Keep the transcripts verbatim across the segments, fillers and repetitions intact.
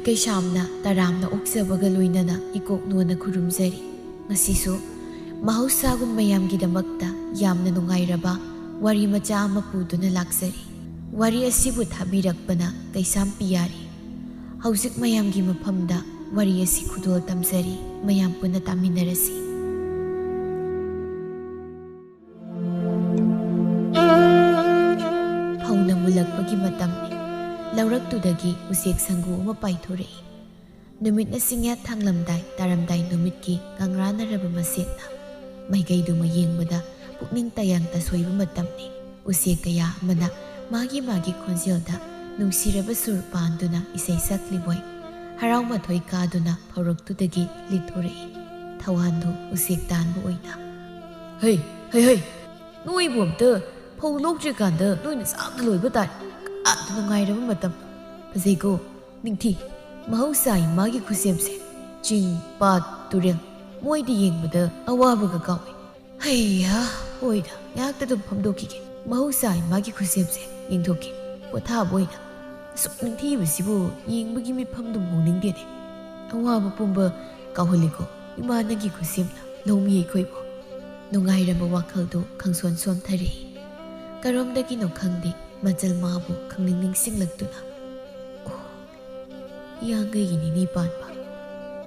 ꯀꯩꯁꯥꯝꯅ ꯇꯔꯥꯝꯅ ꯑꯣꯛꯆꯕꯒ ꯂꯣꯏꯅꯅ ꯏꯀꯣꯛ ꯅꯣꯟꯅ ꯈꯨꯔꯨꯝꯖꯔꯤ꯫ ꯉꯁꯤꯁꯨ ꯃꯍꯧꯁꯥꯒꯨꯝ ꯃꯌꯥꯝꯒꯤꯗꯃꯛꯇ ꯌꯥꯝꯅ ꯅꯨꯡꯉꯥꯏꯔꯕ ꯋꯥꯔꯤ ꯃꯆꯥ ꯑꯃ ꯄꯨꯗꯨꯅ ꯂꯥꯛꯆꯔꯤ꯫ ꯋꯥꯔꯤ ꯑꯁꯤꯕꯨ ꯊꯥꯕꯤꯔꯛꯄꯅ ꯀꯩꯁꯥꯝ ꯄꯤꯌꯥꯔꯤ꯫ ꯍꯧꯖꯤꯛ ꯃꯌꯥꯝꯒꯤ ꯃꯐꯝꯗ ꯋꯥꯔꯤ ꯑꯁꯤ ꯈꯨꯗꯣꯜ ꯇꯝꯖꯔꯤ, ꯃꯌꯥꯝ ꯄꯨꯟꯅ ꯇꯥꯃꯤꯟꯅꯔꯁꯤ꯫ ꯐꯧꯅ ꯃꯨꯜꯂꯛꯄꯒꯤ ꯃꯇꯝꯅꯤ꯫ ꯂꯧꯔꯛꯇꯨꯗꯒꯤ ꯎꯆꯦꯛ ꯁꯪꯒꯨ ꯑꯃ ꯄꯥꯏꯊꯣꯔꯛꯏ꯫ ꯅꯨꯃꯤꯠꯅ ꯆꯤꯡꯌꯥ ꯊꯥꯡꯂꯝꯗꯥꯏ ꯇꯥꯔꯝꯗꯥꯏ ꯅꯨꯃꯤꯠꯀꯤ ꯉꯪꯔꯥꯟꯅꯔꯕ ꯃꯁꯦꯛꯅ ꯃꯥꯏꯀꯩꯗꯨꯃ ꯌꯦꯡꯕꯗ ꯄꯨꯛꯅꯤꯡ ꯇꯌꯥꯡ ꯇꯁꯣꯏꯕ ꯃꯇꯝꯅꯤ꯫ ꯎꯆꯦꯛ ꯀꯌꯥ ꯑꯃꯅ ꯃꯥꯒꯤ ꯃꯥꯒꯤ ꯈꯣꯟꯖꯦꯜꯗ ꯅꯨꯡꯁꯤꯔꯕ ꯁꯨꯔ ꯄꯥꯟꯗꯨꯅ ꯏꯁꯩ ꯁꯛꯂꯤꯕꯣꯏ ꯍꯔꯥꯎ ꯃꯊꯣꯏ ꯀꯥꯗꯨꯅ ꯐꯧꯔꯛꯇꯨꯗꯒꯤ ꯂꯤꯠꯊꯣꯔꯛꯏ꯫ ꯊꯧꯍꯥꯟꯗꯨ ꯎꯆꯦꯛ ꯇꯥꯟꯕ ꯑꯣꯏꯅ, "ꯍꯩ, ꯍꯩ, ꯍꯩ! ꯅꯣꯏꯕꯨ ꯑꯝꯇ ꯐꯧ ꯂꯣꯛꯇ꯭ꯔꯤꯀꯥꯟꯗ ꯅꯣꯏꯅ ꯆꯥꯛꯅ ꯂꯣꯏꯕ ꯇꯥꯔꯦ꯫ ꯀꯌꯥꯗ ꯅꯨꯡꯉꯥꯏꯔꯕ ꯃꯇꯝ꯫ ꯐꯖꯩꯀꯣ, ꯅꯤꯡꯊꯤ꯫ ꯃꯍꯧꯁꯥ ꯏꯃꯥꯒꯤ ꯈꯨꯠꯁꯦꯝꯁꯦ꯫ ꯆꯤꯡ, ꯄꯥꯠ, ꯇꯨꯔꯦꯜ, ꯃꯣꯏꯗꯤ ꯌꯦꯡꯕꯗ ꯑꯋꯥꯕꯒ ꯀꯥꯎꯏ꯫ ꯍꯩꯍꯥ, ꯍꯣꯏꯗ, ꯉꯥꯏꯍꯥꯛꯇ ꯑꯗꯨꯝ ꯐꯝꯗꯣꯛꯈꯤꯒꯦ꯫ ꯃꯍꯧꯁꯥ ꯏꯃꯥꯒꯤ ꯈꯨꯠꯁꯦꯝꯁꯦ ꯌꯦꯡꯊꯣꯛꯀꯦ꯫ ꯄꯣꯊꯥꯕ ꯑꯣꯏꯅ꯫ ꯑꯁꯨꯛ ꯅꯤꯡꯊꯤꯕꯁꯤꯕꯨ ꯌꯦꯡꯕꯒꯤ ꯃꯤꯠꯐꯝꯗꯨꯝ ꯍꯣꯡꯅꯤꯡꯗꯦꯅꯦ꯫ ꯑꯋꯥꯕ ꯄꯨꯝꯕ ꯀꯥꯎꯍꯜꯂꯤꯀꯣ ꯏꯃꯥ ꯅꯪꯒꯤ ꯈꯨꯠꯁꯦꯝꯅ, ꯂꯧꯃꯤ ꯑꯩꯈꯣꯏꯕꯨ꯫" ꯅꯨꯡꯉꯥꯏꯔꯕ ꯋꯥꯈꯜꯗꯨ ꯈꯪꯁꯣꯟ ꯁꯣꯟꯊꯔꯛꯏ꯫ ꯀꯔꯣꯝꯗꯒꯤꯅꯣ ꯈꯪꯗꯦ, ꯃꯆꯜ ꯃꯥꯕꯨ ꯈꯪꯅꯤꯡ ꯅꯤꯡꯁꯤꯡꯂꯛꯇꯨꯅ, "ꯑꯣ, ꯏꯌꯥꯡꯒꯩꯒꯤ ꯅꯤꯅꯤ ꯄꯥꯟꯕ꯫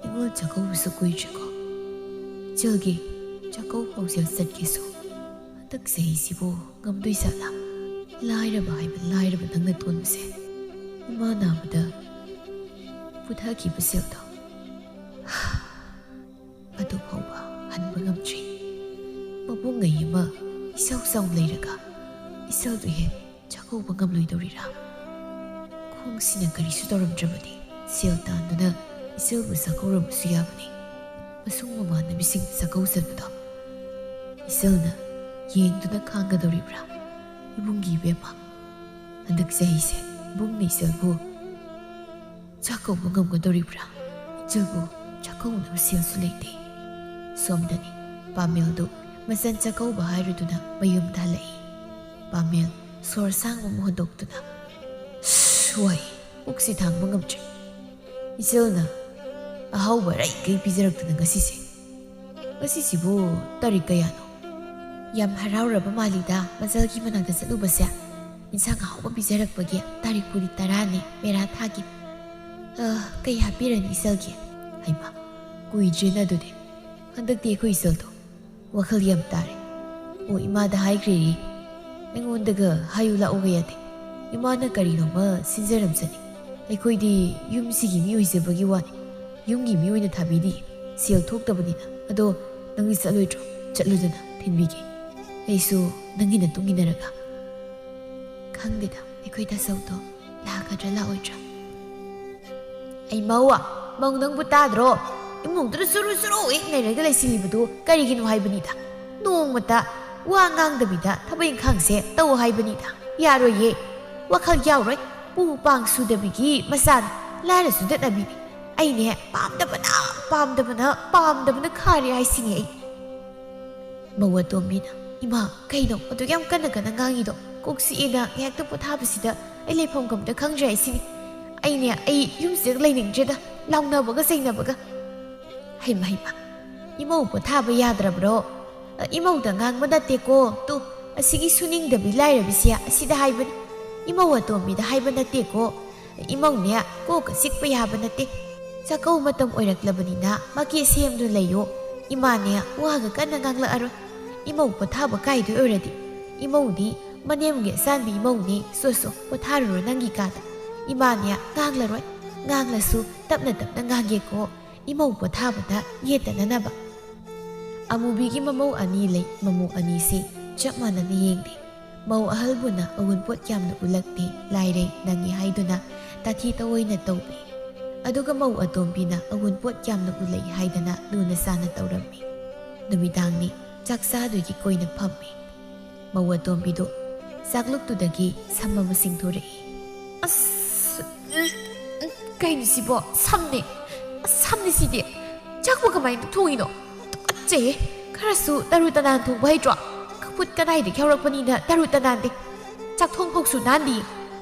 ꯅꯤꯉꯣꯜ ꯆꯥꯛꯀꯧꯕꯁꯨ ꯀꯨꯏꯗ꯭ꯔꯦꯀꯣ꯫ ꯆꯦꯜꯒꯦ, ꯆꯥꯛꯀꯧ ꯄꯥꯎꯖꯦꯜ ꯆꯠꯀꯦꯁꯨ꯫ ꯍꯟꯗꯛ ꯆꯍꯤꯁꯤꯕꯨ ꯉꯝꯗꯣꯏ ꯖꯥꯠꯂꯥ? ꯂꯥꯏꯔꯕ ꯍꯥꯏꯕ ꯂꯥꯏꯔꯕ ꯅꯪꯅ ꯇꯣꯟꯕꯁꯦ꯫ ꯏꯃꯥ ꯅꯥꯕꯗ ꯄꯨꯊꯈꯤꯕ ꯁꯦꯜꯗꯣ ꯑꯗꯨ ꯐꯥꯎꯕ ꯍꯟꯕ ꯉꯝꯗ꯭ꯔꯤ꯫ ꯃꯕꯨꯡꯉꯩ ꯑꯃ ꯏꯆꯥꯎ ꯆꯥꯎ ꯂꯩꯔꯒ ꯏꯆꯜꯗꯨ ꯍꯦꯛ ꯆꯥꯛꯀꯧꯕ ꯉꯝꯂꯣꯏꯗꯧꯔꯤꯔꯥ? ꯈꯣꯡꯁꯤꯅ ꯀꯔꯤꯁꯨ ꯇꯧꯔꯝꯗ꯭ꯔꯕꯗꯤ ꯁꯦꯜ ꯇꯥꯟꯗꯨꯅ ꯏꯆꯜꯕꯨ ꯆꯥꯛꯀꯧꯔꯝꯕꯁꯨ ꯌꯥꯕꯅꯤ꯫ ꯃꯁꯨꯡ ꯃꯃꯥꯟꯅꯕꯤꯁꯤꯡ ꯆꯥꯛꯀꯧ ꯆꯠꯄꯗꯣ ꯏꯆꯜꯅ ꯌꯦꯡꯗꯨꯅ ꯈꯥꯡꯒꯗꯧꯔꯤꯕ꯭ꯔꯥ? ꯏꯕꯨꯡꯒꯤ ꯏꯕꯦꯝꯃ, ꯍꯟꯗꯛ ꯆꯍꯤꯁꯦ ꯏꯕꯨꯡꯅ ꯏꯆꯜꯕꯨ ꯆꯥꯛꯀꯧꯕ ꯉꯝꯒꯗꯧꯔꯤꯕ꯭ꯔꯥ? ꯏꯆꯜꯕꯨ ꯆꯥꯛꯀꯧꯅꯕ ꯁꯦꯜꯁꯨ ꯂꯩꯇꯦ꯫" ꯁꯣꯝꯗꯅꯤ ꯄꯥꯃꯦꯜꯗꯨ ꯃꯆꯟ ꯆꯥꯛꯀꯧꯕ ꯍꯥꯏꯔꯨꯗꯨꯅ ꯃꯌꯨꯝꯗ ꯍꯜꯂꯛꯏ꯫ ꯄꯥꯃꯦꯜ ꯁꯣꯔ ꯁꯥꯡꯕ ꯑꯃ ꯍꯣꯟꯗꯣꯛꯇꯨꯅ, "ꯁ꯭ꯋꯥꯏ, ꯄꯨꯛꯁꯤ ꯊꯥꯡꯕ ꯉꯝꯗ꯭ꯔꯦ꯫ ꯏꯆꯜꯅ ꯑꯍꯥꯎꯕ ꯑꯔꯩꯀꯩ ꯄꯤꯖꯔꯛꯇꯅ ꯉꯁꯤꯁꯦ꯫ ꯉꯁꯤꯁꯤꯕꯨ ꯇꯥꯔꯤꯛ ꯀꯌꯥꯅꯣ? ꯌꯥꯝ ꯍꯔꯥꯎꯔꯕ ꯃꯥꯜꯂꯤꯗ ꯃꯆꯜꯒꯤ ꯃꯅꯥꯛꯇ ꯆꯠꯂꯨꯕꯁꯦ꯫ ꯏꯟꯁꯥꯡ ꯑꯍꯥꯎꯕ ꯄꯤꯖꯔꯛꯄꯒꯤ꯫ ꯇꯥꯔꯤꯛꯄꯨꯗꯤ ꯇꯔꯥꯅꯦ, ꯃꯦꯔꯥ ꯊꯥꯒꯤ꯫ ꯑ, ꯀꯩ ꯍꯥꯞꯄꯤꯔꯅꯤ ꯏꯆꯜꯒꯤ? ꯍꯩꯃꯥ, ꯀꯨꯏꯗ꯭ꯔꯦꯅ ꯑꯗꯨꯗꯤ꯫ ꯍꯟꯗꯛꯇꯤ ꯑꯩꯈꯣꯏ ꯏꯆꯜꯗꯣ ꯋꯥꯈꯜ ꯌꯥꯝ ꯇꯥꯔꯦ꯫ ꯑꯣ, ꯏꯃꯥꯗ ꯍꯥꯏꯈ꯭ꯔꯦꯌꯦ꯫ ꯑꯩꯉꯣꯟꯗꯒ ꯍꯥꯏꯌꯨ ꯂꯥꯛꯎꯒ ꯌꯥꯗꯦ꯫ ꯏꯃꯥꯅ ꯀꯔꯤꯅꯣꯃ ꯁꯤꯟꯖꯔꯝꯁꯅꯤ꯫ ꯑꯩꯈꯣꯏꯗꯤ ꯌꯨꯝꯁꯤꯒꯤ ꯃꯤ ꯑꯣꯏꯖꯕꯒꯤ ꯋꯥꯅꯤ꯫ ꯌꯨꯝꯒꯤ ꯃꯤ ꯑꯣꯏꯅ ꯊꯥꯕꯤꯗꯤꯌꯦ꯫ ꯁꯦꯜ ꯊꯣꯛꯇꯕꯅꯤꯅ꯫ ꯑꯗꯣ ꯅꯪꯗꯤ ꯆꯠꯂꯣꯏꯗ꯭ꯔꯣ? ꯆꯠꯂꯨꯗꯅ, ꯊꯤꯟꯕꯤꯒꯦ꯫ ꯑꯩꯁꯨ ꯅꯪꯒꯤ ꯅꯇꯨꯡ ꯏꯟꯅꯔꯒ꯫ ꯈꯪꯗꯦꯗ, ꯑꯩꯈꯣꯏ ꯇꯥꯆꯧꯗꯣ ꯂꯥꯛꯀꯗ꯭ꯔꯥ ꯂꯥꯛꯑꯣꯏꯗ꯭ꯔꯥ? ꯑꯩ ꯃꯧ, ꯃꯧ ꯅꯪꯕꯨ ꯇꯥꯗ꯭ꯔꯣ? ꯏꯃꯨꯡꯗꯨꯗ ꯆꯨꯔꯨ ꯆꯨꯔꯨ ꯍꯦꯛ ꯅꯩꯔꯒ ꯂꯩꯁꯤꯜꯂꯤꯕꯗꯨ ꯀꯔꯤꯒꯤꯅꯣ ꯍꯥꯏꯕꯅꯤꯗ꯫ ꯅꯣꯡꯃꯇ ꯋꯥ ꯉꯥꯡꯗꯕꯤꯗ ꯊꯕꯛ ꯏꯪꯈꯥꯡꯁꯦ ꯇꯧ ꯍꯥꯏꯕꯅꯤꯗ꯫ ꯌꯥꯔꯣꯏꯌꯦ꯫ ꯋꯥꯈꯜ ꯌꯥꯎꯔꯣꯏ꯫ ꯄꯨ ꯄꯥꯡ ꯁꯨꯗꯕꯤꯒꯤ ꯃꯆꯥꯅꯤ꯫ ꯂꯥꯏꯔ ꯆꯨꯗꯠꯅꯕꯤꯅꯤ꯫ ꯑꯩꯅꯦ ꯄꯥꯝꯗꯕꯅ, ꯄꯥꯝꯗꯕꯅ, ꯄꯥꯝꯗꯕꯅ ꯈꯥꯔꯦ ꯍꯥꯏꯁꯤꯅꯤ ꯑꯩ꯫ ꯃꯧ ꯑꯇꯣꯝꯕꯤꯅ, "ꯏꯃꯥ, ꯀꯩꯅꯣ ꯑꯗꯨꯛ ꯌꯥꯝ ꯀꯟꯅ ꯀꯟꯅ ꯉꯥꯡꯉꯤꯗꯣ? ꯀꯣꯛ ꯆꯤꯛꯑꯦꯅ ꯉꯥꯏꯍꯥꯛꯇ ꯄꯣꯊꯥꯕꯁꯤꯗ ꯑꯩ ꯂꯩꯐꯝ ꯈꯪꯗ꯭ꯔꯦ ꯍꯥꯏꯁꯤꯅꯤ꯫ ꯑꯩꯅꯦ, ꯑꯩ ꯌꯨꯝꯁꯤꯗ ꯂꯩꯅꯤꯡꯗ꯭ꯔꯦꯗ, ꯂꯥꯎꯅꯕꯒ ꯆꯩꯅꯕꯒ꯫" "ꯍꯩꯃ, ꯍꯩꯃ, ꯏꯃꯧ ꯄꯣꯊꯥꯕ ꯌꯥꯗ꯭ꯔꯕ꯭ꯔꯣ? ꯑ, ꯏꯃꯧꯗ ꯉꯥꯡꯕ ꯅꯠꯇꯦꯀꯣ꯫ ꯇꯨ, ꯑꯁꯤꯒꯤ ꯁꯨꯅꯤꯡꯗꯕꯤ ꯂꯥꯏꯔꯕꯤꯁꯦ ꯑꯁꯤꯗ ꯍꯥꯏꯕꯅꯤ꯫ ꯏꯃꯧ ꯑꯇꯣꯝꯕꯤꯗ ꯍꯥꯏꯕ ꯅꯠꯇꯦꯀꯣ꯫ ꯏꯃꯧꯅꯦ, ꯀꯣꯛꯀ ꯆꯤꯛꯄ ꯌꯥꯕ ꯅꯠꯇꯦ꯫ ꯆꯥꯛꯀꯧ ꯃꯇꯝ ꯑꯣꯏꯔꯛꯂꯕꯅꯤꯅ ꯃꯀꯦ ꯁꯦꯝꯗꯨꯅ ꯂꯩꯌꯣ꯫ ꯏꯃꯥꯅꯦ, ꯋꯥꯒ ꯀꯟꯅ ꯉꯥꯡꯂꯛꯑꯔꯣꯏ꯫ ꯏꯃꯧ ꯄꯣꯊꯥꯕ ꯀꯥꯏꯗꯣꯏ ꯑꯣꯏꯔꯗꯤ꯫ ꯏꯃꯧꯗꯤ ꯃꯅꯦꯝꯒꯤ ꯑꯆꯥꯟꯕꯤ ꯏꯃꯧꯅꯦ꯫ ꯁꯣ, ꯁꯣ, ꯄꯣꯊꯥꯔꯨꯔꯣ ꯅꯪꯒꯤ ꯀꯥꯗ꯫ ꯏꯃꯥꯅꯦ, ꯉꯥꯡꯂꯔꯣꯏ꯫ ꯉꯥꯡꯂꯁꯨ ꯇꯞꯅ ꯇꯞꯅ ꯉꯥꯡꯒꯦꯀꯣ, ꯏꯃꯧ ꯄꯣꯊꯥꯕꯗ ꯌꯦꯠꯇꯅꯅꯕ꯫" ꯑꯃꯨꯕꯤꯒꯤ ꯃꯃꯧ ꯑꯅꯤ ꯂꯩ꯫ ꯃꯃꯧ ꯑꯅꯤꯁꯤ ꯆꯞ ꯃꯥꯟꯅꯅ ꯌꯦꯡꯗꯦ꯫ ꯃꯧ ꯑꯍꯜꯕꯨꯅ ꯑꯋꯨꯟꯄꯣꯠ ꯌꯥꯝꯅ ꯎꯠꯂꯛꯇꯦ, ꯂꯥꯏꯔꯩ ꯅꯪꯉꯤ ꯍꯥꯏꯗꯨꯅ ꯇꯥꯊꯤ ꯇꯑꯣꯏꯅ ꯇꯧꯕꯤ꯫ ꯑꯗꯨꯒ ꯃꯧ ꯑꯇꯣꯝꯕꯤꯅ ꯑꯋꯨꯟꯄꯣꯠ ꯌꯥꯝꯅ ꯎꯠꯂꯛꯏ ꯍꯥꯏꯗꯅ ꯂꯨꯅ ꯆꯥꯟꯅ ꯇꯧꯔꯝꯃꯤ꯫ ꯅꯨꯃꯤꯗꯥꯡꯅꯤ, ꯆꯥꯛ ꯆꯥꯗꯣꯏꯒꯤ ꯀꯣꯏꯅ ꯐꯝꯃꯤ꯫ ꯃꯧ ꯑꯇꯣꯝꯕꯤꯗꯨ ꯆꯥꯛꯂꯨꯛꯇꯨꯗꯒꯤ ꯁꯝ ꯑꯃ ꯆꯤꯡꯊꯣꯔꯛꯏ꯫ "ꯑꯁ, ꯎꯝ, ꯎꯝ, ꯀꯩꯅꯣ ꯁꯤꯕꯣ? ꯁꯝꯅꯦ꯫ ꯑꯁ, ꯁꯝꯅꯦ ꯁꯤꯗꯤ꯫ ꯆꯥꯛꯄꯨ ꯀꯃꯥꯏꯅ ꯊꯣꯡꯉꯤꯅꯣ? ꯇꯨꯀꯠꯆꯩꯌꯦ꯫ ꯈꯔꯁꯨ ꯇꯔꯨ ꯇꯅꯥꯟ ꯊꯣꯡꯕ ꯍꯩꯇ꯭ꯔꯣ? ꯈꯨꯠ ꯀꯗꯥꯏꯗꯒꯤ ꯍꯧꯔꯛꯄꯅꯤꯅ ꯇꯔꯨ ꯇꯅꯥꯟꯗꯦ꯫ ꯆꯥꯛꯊꯣꯡ ꯐꯥꯎꯁꯨ ꯅꯥꯟꯗꯤꯌꯦ꯫"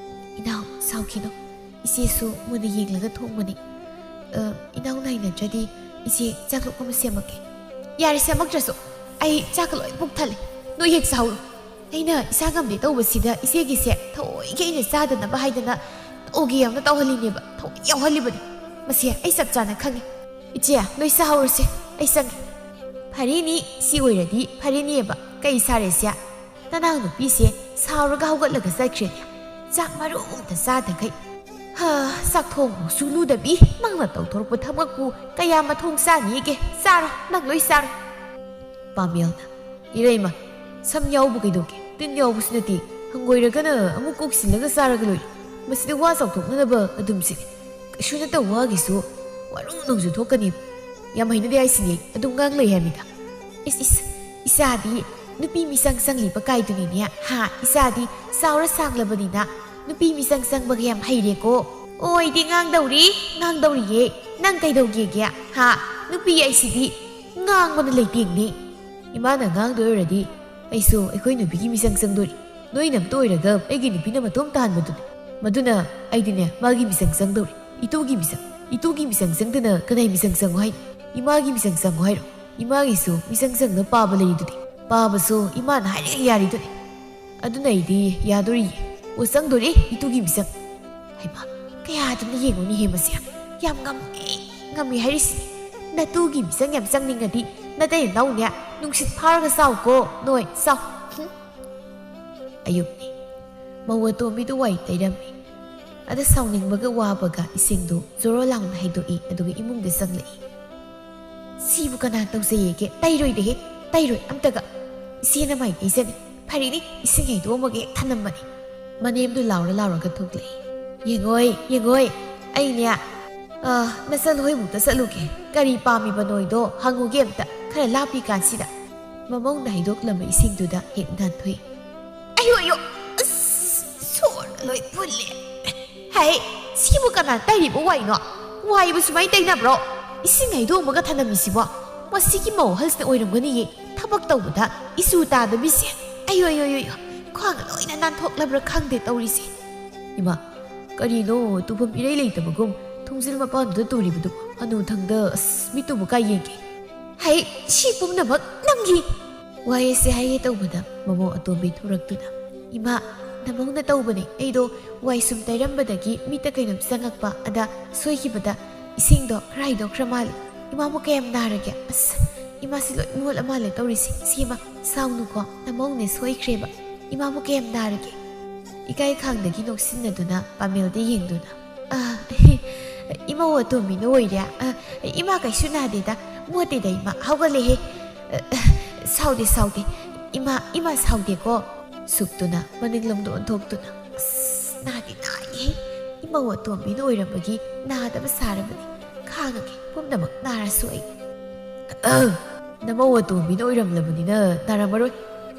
"ꯏꯅꯥꯎ, ꯁꯥꯎꯈꯤꯅꯣ꯫ ꯏꯆꯦꯁꯨ ꯃꯨꯟꯅ ꯌꯦꯡꯂꯒ ꯊꯣꯡꯕꯅꯤ꯫ "ꯑ, ꯏꯅꯥꯎꯅ ꯍꯩꯅꯗ꯭ꯔꯗꯤ ꯏꯆꯦ ꯆꯥꯛꯂꯨꯛ ꯑꯃ ꯁꯦꯝꯃꯛꯀꯦ"꯫ "ꯌꯥꯔꯦ, ꯁꯦꯝꯃꯛꯇ꯭ꯔꯁꯨ꯫ ꯑꯩ ꯆꯥꯛꯀ ꯂꯣꯏ ꯄꯨꯛ ꯊꯜꯂꯦ꯫ ꯅꯣꯏ ꯍꯦꯛ ꯆꯥꯍꯧꯔꯣ꯫ ꯑꯩꯅ ꯏꯁꯥ ꯉꯝꯗꯦ ꯇꯧꯕꯁꯤꯗ ꯏꯆꯦꯒꯤꯁꯦ ꯊꯑꯣꯏꯒꯤ ꯑꯩꯅ ꯆꯥꯗꯅꯕ ꯍꯥꯏꯗꯅ ꯇꯧꯒꯦ ꯌꯥꯝꯅ ꯇꯧꯍꯜꯂꯤꯅꯦꯕ꯫ ꯊꯑꯣꯏ ꯌꯥꯎꯍꯜꯂꯤꯕꯅꯤ꯫ ꯃꯁꯤ ꯑꯩ ꯆꯞ ꯆꯥꯅ ꯈꯪꯉꯤ꯫ ꯏꯆꯦ, ꯅꯣꯏ ꯆꯥꯍꯧꯔꯁꯦ꯫ ꯑꯩ ꯆꯪꯉꯦ"꯫ "ꯐꯔꯦꯅꯤ, ꯁꯤ ꯑꯣꯏꯔꯗꯤ ꯐꯔꯦꯅꯦꯕ꯫ ꯀꯩ ꯁꯥꯔꯦꯁꯦ? ꯅꯅꯥꯎ ꯅꯨꯄꯤꯁꯦ ꯁꯥꯎꯔꯒ ꯍꯧꯒꯠꯂꯒ ꯆꯠꯈ꯭ꯔꯦꯅꯦ꯫ ꯆꯥꯛ ꯃꯔꯨ ꯑꯝꯇ ꯆꯥꯗꯈꯩ꯫ ꯍꯥ, ꯆꯥꯛ ꯊꯣꯡꯕ ꯁꯨꯡꯂꯨꯗꯕꯤ ꯅꯪꯅ ꯇꯧꯊꯣꯔꯛꯄ ꯊꯕꯛꯄꯨ ꯀꯌꯥ ꯃꯊꯣꯡ ꯆꯥꯅꯤꯒꯦ? ꯆꯥꯔꯣ, ꯅꯪ ꯂꯣꯏ ꯆꯥꯔꯣ"꯫ ꯄꯥꯃꯦꯜꯅ, "ꯏꯔꯩꯃ, ꯁꯝ ꯌꯥꯎꯕ ꯀꯩꯗꯧꯒꯦ? ꯇꯤꯟ ꯌꯥꯎꯕꯁꯨ ꯅꯠꯇꯦ꯫ ꯍꯪꯒꯣꯏꯔꯒꯅ ꯑꯃꯨꯛ ꯀꯣꯛ ꯁꯤꯜꯂꯒ ꯆꯥꯔꯒ ꯂꯣꯏꯔꯦ꯫ ꯃꯁꯤꯗ ꯋꯥ ꯆꯥꯎꯊꯣꯛꯅꯅꯕ ꯑꯗꯨꯝ ꯁꯤꯜꯂꯤ꯫ ꯀꯩꯁꯨ ꯅꯠꯇꯕ ꯋꯥꯒꯤꯁꯨ ꯋꯥꯔꯧ ꯅꯣꯡꯖꯨ ꯊꯣꯛꯀꯅꯤ꯫ ꯌꯥꯝ ꯍꯩꯅꯗꯦ ꯍꯥꯏꯁꯤꯅꯤ, ꯑꯗꯨꯝ ꯉꯥꯡ ꯂꯩ ꯍꯥꯏꯕꯅꯤꯗ"꯫ "ꯏꯁ, ꯏꯁ, ꯏꯆꯥꯗꯤ ꯅꯨꯄꯤ ꯃꯤꯆꯪ ꯆꯪꯂꯤꯕ ꯀꯥꯏꯗꯨꯅꯤꯅꯦ꯫ ꯍꯥ, ꯏꯆꯥꯗꯤ ꯆꯥꯎꯔ ꯁꯥꯡꯂꯕꯅꯤꯅ ꯅꯨꯄꯤ ꯃꯤꯆꯪ ꯆꯪꯕꯒ ꯌꯥꯝ ꯍꯩꯔꯦꯀꯣ"꯫ "ꯑꯣ, ꯑꯩꯗꯤ ꯉꯥꯡꯗꯧꯔꯤ, ꯉꯥꯡꯗꯧꯔꯤꯌꯦ꯫ ꯅꯪ ꯀꯩꯗꯧꯒꯦꯒꯦ? ꯍꯥ, ꯅꯨꯄꯤ ꯑꯩꯁꯤꯗꯤ ꯉꯥꯡꯕꯅ ꯂꯩꯇꯦꯡꯅꯤ"꯫ "ꯏꯃꯥꯅ ꯉꯥꯡꯗꯣꯏ ꯑꯣꯏꯔꯗꯤ ꯑꯩꯁꯨ ꯑꯩꯈꯣꯏ ꯅꯨꯄꯤꯒꯤ ꯃꯤꯆꯪ ꯆꯪꯗꯣꯔꯤ꯫ ꯅꯣꯏꯅ ꯑꯝꯇ ꯑꯣꯏꯔꯒ ꯑꯩꯒꯤ ꯅꯨꯄꯤꯅ ꯃꯇꯣꯝ ꯇꯥꯍꯟꯕꯗꯨꯅꯤ꯫ ꯃꯗꯨꯅ ꯑꯩꯗꯤꯅꯦ, ꯃꯥꯒꯤ ꯃꯤꯆꯪ ꯆꯪꯗꯧꯔꯤ꯫ ꯏꯇꯨꯒꯤ ꯃꯤꯆꯪ, ꯏꯇꯨꯒꯤ ꯃꯤꯆꯪ ꯆꯪꯗꯅ ꯀꯅꯥꯏ ꯃꯤꯆꯪ ꯆꯪꯉꯣ ꯍꯥꯏꯅꯣ? ꯏꯃꯥꯒꯤ ꯃꯤꯆꯪ ꯆꯪꯉꯣ ꯍꯥꯏꯔꯣ? ꯏꯃꯥꯒꯤꯁꯨ ꯃꯤꯆꯪ ꯆꯪꯅ ꯄꯥꯕ ꯂꯩꯔꯤꯗꯨꯗꯤ꯫ ꯄꯥꯕꯁꯨ ꯏꯃꯥꯅ ꯍꯥꯏꯔꯒ ꯌꯥꯔꯤꯗꯨꯅꯤ꯫ ꯑꯗꯨꯅ ꯑꯩꯗꯤ ꯌꯥꯗꯣꯔꯤ꯫ ꯑꯣ, ꯆꯪꯗꯣꯔꯤ ꯏꯇꯨꯒꯤ ꯃꯤꯆꯪ"꯫ ꯍꯩꯃꯥ, ꯀꯌꯥꯗꯅ ꯌꯦꯡꯉꯨꯅꯦꯍꯦ ꯃꯁꯦ꯫ ꯌꯥꯝ ꯉꯝꯃꯦ, ꯉꯝꯃꯦ ꯍꯥꯏꯔꯤꯁꯤꯅꯤ꯫ ꯅꯇꯨꯒꯤ ꯃꯤꯆꯪ ꯌꯥꯝ ꯆꯪꯅꯤꯡꯉꯗꯤ ꯅꯇꯩ ꯅꯅꯥꯎꯅꯦ ꯅꯨꯡꯁꯤꯠ ꯐꯥꯔꯒ ꯆꯥꯎꯀꯣ, ꯅꯣꯏ ꯆꯥꯎ꯫ ꯍꯨꯝ꯫ ꯑꯌꯨꯛꯅꯤ꯫ ꯃꯧ ꯑꯇꯣꯝꯕꯤꯗꯨ ꯋꯥꯏ ꯇꯩꯔꯝꯃꯤ꯫ ꯑꯗ ꯁꯥꯎꯅꯤꯡꯕꯒ ꯋꯥꯕꯒ ꯏꯁꯤꯡꯗꯨ ꯖꯣꯔꯣ ꯂꯥꯎꯅ ꯍꯩꯗꯣꯛꯏ, ꯑꯗꯨꯒ ꯏꯃꯨꯡꯗ ꯆꯪꯂꯛꯏ꯫ "ꯁꯤꯕꯨ ꯀꯅꯥ ꯇꯧꯖꯩꯌꯦꯒꯦ? ꯇꯩꯔꯣꯏꯗꯍꯦ, ꯇꯩꯔꯣꯏ ꯑꯝꯇꯒ꯫ ꯏꯆꯦꯅ ꯃꯥꯏ ꯇꯩꯖꯅꯤ꯫ ꯐꯔꯦꯅꯦ, ꯏꯁꯤꯡ ꯍꯩꯗꯣꯛꯑꯝꯃꯒ ꯍꯦꯛ ꯊꯅꯝꯕꯅꯤ"꯫ ꯃꯅꯦꯝꯗꯨ ꯂꯥꯎꯔ ꯂꯥꯎꯔꯒ ꯊꯣꯛꯂꯛꯏ꯫ "ꯌꯦꯡꯉꯣꯏ, ꯌꯦꯡꯉꯣꯏ, ꯑꯩꯅꯦ, ꯑ, ꯅꯆꯜ ꯍꯣꯏꯃꯨꯛꯇ ꯆꯠꯂꯨꯒꯦ꯫ ꯀꯔꯤ ꯄꯥꯝꯃꯤꯕ ꯅꯣꯏꯗꯣ ꯍꯪꯉꯨꯒꯦ ꯑꯝꯇ, ꯈꯔ ꯂꯥꯞꯄꯤ ꯀꯥꯟꯁꯤꯗ"꯫ ꯃꯃꯧꯅ ꯍꯩꯗꯣꯛꯂꯝꯕ ꯏꯁꯤꯡꯗꯨꯗ ꯍꯦꯛ ꯅꯥꯟꯊꯣꯛꯏ꯫ "ꯑꯌꯣ, ꯑꯌꯣ, ꯑꯁ, ꯁꯣꯔ ꯂꯣꯏ ꯐꯨꯜꯂꯦ꯫ ꯍꯩ, ꯁꯤꯕꯨ ꯀꯅꯥ ꯇꯩꯔꯤꯕ ꯋꯥꯏꯅꯣ? ꯋꯥꯏꯕꯨ ꯁꯨꯃꯥꯏꯅ ꯇꯩꯅꯕ꯭ꯔꯣ? ꯏꯁꯤꯡ ꯍꯩꯗꯣꯛꯑꯝꯃꯒ ꯊꯅꯝꯃꯤꯁꯤꯕꯣ? ꯃꯁꯤꯒꯤ ꯃꯧ ꯑꯍꯜꯁꯤꯅ ꯑꯣꯏꯔꯝꯒꯅꯤꯌꯦ꯫ ꯊꯕꯛ ꯇꯧꯕꯗ ꯏꯆꯨ ꯇꯥꯗꯕꯤꯁꯦ꯫ ꯑꯌꯣ, ꯑꯌꯣ, ꯑꯌꯣ, ꯑꯌꯣ, ꯈ꯭ꯋꯥꯡ ꯂꯣꯏꯅ ꯅꯥꯟꯊꯣꯛꯂꯕ꯭ꯔꯥ ꯈꯪꯗꯦ ꯇꯧꯔꯤꯁꯦ"꯫ ꯏꯃꯥ, ꯀꯔꯤꯅꯣ ꯇꯨꯐꯝ ꯏꯔꯩ ꯂꯩꯇꯕꯒꯨꯝ ꯊꯣꯡꯖꯤꯜ ꯃꯄꯥꯟꯗꯨꯗ ꯇꯧꯔꯤꯕꯗꯨ? ꯍꯅꯨꯊꯪꯗ ꯑꯁ ꯃꯤꯠꯇꯨꯕꯨ ꯀꯥꯏ ꯌꯦꯡꯒꯦ? ꯍꯩ, ꯁꯤ ꯄꯨꯝꯅꯃꯛ ꯅꯪꯒꯤ! ꯋꯥꯍꯩ ꯑꯁꯤ ꯍꯥꯏꯒꯦ ꯇꯧꯕꯗ ꯃꯃꯧ ꯑꯇꯣꯝꯕꯤ ꯊꯣꯔꯛꯇꯨꯅ, "ꯏꯃꯥ, ꯅꯃꯧꯅ ꯇꯧꯕꯅꯦ꯫ ꯑꯩꯗꯣ ꯋꯥꯏ ꯁꯨꯝ ꯇꯩꯔꯝꯕꯗꯒꯤ ꯃꯤꯠꯇ ꯀꯩꯅꯣꯝ ꯆꯪꯉꯛꯄ, ꯑꯗ ꯁꯣꯏꯈꯤꯕꯗ ꯏꯁꯤꯡꯗꯣ ꯈꯔ ꯍꯩꯗꯣꯛꯈ꯭ꯔ ꯃꯥꯜꯂꯦ꯫ ꯏꯃꯥꯕꯨ ꯀꯌꯥꯝ ꯅꯥꯔꯒꯦ? ꯑꯁ, ꯏꯃꯥꯁꯤ ꯂꯣꯏ ꯃꯣꯠꯂ ꯃꯥꯜꯂꯦ ꯇꯧꯔꯤꯁꯦ꯫ ꯏꯆꯦꯃ, ꯁꯥꯎꯅꯨꯀꯣ, ꯅꯃꯧꯅꯦ ꯁꯣꯏꯈ꯭ꯔꯦꯕ꯫ ꯏꯃꯥꯕꯨ ꯀꯌꯥꯝ ꯅꯥꯔꯒꯦ?" ꯏꯀꯥꯏ ꯈꯥꯡꯗꯒꯤ ꯅꯣꯛꯁꯤꯟꯅꯗꯨꯅ ꯄꯥꯃꯦꯜꯗ ꯌꯦꯡꯗꯨꯅ, "ꯑ, ꯏꯃꯧ ꯑꯇꯣꯝꯕꯤꯅ ꯑꯣꯏꯔꯦ꯫ ꯑ, ꯏꯃꯥ ꯀꯩꯁꯨ ꯅꯥꯗꯦꯗ, ꯃꯣꯠꯇꯦꯗ ꯏꯃꯥ, ꯍꯧꯒꯠꯂꯦꯍꯦ꯫ ꯑ, ꯁꯥꯎꯗꯦ, ꯁꯥꯎꯗꯦ꯫ ꯏꯃꯥ, ꯏꯃꯥ ꯁꯥꯎꯗꯦꯀꯣ꯫" ꯁꯨꯛꯇꯨꯅ ꯃꯅꯤꯡꯂꯣꯝꯗ ꯑꯣꯟꯊꯣꯛꯇꯨꯅ, "ꯑꯁ, ꯅꯥꯗꯤ ꯅꯥꯏꯍꯦ꯫ ꯏꯃꯧ ꯑꯇꯣꯝꯕꯤꯅ ꯑꯣꯏꯔꯝꯕꯒꯤ ꯅꯥꯗꯕ ꯁꯥꯔꯕꯅꯤ꯫ ꯈꯥꯡꯉꯒꯦ, ꯄꯨꯝꯅꯃꯛ ꯅꯥꯔꯁꯨ ꯑꯩ꯫" "ꯑ, ꯅꯃꯧ ꯑꯇꯣꯝꯕꯤꯅ ꯑꯣꯏꯔꯝꯂꯕꯅꯤꯅ ꯅꯥꯔꯝꯃꯔꯣꯏ꯫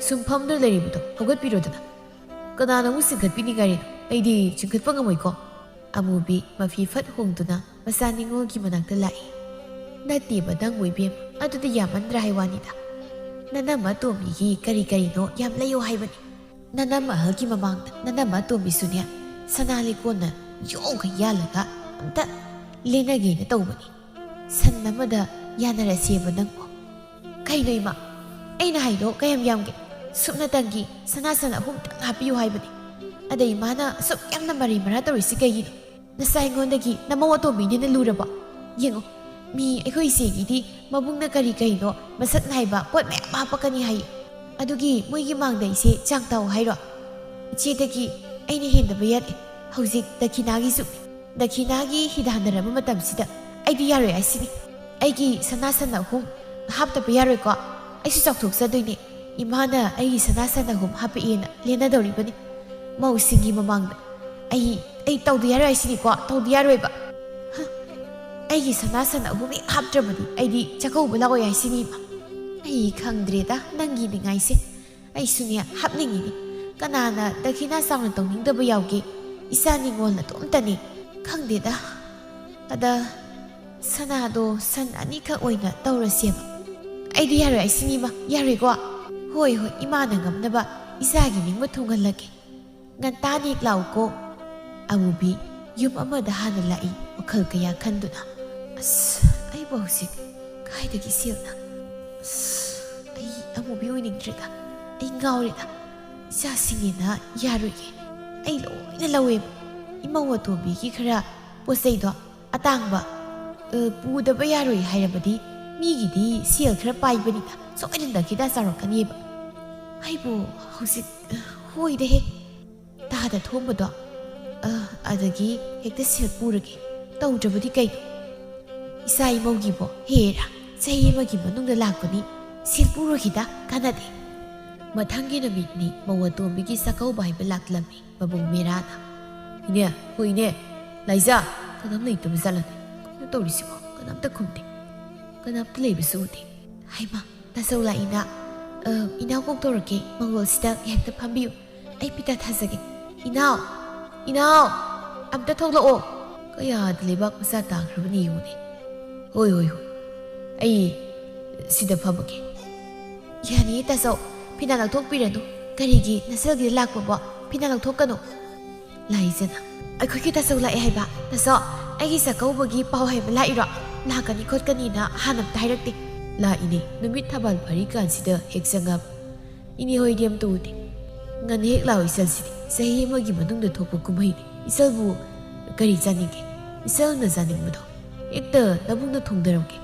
ꯁꯨꯝ ꯐꯝꯗꯨꯅ ꯂꯩꯔꯤꯕꯗꯣ ꯍꯧꯒꯠꯄꯤꯔꯣꯗꯅ꯫ ꯀꯅꯥꯅ ꯑꯃꯨꯛ ꯆꯤꯡꯈꯠꯄꯤꯅꯤꯡꯉꯥꯏꯔꯤꯅꯣ? ꯑꯩꯗꯤ ꯆꯤꯡꯈꯠꯄ ꯉꯝꯃꯣꯏꯀꯣ꯫" ꯑꯃꯨꯕꯤ ꯃꯐꯤ ꯐꯠ ꯍꯣꯡꯗꯨꯅ ꯃꯆꯥ ꯅꯤꯉꯣꯜꯒꯤ ꯃꯅꯥꯛꯇ ꯂꯥꯛꯏ꯫ "ꯅꯠꯇꯦꯕ ꯅꯪꯕꯨ ꯏꯕꯦꯝ, ꯑꯗꯨꯗꯤ ꯌꯥꯝꯃꯟꯗ꯭ꯔꯥ ꯍꯥꯏ ꯋꯥꯅꯤꯗ꯫ ꯅꯅꯝꯃ ꯑꯇꯣꯝꯕꯤꯒꯤ ꯀꯔꯤ ꯀꯔꯤꯅꯣ ꯌꯥꯝ ꯂꯩꯌꯣ ꯍꯥꯏꯕꯅꯤ꯫ ꯅꯅꯝꯃ ꯑꯍꯜꯒꯤ ꯃꯃꯥꯡꯗ ꯅꯅꯝꯃ ꯑꯇꯣꯝꯕꯤꯁꯨꯅꯦ, ꯁꯅꯥ ꯂꯤꯛꯀꯣꯟꯅ ꯌꯣꯡꯈꯩ ꯌꯥꯜꯂꯒ ꯑꯝꯇ ꯂꯦꯟꯅꯒꯦꯅ ꯇꯧꯕꯅꯤ꯫ ꯁꯟ ꯑꯃꯗ ꯌꯥꯅꯔꯁꯦꯕ ꯅꯪꯕꯨ꯫ ꯀꯩꯅꯣ ꯏꯃꯥ? ꯑꯩꯅ ꯍꯥꯏꯗꯣ ꯀꯌꯥꯝ ꯌꯥꯝꯒꯦ? ꯁꯨꯞꯅꯇꯪꯒꯤ ꯁꯅꯥ ꯁꯟ ꯑꯍꯨꯝꯇꯪ ꯍꯥꯞꯄꯤꯌꯨ ꯍꯥꯏꯕꯅꯤ꯫ ꯑꯗ ꯏꯃꯥꯅ ꯑꯁꯨꯛ ꯌꯥꯝꯅ ꯃꯔꯩ ꯃꯔꯥ ꯇꯧꯔꯤꯁꯤ ꯀꯩꯒꯤꯅꯣ? ꯅꯆꯥ ꯑꯩꯉꯣꯟꯗꯒꯤ ꯅꯃꯧ ꯑꯇꯣꯝꯕꯤꯅ ꯍꯦꯟꯅ ꯂꯨꯔꯕꯣ? ꯌꯦꯡꯉꯨ, ꯃꯤ ꯑꯩꯈꯣꯏ ꯏꯆꯦꯒꯤꯗꯤ ꯃꯕꯨꯡꯅ ꯀꯔꯤ ꯀꯔꯤꯅꯣ ꯃꯁꯛ ꯅꯥꯏꯕ ꯄꯣꯠ ꯃꯌꯥꯝ ꯍꯥꯞꯄꯛꯀꯅꯤ ꯍꯥꯏꯌꯦ꯫ ꯑꯗꯨꯒꯤ ꯃꯣꯏꯒꯤ ꯃꯥꯡꯗ ꯑꯩꯁꯦ ꯆꯥꯡ ꯇꯥꯎ ꯍꯥꯏꯔꯣ? ꯏꯆꯦꯗꯒꯤ ꯑꯩꯅ ꯍꯦꯟꯗꯕ ꯌꯥꯗꯦ꯫ ꯍꯧꯖꯤꯛ ꯗꯈꯤꯅꯥꯒꯤ ꯖꯨꯛꯅꯤ꯫ ꯗꯈꯤꯅꯥꯒꯤ ꯍꯤꯗꯥꯟꯅꯔꯕ ꯃꯇꯝꯁꯤꯗ ꯑꯩꯗꯤ ꯌꯥꯔꯣꯏ ꯍꯥꯏꯁꯤꯅꯤ꯫ ꯑꯩꯒꯤ ꯁꯅꯥ ꯁꯟ ꯑꯍꯨꯝ ꯍꯥꯞꯇꯕ ꯌꯥꯔꯣꯏꯀꯣ꯫ ꯑꯩꯁꯨ ꯆꯥꯎꯊꯣꯛꯆꯗꯣꯏꯅꯦ꯫ ꯏꯃꯥꯅ ꯑꯩꯒꯤ ꯁꯅꯥ ꯁꯟ ꯑꯍꯨꯝ ꯍꯥꯞꯄꯛꯑꯦꯅ ꯂꯦꯟꯅꯗꯧꯔꯤꯕꯅꯤ꯫ ꯃꯧꯁꯤꯡꯒꯤ ꯃꯃꯥꯡꯗ ꯑꯩ, ꯑꯩ ꯇꯧꯗ ꯌꯥꯔꯣꯏ ꯍꯥꯏꯁꯤꯅꯤꯀꯣ, ꯇꯧꯗ ꯌꯥꯔꯣꯏꯕ꯫ ꯍ, ꯑꯩꯒꯤ ꯁꯅꯥ ꯁꯟ ꯑꯍꯨꯝ ꯍꯦꯛ ꯍꯥꯞꯇ꯭ꯔꯕꯗꯤ ꯑꯩꯗꯤ ꯆꯥꯛꯀꯧꯕ ꯂꯥꯛꯑꯣꯏ ꯍꯥꯏꯁꯤꯅꯤ ꯏꯃꯥ꯫ ꯑꯩ ꯈꯪꯗ꯭ꯔꯦꯗ ꯅꯪꯒꯤ ꯅꯤꯡꯉꯥꯏꯁꯦ꯫ ꯑꯩꯁꯨꯅꯦ ꯍꯥꯞꯅꯤꯡꯉꯤꯅꯦ꯫ ꯀꯅꯥꯅ ꯗꯈꯤꯅꯥ ꯆꯥꯎꯅ ꯇꯧꯅꯤꯡꯗꯕ ꯌꯥꯎꯒꯦ? ꯏꯆꯥ ꯅꯤꯉꯣꯜ ꯅꯇꯣꯝꯇꯅꯦ꯫ ꯈꯪꯗꯦꯗ꯫ ꯑꯗ ꯁꯅꯥꯗꯣ ꯁꯟ ꯑꯅꯤꯈꯛ ꯑꯣꯏꯅ ꯇꯧꯔꯁꯦꯕ꯫ ꯑꯩꯗꯤ ꯌꯥꯔꯣꯏ ꯍꯥꯏꯁꯤꯅꯤ ꯏꯃꯥ, ꯌꯥꯔꯣꯏꯀꯣ? ꯍꯣꯏ, ꯍꯣꯏ, ꯏꯃꯥꯅ ꯉꯝꯅꯕ ꯏꯆꯥꯒꯤ ꯅꯤꯡꯕ ꯊꯨꯡꯍꯜꯂꯒꯦ꯫ ꯉꯟꯇꯥ ꯅꯦꯛ ꯂꯥꯛꯎꯀꯣ꯫ ꯑꯃꯨꯕꯤ ꯌꯨꯝ ꯑꯃꯗ ꯍꯥꯟꯅ ꯂꯥꯛꯏ꯫ ꯋꯥꯈꯜ ꯀꯌꯥ ꯈꯟꯗꯨꯅ, "ꯑꯁ, ꯑꯩꯕꯨ ꯍꯧꯖꯤꯛ ꯀꯥꯏꯗꯒꯤ ꯁꯦꯜꯅ? ꯑꯁ, ꯑꯩ ꯑꯃꯨꯕꯤ ꯑꯣꯏꯅꯤꯡꯗ꯭ꯔꯦꯗ, ꯑꯩ ꯉꯥꯎꯔꯦꯗ꯫ ꯏꯆꯥꯁꯤꯡꯅꯦꯅ ꯌꯥꯔꯣꯏꯌꯦ꯫ ꯑꯩ ꯂꯣꯏꯅ ꯂꯧꯋꯦꯕ꯫ ꯏꯃꯧ ꯑꯇꯣꯝꯕꯤꯒꯤ ꯈꯔ ꯄꯣꯠ ꯆꯩꯗꯣ ꯑꯇꯥꯡꯕ, ꯑ, ꯄꯨꯗꯕ ꯌꯥꯔꯣꯏ ꯍꯥꯏꯔꯕꯗꯤ ꯃꯤꯒꯤꯗꯤ ꯁꯦꯜ ꯈꯔ ꯄꯥꯏꯕꯅꯤꯅ ꯁꯣꯏꯗꯅ ꯈꯤꯇ ꯆꯥꯎꯔꯛꯀꯅꯤꯕ꯫ ꯑꯩꯕꯨ ꯍꯧꯖꯤꯛ, ꯑ, ꯍꯣꯏꯗ ꯍꯦꯛ ꯇꯥꯗ ꯊꯣꯡꯕꯗꯣ, ꯑ, ꯑꯗꯒꯤ ꯍꯦꯛꯇ ꯁꯦꯜ ꯄꯨꯔꯒꯦ ꯇꯧꯗ꯭ꯔꯕꯗꯤ ꯀꯩꯅꯣ? ꯏꯆꯥ ꯏꯃꯧꯒꯤꯕꯣ ꯍꯦꯔꯥ, ꯆꯍꯤ ꯑꯃꯒꯤ ꯃꯅꯨꯡꯗ ꯂꯥꯛꯄꯅꯤ, ꯁꯦꯜ ꯄꯨꯔꯣꯏꯈꯤꯗ ꯀꯥꯟꯅꯗꯦ"꯫ ꯃꯊꯪꯒꯤ ꯅꯨꯃꯤꯠꯅꯤ ꯃꯧ ꯑꯇꯣꯝꯕꯤꯒꯤ ꯆꯥꯛꯀꯧꯕ ꯍꯥꯏꯕ ꯂꯥꯛꯂꯝꯃꯤ ꯃꯕꯨꯡ ꯃꯦꯔꯥꯅ꯫ "ꯏꯅꯦ, ꯍꯣꯏ ꯏꯅꯦ, ꯂꯥꯏꯖꯥ, ꯀꯅꯥꯝ ꯂꯩꯇꯕ ꯖꯥꯠꯂꯅꯦ? ꯀꯩꯅꯣ ꯇꯧꯔꯤꯁꯤꯕꯣ? ꯀꯅꯥꯝꯇ ꯈꯨꯝꯗꯦ, ꯀꯅꯥꯝꯇ ꯂꯩꯕꯁꯨ ꯎꯗꯦ"꯫ "ꯍꯩꯃꯥ, ꯇꯥꯆꯧ ꯂꯥꯛꯏꯅ꯫ ꯑ, ꯏꯅꯥꯎ ꯀꯣꯛ ꯇꯧꯔꯛꯀꯦ, ꯃꯪꯒꯣꯜꯁꯤꯗ ꯉꯥꯏꯍꯥꯛꯇ ꯐꯝꯕꯤꯌꯨ꯫ ꯑꯩ ꯄꯤꯇꯥ ꯊꯥꯖꯒꯦ꯫ ꯏꯅꯥꯎ! ꯏꯅꯥꯎ! ꯑꯝꯇ ꯊꯣꯛꯂꯛꯑꯣ!" ꯀꯌꯥꯗ ꯂꯩꯕꯥꯛ ꯃꯆꯥ ꯇꯥꯈ꯭ꯔꯕꯅꯤ ꯌꯦꯡꯉꯨꯅꯦ꯫ "ꯍꯣꯏ, ꯍꯣꯏ, ꯍꯣꯏ꯫ ꯑꯩ ꯁꯤꯗ ꯐꯝꯃꯒꯦ"꯫ "ꯌꯥꯅꯤꯌꯦ ꯇꯥꯆꯧ, ꯐꯤꯅꯥ ꯂꯧꯊꯣꯛꯄꯤꯔꯅꯨ꯫ ꯀꯔꯤꯒꯤ ꯅꯆꯜꯒꯤꯗ ꯂꯥꯛꯄꯕꯣ? ꯐꯤꯅꯥ ꯂꯧꯊꯣꯛꯀꯅꯨ"꯫ ꯂꯥꯏꯖꯅ, "ꯑꯩꯈꯣꯏꯒꯤ ꯇꯥꯆꯧ ꯂꯥꯛꯑꯦ ꯍꯥꯏꯕ꯫ ꯇꯥꯆꯧ, ꯑꯩꯒꯤ ꯆꯥꯛꯀꯧꯕꯒꯤ ꯄꯥꯎ ꯍꯥꯏꯕ ꯂꯥꯛꯏꯔꯣ? ꯂꯥꯛꯀꯅꯤ ꯈꯣꯠꯀꯅꯤꯅ ꯍꯥꯟꯅ ꯑꯝꯇ ꯍꯥꯏꯔꯛꯇꯦ"꯫ "ꯂꯥꯛꯏꯅꯦ, ꯅꯨꯃꯤꯠ ꯊꯕꯥꯜ ꯐꯥꯔꯤꯀꯥꯟꯁꯤꯗ ꯍꯦꯛ ꯆꯪꯉꯕ꯫ ꯏꯅꯦ ꯍꯣꯏꯗꯤ ꯑꯝꯇ ꯎꯗꯦ꯫ ꯉꯟꯅ ꯍꯦꯛ ꯂꯥꯛꯑꯣ ꯏꯆꯜꯁꯤꯗꯤ꯫ ꯆꯍꯤ ꯑꯃꯒꯤ ꯃꯅꯨꯡꯗ ꯊꯣꯛꯄ ꯀꯨꯝꯍꯩꯅꯤ꯫ ꯏꯆꯜꯕꯨ ꯀꯔꯤ ꯆꯥꯅꯤꯡꯒꯦ? ꯏꯆꯜꯅ ꯆꯥꯅꯤꯡꯕꯗꯣ ꯍꯦꯛꯇ ꯅꯕꯨꯡꯅ ꯊꯣꯡꯗꯔꯝꯒꯦ꯫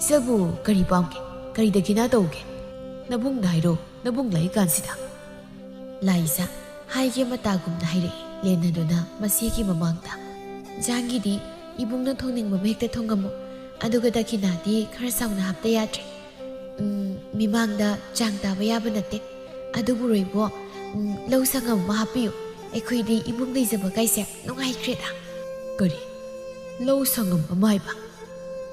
ꯏꯆꯜꯕꯨ ꯀꯔꯤ ꯄꯥꯝꯒꯦ? ꯀꯔꯤ ꯗꯈꯤꯅꯥ ꯇꯧꯒꯦ? ꯅꯕꯨꯡꯗ ꯍꯥꯏꯔꯣ, ꯅꯕꯨꯡ ꯂꯥꯛꯏꯀꯥꯟꯁꯤꯗ"꯫ ꯂꯥꯏꯖ ꯍꯥꯏꯒꯦ ꯃꯇꯥꯒꯨꯝꯅ ꯍꯥꯏꯔꯛꯏ ꯂꯦꯟꯅꯗꯨꯅ ꯃꯆꯦꯒꯤ ꯃꯃꯥꯡꯗ꯫ "ꯏꯟꯖꯥꯡꯒꯤꯗꯤ ꯏꯕꯨꯡꯅ ꯊꯣꯡꯅꯤꯡꯕ ꯑꯃ ꯍꯦꯛꯇ ꯊꯣꯡꯉꯝꯃꯣ꯫ ꯑꯗꯨꯒ ꯗꯈꯤꯅꯥꯗꯤ ꯈꯔ ꯆꯥꯎꯅ ꯍꯥꯞꯇ ꯌꯥꯗ꯭ꯔꯦ꯫ ꯎꯝ, ꯃꯤꯃꯥꯡꯗ ꯆꯥꯡ ꯇꯥꯕ ꯌꯥꯕ ꯅꯠꯇꯦ꯫ ꯑꯗꯨꯕꯨ ꯔꯣꯏꯕꯣ, ꯎꯝ, ꯂꯧ ꯁꯪꯉꯝ ꯑꯃ ꯍꯥꯞꯄꯤꯌꯨ꯫ ꯑꯩꯈꯣꯏꯗꯤ ꯏꯕꯨꯡ ꯂꯩꯖꯕ ꯀꯥꯏꯁꯦ ꯅꯨꯡꯉꯥꯏꯈ꯭ꯔꯦꯗ"꯫ "ꯀꯔꯤ? ꯂꯧ ꯁꯪꯉꯝ ꯑꯃ ꯍꯥꯏꯕ?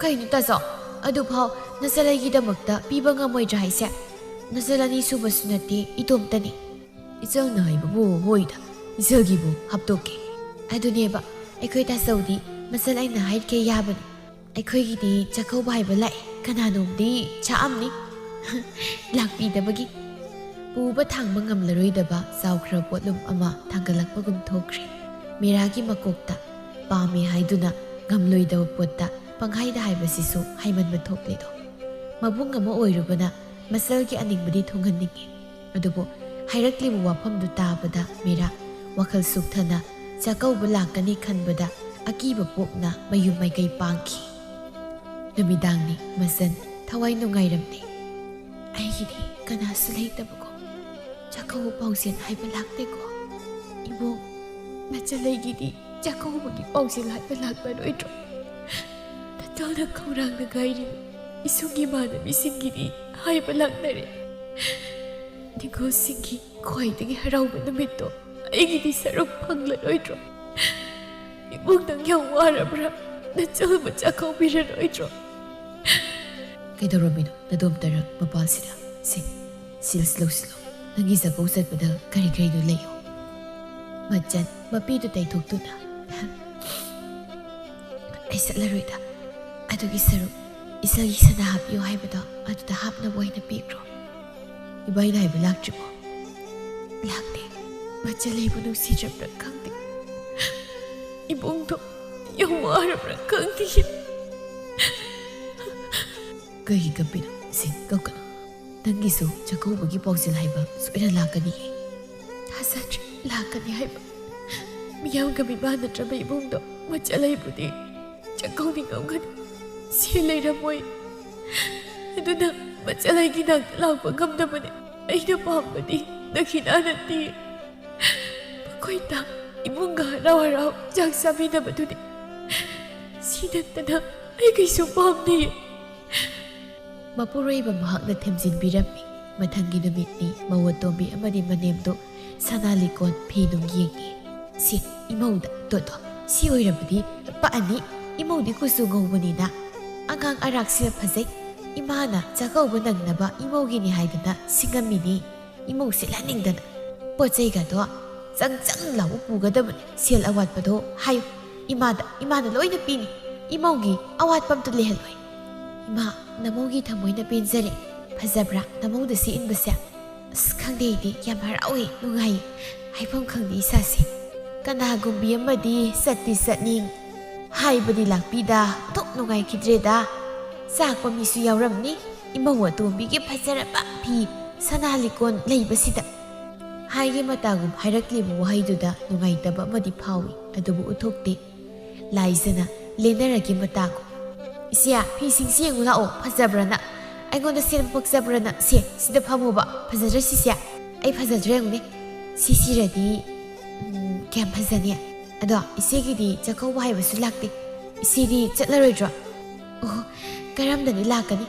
ꯀꯩꯅꯣ ꯇꯥꯆꯧ, ꯑꯗꯨꯐꯥꯎ ꯅꯆꯜ ꯑꯩꯒꯤꯗꯃꯛꯇ ꯄꯤꯕ ꯉꯝꯃꯣꯏꯗ꯭ꯔꯥ ꯍꯥꯏꯁꯦ? ꯅꯆꯜ ꯑꯅꯤ ꯁꯨꯕꯁꯨ ꯅꯠꯇꯦ, ꯏꯇꯣꯝꯇꯅꯤ"꯫ "ꯏꯆꯜꯅ ꯍꯥꯏꯕꯕꯨ ꯍꯣꯏꯗ, ꯏꯆꯜꯒꯤꯕꯨ ꯍꯥꯞꯇꯣꯛꯀꯦ"꯫ "ꯑꯗꯨꯅꯦꯕ, ꯑꯩꯈꯣꯏ ꯇꯥꯆꯧꯗꯤ ꯃꯆꯜ ꯑꯩꯅ ꯍꯥꯏꯔꯤꯈꯩ ꯌꯥꯕꯅꯤ꯫ ꯑꯩꯈꯣꯏꯒꯤꯗꯤ ꯆꯥꯛꯀꯧꯕ ꯍꯥꯏꯕ ꯂꯥꯛꯑꯦ, ꯀꯅꯥꯅꯣꯝꯗꯤ ꯆꯥꯛꯑꯝꯅꯤ ꯂꯥꯛꯄꯤꯗꯕꯒꯤ"꯫ ꯄꯨꯕ ꯊꯥꯡꯕ ꯉꯝꯂꯔꯣꯏꯗꯕ ꯆꯥꯎꯈ꯭ꯔꯕ ꯄꯣꯠꯂꯨꯝ ꯑꯃ ꯊꯥꯡꯒꯠꯂꯛꯄꯒꯨꯝ ꯊꯣꯛꯈ꯭ꯔꯦ ꯃꯤꯔꯥꯒꯤ ꯃꯀꯣꯛꯇ꯫ ꯄꯥꯝꯃꯦ ꯍꯥꯏꯗꯨꯅ ꯉꯝꯂꯣꯏꯗꯕ ꯄꯣꯠꯇ ꯄꯪꯍꯥꯏꯗ ꯍꯥꯏꯕꯁꯤꯁꯨ ꯍꯥꯏꯃꯟꯕ ꯊꯣꯛꯂꯦꯗꯣ꯫ ꯃꯕꯨꯡ ꯑꯃ ꯑꯣꯏꯔꯨꯕꯅ ꯃꯆꯜꯒꯤ ꯑꯅꯤꯡꯕꯗꯤ ꯊꯨꯡꯍꯟꯅꯤꯡꯉꯤ꯫ ꯑꯗꯨꯕꯨ ꯍꯥꯏꯔꯛꯂꯤꯕ ꯋꯥꯐꯝꯗꯨ ꯇꯥꯕꯗ ꯃꯤꯔꯥ ꯋꯥꯈꯜ ꯁꯨꯛꯊꯅ ꯆꯥꯛꯀꯧꯕ ꯂꯥꯛꯀꯅꯤ ꯈꯟꯕꯗ ꯑꯀꯤꯕ ꯄꯣꯛꯅ ꯃꯌꯨꯝ ꯃꯥꯏꯀꯩ ꯄꯥꯡꯈꯤ꯫ ꯅꯨꯃꯤꯗꯥꯡꯅꯤ꯫ ꯃꯆꯟ ꯊꯋꯥꯏ ꯅꯨꯡꯉꯥꯏꯔꯝꯗꯦ꯫ "ꯑꯩꯒꯤꯗꯤ ꯀꯅꯥꯁꯨ ꯂꯩꯇꯕꯀꯣ꯫ ꯆꯥꯛꯀꯧꯕ ꯄꯥꯎꯖꯦꯜ ꯍꯥꯏꯕ ꯂꯥꯛꯇꯦꯀꯣ꯫ ꯏꯕꯣꯛ, ꯃꯆꯜꯂꯩꯒꯤꯗꯤ ꯆꯥꯛꯀꯧꯕꯒꯤ ꯄꯥꯎꯖꯦꯜ ꯍꯥꯏꯕ ꯂꯥꯛꯂꯔꯣꯏꯗ꯭ꯔꯣ? ꯅꯇꯜꯅ ꯈꯧꯔꯥꯡꯅ ꯉꯥꯏꯔꯤꯕ ꯏꯁꯨꯡꯒꯤ ꯏꯃꯥꯟꯅꯕꯤꯁꯤꯡꯒꯤꯗꯤ ꯍꯥꯏꯕ ꯂꯥꯛꯅꯔꯦ꯫ ꯅꯤꯉꯣꯜꯁꯤꯡꯒꯤ ꯈ꯭ꯋꯥꯏꯗꯒꯤ ꯍꯔꯥꯎꯕ ꯅꯨꯃꯤꯠꯇꯣ ꯑꯩꯒꯤꯗꯤ ꯁꯔꯨꯛ ꯐꯪꯂꯔꯣꯏꯗ꯭ꯔꯣ? ꯏꯕꯨꯡ, ꯅꯪ ꯌꯥꯝ ꯋꯥꯔꯕ꯭ꯔꯥ? ꯅꯆꯜꯕꯨ ꯆꯥꯛꯀꯧꯕꯤꯔꯔꯣꯏꯗ꯭ꯔꯣ?" "ꯀꯩꯗꯧꯔꯝꯃꯤꯅꯣ ꯅꯗꯣꯝ ꯇꯔꯪ ꯃꯄꯥꯜꯁꯤꯗ? ꯁꯦ, ꯁꯤꯜꯁꯤ ꯂꯧꯁꯤꯜꯂꯣ꯫ ꯅꯪꯒꯤ ꯆꯥꯛꯀꯧ ꯆꯠꯄꯗ ꯀꯔꯤ ꯀꯔꯤꯅꯣ ꯂꯩꯌꯣ?" ꯃꯆꯟ ꯃꯄꯤꯗꯨ ꯇꯩꯊꯣꯛꯇꯨꯅ, "ꯑꯩ ꯆꯠꯂꯔꯣꯏꯗ꯫ ꯑꯗꯨꯒꯤ ꯁꯔꯨꯛ ꯏꯆꯥꯒꯤ ꯁꯅꯥ ꯍꯥꯞꯄꯤꯌꯨ ꯍꯥꯏꯕꯗꯣ ꯑꯗꯨꯗ ꯍꯥꯞꯅꯕ ꯑꯣꯏꯅ ꯄꯤꯈ꯭ꯔꯣ꯫ ꯏꯕꯥꯏꯅ ꯍꯥꯏꯕ ꯂꯥꯛꯇ꯭ꯔꯤꯕꯣ?" "ꯂꯥꯛꯇꯦ꯫ ꯃꯆꯜꯂꯩꯕꯨ ꯅꯨꯡꯁꯤꯗ꯭ꯔꯕ꯭ꯔꯥ ꯈꯪꯗꯦ꯫ ꯏꯕꯨꯡꯗꯣ ꯌꯥꯝ ꯋꯥꯔꯕ꯭ꯔꯥ ꯈꯪꯗꯦ꯫" "ꯀꯩꯒꯤ ꯀꯞꯄꯤꯅꯣ? ꯁꯦ, ꯀꯞꯀꯅꯨ꯫ ꯅꯪꯒꯤꯁꯨ ꯆꯥꯛꯀꯧꯕꯒꯤ ꯄꯥꯎꯖꯦꯜ ꯍꯥꯏꯕ ꯁꯣꯏꯅ ꯂꯥꯛꯀꯅꯤꯌꯦ꯫" "ꯊꯥꯖꯗ꯭ꯔꯦ ꯂꯥꯛꯀꯅꯤ ꯍꯥꯏꯕ꯫ ꯃꯤꯌꯥꯝꯒ ꯃꯤꯃꯥꯟꯅꯗ꯭ꯔꯕ ꯏꯕꯨꯡꯗꯣ ꯃꯆꯜꯂꯩꯕꯨꯗꯤ ꯆꯥꯛꯀꯧꯅꯤꯡꯉꯝꯒꯅꯤ꯫ ꯁꯦꯜ ꯂꯩꯔꯝꯃꯣꯏ꯫ ꯑꯗꯨꯅ ꯃꯆꯜꯂꯩꯒꯤ ꯅꯥꯛꯇ ꯂꯥꯛꯄ ꯉꯝꯗꯕꯅꯤ꯫ ꯑꯩꯅ ꯄꯥꯝꯕꯗꯤ ꯗꯈꯤꯅꯥ ꯅꯠꯇꯦ꯫ ꯃꯈꯣꯏ ꯇꯥ ꯏꯃꯨꯡꯒ ꯍꯔꯥꯎ ꯍꯔꯥꯎ ꯆꯥꯛ ꯆꯥꯃꯤꯟꯅꯕꯗꯨꯅꯤ꯫ ꯁꯤ ꯅꯠꯇꯅ ꯑꯩ ꯀꯩꯁꯨ ꯄꯥꯝꯗꯦ꯫" ꯃꯄꯨꯔꯣꯏꯕ ꯃꯍꯥꯛꯅ ꯊꯦꯝꯖꯤꯟꯕꯤꯔꯝꯃꯤ꯫ ꯃꯊꯪꯒꯤ ꯅꯨꯃꯤꯠꯅꯤ꯫ ꯃꯧ ꯑꯇꯣꯝꯕꯤ ꯑꯃꯗꯤ ꯃꯅꯦꯝꯗꯣ ꯁꯅꯥ ꯂꯤꯛꯀꯣꯟ ꯐꯤ ꯅꯨꯡ ꯌꯦꯡꯉꯤ꯫ "ꯁꯤ ꯏꯃꯧꯗ ꯇꯣꯠꯇꯣ꯫ ꯁꯤ ꯑꯣꯏꯔꯕꯗꯤ ꯄꯛꯑꯅꯤ꯫ ꯏꯃꯧꯗꯤ ꯀꯨꯆꯨ ꯉꯧꯕꯅꯤꯅ ꯑꯉꯥꯡ ꯑꯔꯥꯛꯁꯤꯅ ꯐꯖꯩ꯫ ꯏꯃꯥꯅ ꯆꯥꯛꯀꯧꯕ ꯅꯪꯅꯕ ꯏꯃꯧꯒꯤꯅꯤ ꯍꯥꯏꯗꯅ ꯁꯤꯡꯉꯝꯃꯤꯅꯤ꯫ ꯏꯃꯧ ꯁꯤꯠꯍꯟꯅꯤꯡꯗꯅ꯫ ꯄꯣꯠ ꯆꯩꯒꯗꯣ ꯆꯪ ꯆꯪ ꯂꯥꯎꯕ ꯄꯨꯒꯗꯕꯅꯤ꯫ ꯁꯦꯜ ꯑꯋꯥꯠꯄꯗꯣ ꯍꯥꯏꯌꯨ ꯏꯃꯥꯗ, ꯏꯃꯥꯅ ꯂꯣꯏꯅ ꯄꯤꯅꯤ꯫ ꯏꯃꯧꯒꯤ ꯑꯋꯥꯠꯄ ꯑꯝꯇ ꯂꯩꯍꯜꯂꯣꯏ꯫ ꯏꯃꯥ, ꯅꯃꯧꯒꯤ ꯊꯃꯣꯏꯅ ꯄꯦꯟꯖꯔꯦ꯫ ꯐꯖꯕ꯭ꯔꯥ ꯅꯃꯧꯗ ꯁꯤ ꯏꯟꯕꯁꯦ?" "ꯑꯁ, ꯈꯪꯗꯦ, ꯑꯩꯗꯤ ꯌꯥꯝ ꯍꯔꯥꯎꯏ, ꯅꯨꯡꯉꯥꯏ꯫ ꯍꯥꯏꯐꯝ ꯈꯪꯗꯦ ꯏꯁꯥꯁꯦ꯫ ꯀꯅꯥꯒꯨꯝꯕꯤ ꯑꯃꯗꯤ ꯆꯠꯇꯤ ꯆꯠꯅꯤꯡ, ꯍꯥꯏꯕꯗꯤ ꯂꯥꯛꯄꯤꯗ, ꯑꯣꯟꯊꯣꯛ ꯅꯨꯡꯉꯥꯏꯈꯤꯗ꯭ꯔꯦꯗ꯫ ꯆꯥꯛꯄ ꯃꯤꯁꯨ ꯌꯥꯎꯔꯝꯅꯤ, ꯏꯃꯧ ꯑꯇꯣꯝꯕꯤꯒꯤ ꯐꯖꯔꯕ ꯐꯤ ꯁꯅꯥ ꯂꯤꯛꯀꯣꯟ ꯂꯩꯕꯁꯤꯗ꯫ ꯍꯥꯏꯒꯦ ꯃꯇꯥꯒꯨꯝ ꯍꯥꯏꯔꯛꯂꯤꯕ ꯋꯥꯍꯩꯗꯨꯗ ꯅꯨꯡꯉꯥꯏꯇꯕ ꯑꯃꯗꯤ ꯐꯥꯎꯏ, ꯑꯗꯨꯕꯨ ꯎꯠꯊꯣꯛꯇꯦ꯫ ꯂꯥꯏꯖꯅ ꯂꯦꯟꯅꯔꯒꯦ ꯃꯇꯥꯒꯨꯝ꯫ "ꯏꯆꯦ, ꯐꯤꯁꯤꯡꯁꯤ ꯌꯦꯡꯉꯨ ꯂꯥꯛꯑꯣ, ꯐꯖꯕ꯭ꯔꯅ? ꯑꯩꯉꯣꯟꯗ ꯁꯦꯠꯄ ꯄꯛꯆꯕ꯭ꯔꯅ? ꯁꯦ, ꯁꯤꯗ ꯐꯝꯃꯣꯕ꯫ ꯐꯖꯗ꯭ꯔ ꯁꯤꯁꯦ? ꯑꯩ ꯐꯖꯗ꯭ꯔꯥ ꯌꯦꯡꯉꯨꯅꯦ꯫ ꯁꯤ ꯁꯤꯔꯗꯤ, ꯎꯝ, ꯀꯌꯥꯝ ꯐꯖꯅꯤ? ꯑꯗꯣ ꯏꯆꯦꯒꯤꯗꯤ ꯆꯥꯛꯀꯧꯕ ꯍꯥꯏꯕꯁꯨ ꯂꯥꯛꯇꯦ꯫ ꯏꯆꯦꯗꯤ ꯆꯠꯂꯔꯣꯏꯗ꯭ꯔꯣ?" "ꯑꯣ, ꯀꯔꯝꯗꯅꯤ ꯂꯥꯛꯀꯅꯤ?